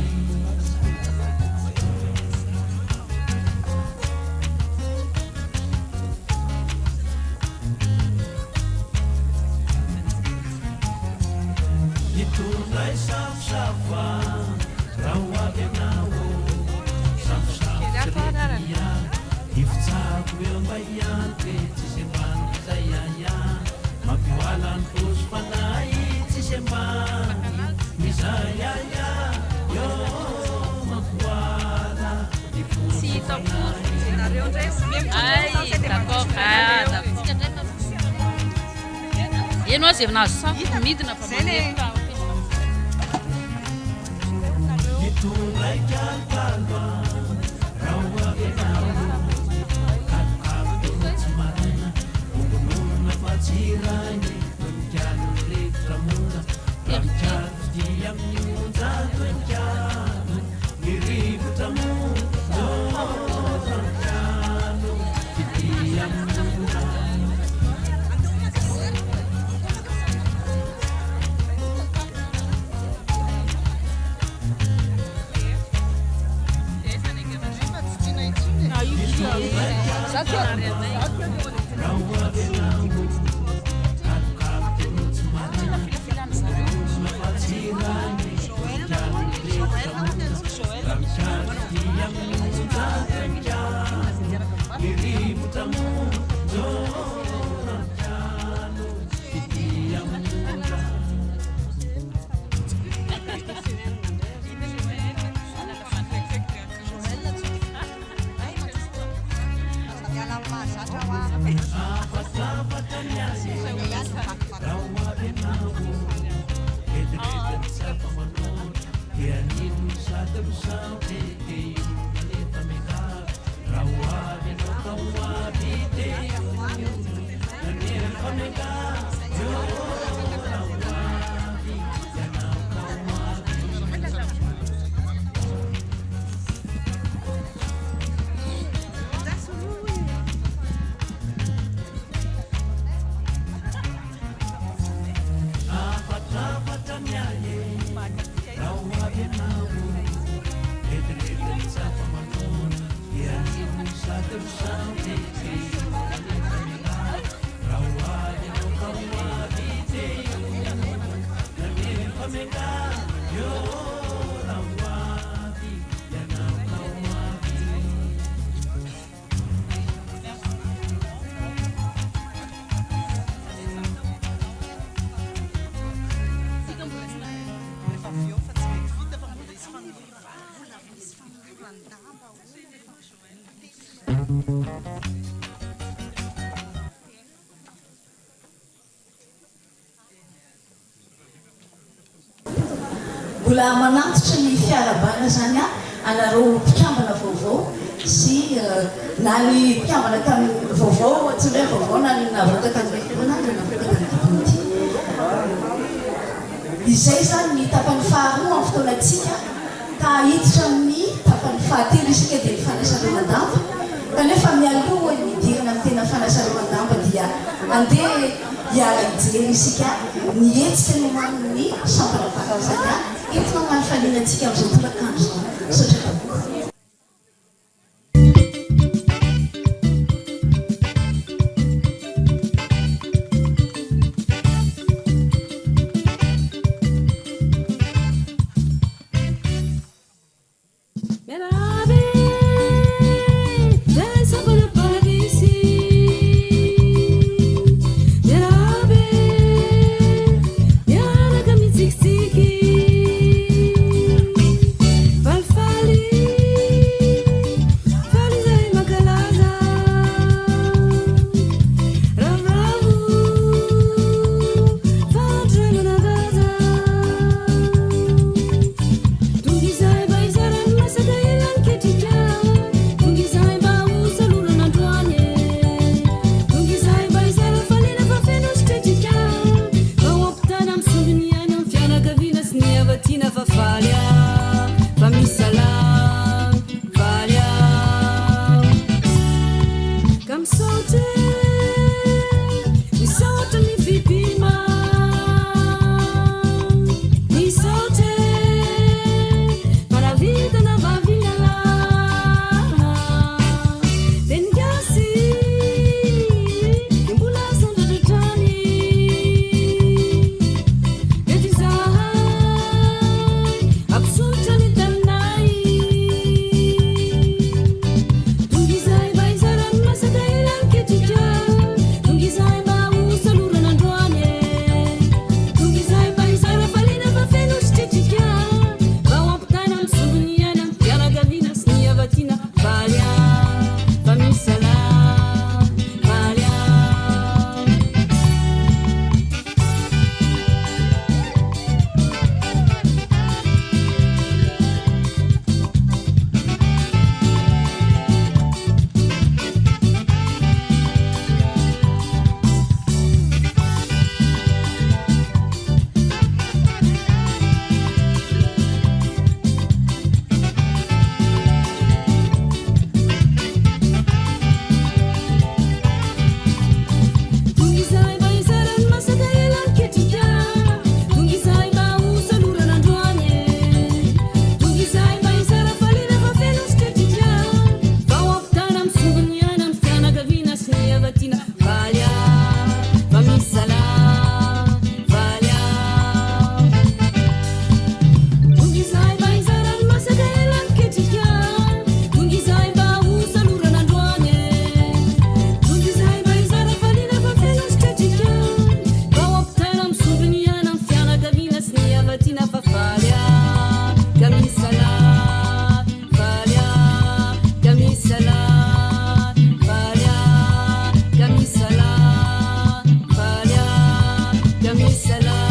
Hitondray safosafo raha ho avy ianao ô Safosafo tsy reko ny ala Hifitsako eo mba hiantoka e Tsisy ambany izay ahiahy Mampihoala ny paosy fanahy Tsisy ambany izay ahiahy ô Mampihoala ny paosy fanahy.
Ay, d'accord. Ah, d'accord. Eny hoa zay nahazo safotra midina fa mandeha.
Hitondray kalokalo raha ho avy ianao Kalokalo toa tsy maraina Ongononona fa tsy rainy Tononkalo rivotra monja Raha mikalo fitia amin'ny onja Tononkalo ny rivotra monja Tononkalo fitia amin'ny onja.
Mbola manantitra ny fiarahabana izany aho anareo mpikambana vaovao sy na ny mpikambana tamin'ny vaovao, tsy hoe vaovao na ny navoaka tamin'ny fotoana na navoaka tamin'ny dimy. Izay izany ny tapany faharoa amin'ny fotoanantsika ka hiditra amin'ny tapany. tapany fahatelo isika dia ny fanasarotandamba. Kanefa mialoha ny hidirana amin'ny tena fanasarotandamba dia andeha hiara-hijery isika ny hetsika nomanin'ny sampana Parazania entina ho an'ny antsika amin'izao tolakandro izao. Misaotra tompoko.
Miarahaba e! Ilay sampana Parisy. Miarahaba e! Miaraka mitsikitsiky. Falifaly, faly izahay mankalaza. Ravoravo, fa andro iray manan-daza. Tonga izahay mba hizara ny masaka ela niketrika. Tonga izahay mba ho salorana androany e. Tonga izahay mba hizara hafaliana fa feno sy tretrika. Mba ho ampitaina amin'ny sombiny aina amin'ny fianakaviana sy ny hava-tiana fa faly aho fa misalahy, faly aho. Ka misaotra e, misaotra ny Fipima. Misaotra e, fa nahavita navavy ialahy. Teny gasy dia mbola sandratra hatrany. Eto izahay hampisondrotra ny taninay. Tonga izahay mba hizara ny masaka ela niketrika. Tonga izahay mba ho salorana androany e. Tonga izahay mba hizara hafaliana fa feno sy tretrika. Mba ho ampitaina amin'ny sombiny aina amin'ny fianakaviana sy ny hava-tiana. Faly aho fa misalahy, faly aho. Tonga izahay mba hizara ny masaka ela niketrika. Tonga izahay mba ho salorana androany e. Tonga izahay mba hizara hafaliana fa feno sy tretrika. Mba ho ampitaina amin'ny sombiny aina amin'ny fianakaviana sy ny hava-tiana. Faly aho fa misalahy, faly aho. Tonga izahay mba hizara ny masaka ela niketrika. Tonga izahay mba ho salorana androany e. Tonga izahay mba hizara hafaliana fa feno sy tretrika. Mba ho ampitaina amin'ny sombiny aina amin'ny fianakaviana sy ny hava-tiana fa faly aho ka misalahy, faly aho ka misalahy, faly aho ka misalahy, faly aho ka misalahy.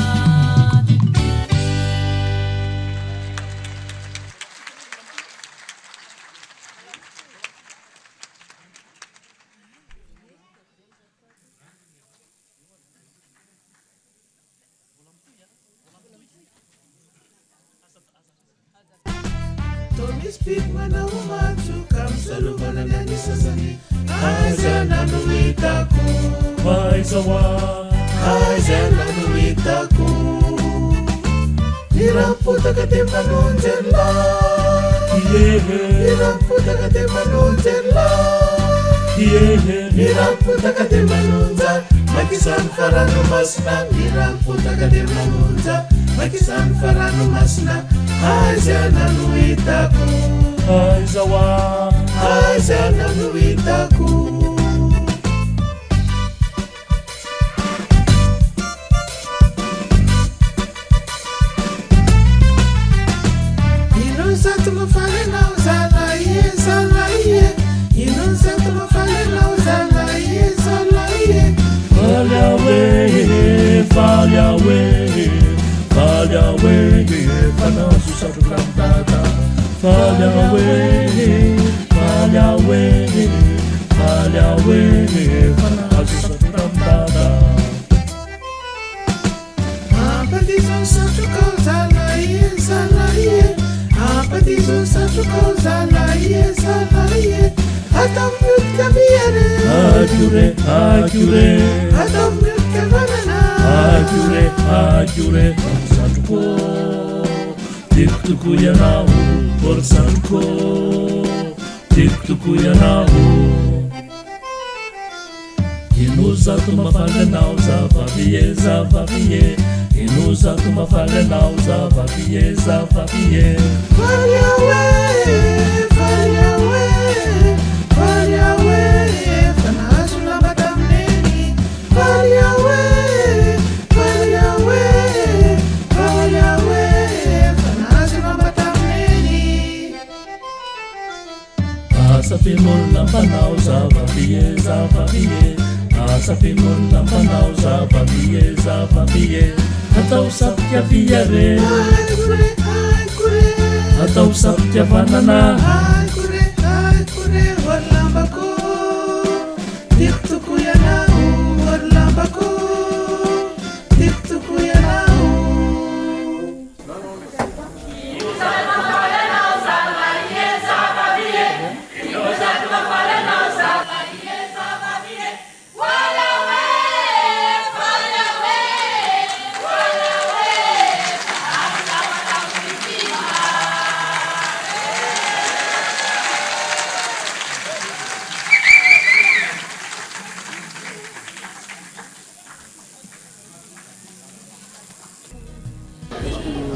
Toa misy biby manao matso ka misolomana ny an'ny sasany. Aiza na no hitako?
Aiza hoa?
Aiza na no hitako? Ny ranom-potaka dia manonja an'lah. Ny ranom-potaka dia manonja an'lah. Ny ranom-potaka dia manonja. Maika izany fa ranomasina. Ny ranom-potaka dia manonja. Maika izany fa ranomasina. Aiza na no hitako?
Aiza hoa?
Aiza na no hitako? Ino zato mafaly anao zalahy e zalahy e Ino zato mafaly anao zalahy e zalahy e
Faly aho e, faly aho e, faly aho e, fa nahazo satroka tamin'i Dada. Faly aho e, faly aho e, faly.
Ataovy mihodika havia re.
Akio re, akio re.
Ataovy mihodika havanana.
Akio re, akio re, ry zandriko ô. Tiako tokoa ianao, ô ry zandriko ô. Tiako tokoa ianao. Ino zato mahafaly anao zavavy e zavavy e Ino zato mahafaly anao zavavy e zavavy e
Faly aho e, faly aho e, faly aho e, fa nahazo lamba tamin'iny. Faly aho e, faly aho e, faly aho e, fa nahazo lamba tamin'iny.
Asa fenoina mpanao zava-by e zava-by e Asa fenoina mpanao zava-by e zava-by e Atao sampikavia re
Haiko re, haiko re.
Atao sampikavanana
Haiko re, haiko re, ô ry lambako, tiako tokoa ianao, ô ry lambako, tiako tokoa ianao.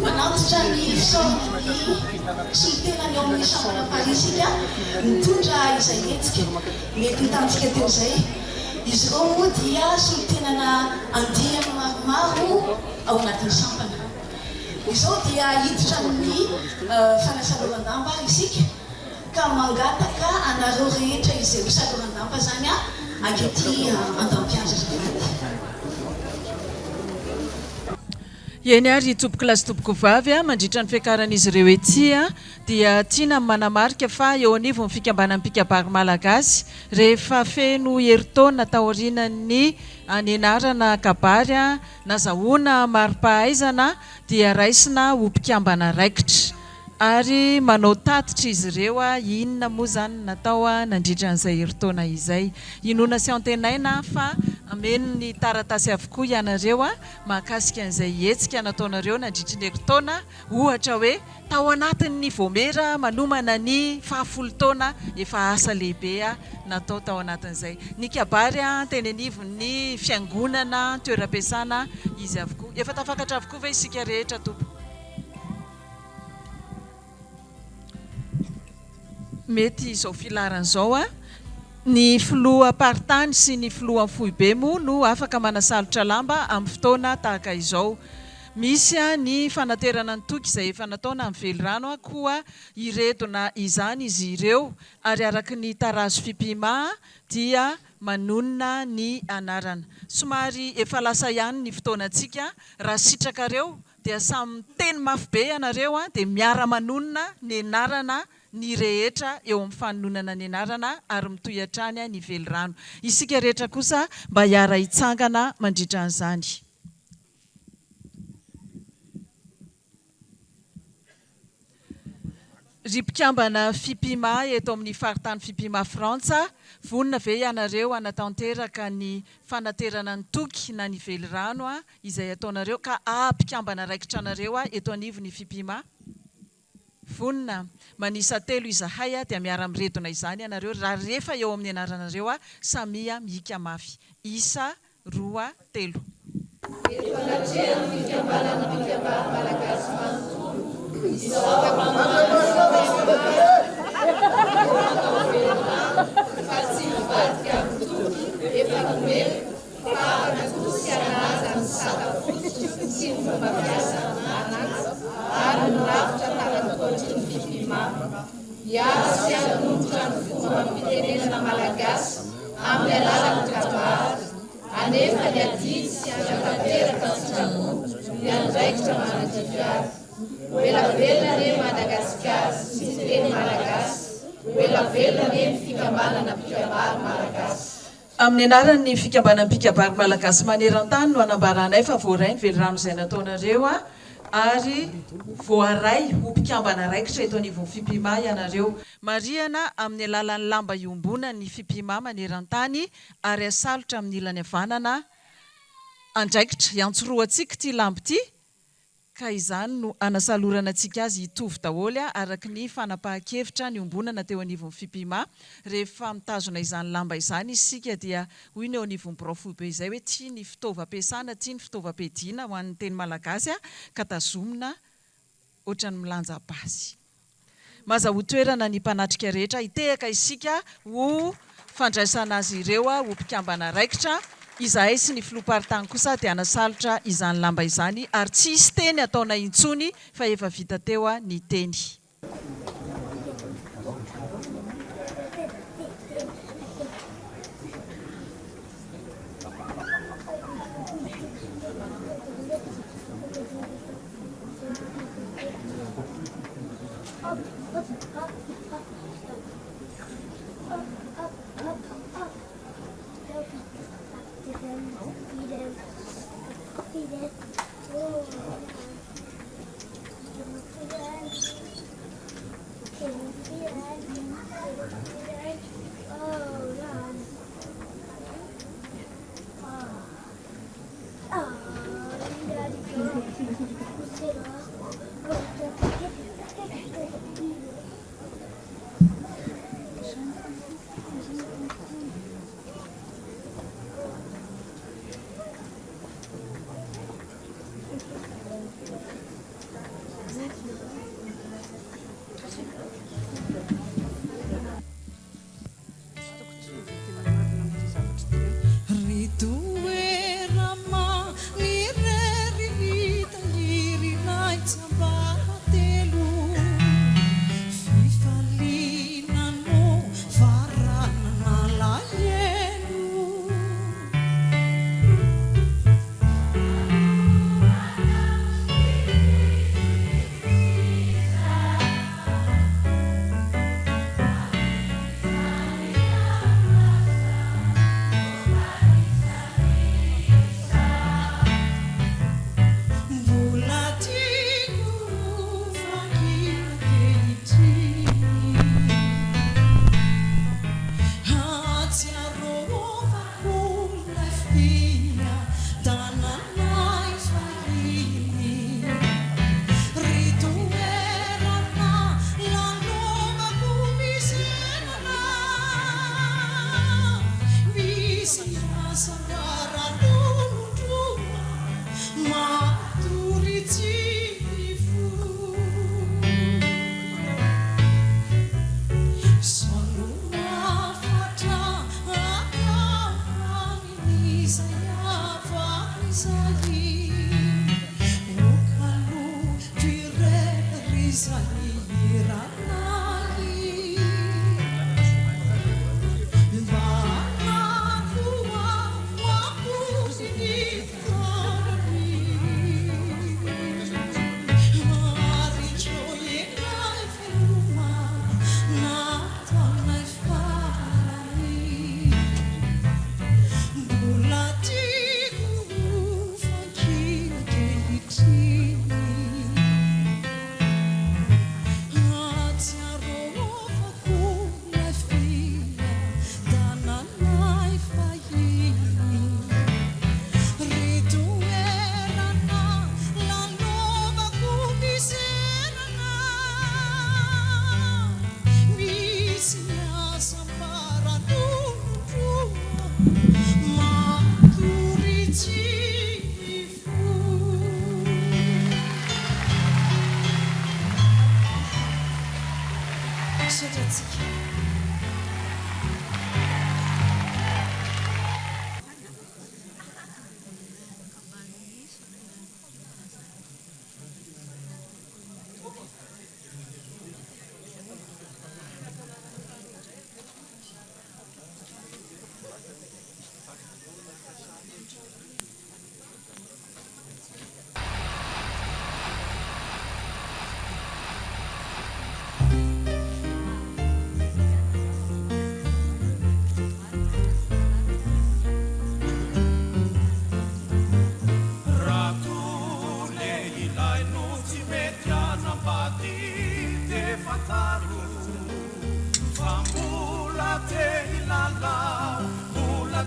Manantitra ny fisaorana ny solontenany ao amin'ny Chambre Paris isika nitondra izay hetsika mety hitantsika teo izay. Izy ireo moa dia solontenana andiany maromaro ao anatin'ny sampana. Izao dia hiditra amin'ny fanasaloran-damba ary isika ka mangataka anareo rehetra izay ho saloran-damba izany ankety an-dampihazo azafady.
Eny ary tompokolahy sy tompokovavy a, mandritra ny fiakaran'izy ireo ety dia tiana ny manamarika fa eo anivon'ny fikambanan'ny mpikabary malagasy rehefa feno herintaona taorian'ny nianarana kabary nazahoana mari-pahaizana dia raisina ho mpikambana raikitra Ary manao tatitra izy ireo inona moa izany no natao nandritra an'izay herintaona izay. Inoana sy antenaina fa hameno ny taratasy avokoa ianareo mahakasika an'izay hetsika nataonareo nandritry ny herintaona, ohatra hoe tao anatin'ny Voamera manomana ny fahafolo taona efa asa lehibe natao tao anatin'izay. Ny kabary teny anivon'ny fiangonana, toeram-piasana, izy avokoa. Efa tafakatra avokoa ve isika rehetra tompoko? Mety izao filaharana izao a! Ny filoham-paritany sy ny filohan'ny foibe moa no afaka manasalotra lamba amin'ny fotoana tahaka izao. Misy ny fanaterana ny toky izay efa natao na ny velirano koa hiredona izany izy ireo ary araka ny tarazo Fipima dia manonona ny anarana. Somary efa lasa ihany ny fotoanantsika raha sitrakareo Dia samy miteny mafy be ianareo an, dia miara manonona ny anarana ny rehetra eo amin'ny fanononana ny anarana ary mitohy hatrany ny velirano. Isika rehetra kosa mba hiara hitsangana mandritra an'izany. Ry mpikambana Fipima eto amin'ny faritany Fipima Frantsa, vonona ve ianareo hanatanteraka ny fanaterana ny toky na ny velirano izay ataonareo ka haha mpikambana raikitra anareo eto anivon'ny Fipima? Vonona. Manisa telo izahay dia miara-miredona izany ianareo raha rehefa eo amin'ny anaranareo samia mihika mafy. Isa, roa, telo.
Eto anatrehan'ny fikambanan'ny mpikabary malagasy manontolo, izao ampanoanana sy velirano no manao velirano fa tsy hivadika amin'ny toky efa nomeko fa hankatò sy hanaja ny sata fototra sy ny fomba fiasa anaty ary ny rafitra tanan-tohatry ny Fipima. Hiaro sy hanondrotra ny fomba amam-pitenenana malagasy amin'ny alalan'ny kabary. Anefa ny adidy sy hanatanteraka an-tsitrapo ny andraikitra manandrify azy. Ho ela velona anie Madagasikara sy ny teny malagasy, ho ela velona anie ny fikambanana mpikabary malagasy.
Amin'ny anaran'ny Fikambanan'ny Mpikabary Malagasy maneran-tany no anambaranay fa voaray ny velirano izay nataonareo. Ary voaray ho mpikambana raikitra eto anivon'ny Fimpima ianareo. Marihana amin'ny alalan'ny lamba iombonan'ny Fimpima maneran-tany ary asalotra amin'ny ilany havanana andraikitra iantsorohantsika ity lamba ity ka izany no anasalorana antsika azy hitovy daholo araka ny fanapahan-kevitra niombonana teo anivon'ny Fimpima. Rehefa mitazona izany lamba izany isika dia hoy ny eo anivon'ny birao foibe izay hoe tia ny fitaovam-piasana, tia ny fitaovam-piadiana ho an'ny teny malagasy ka tazomina ohatran'ny milanja basy. Mazahoa toerana ny mpanatrika rehetra hitehaka isika ho fandraisana azy ireo ho mpikambana raikitra. Izahay sy ny filoham-paritany kosa dia hanasalotra izany lamba izany ary tsy hisy teny hataonay intsony fa efa vita teo ny teny.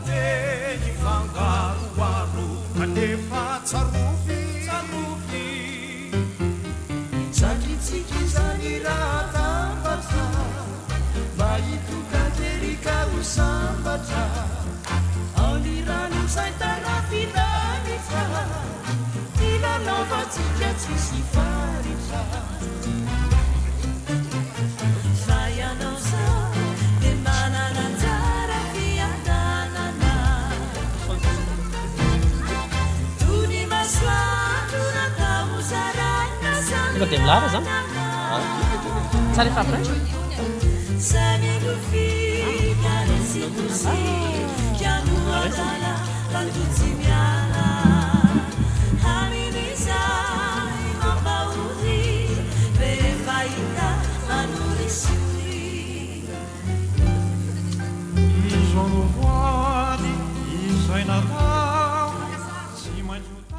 teny fangaroharo kanefa tsarovy tsarovy
Satritsika izany raha atambatra Mba hitokan-kery ka ho sambatra Ao ny rano izay tarafin'anitra Hilalaovantsika tsisy faritra Fa ianao zao dia manana anjara fiadanana Toy ny masoandro natao ho zaraina samy
Tonga dia milahatra zany? Sa rehefa après?
Samy nofidy ary tsy tosika no adala kanjo tsy miala Amin'izay mampahory rehefa hita manorisory.
Izao no voady izay natao tsy maintsy ho.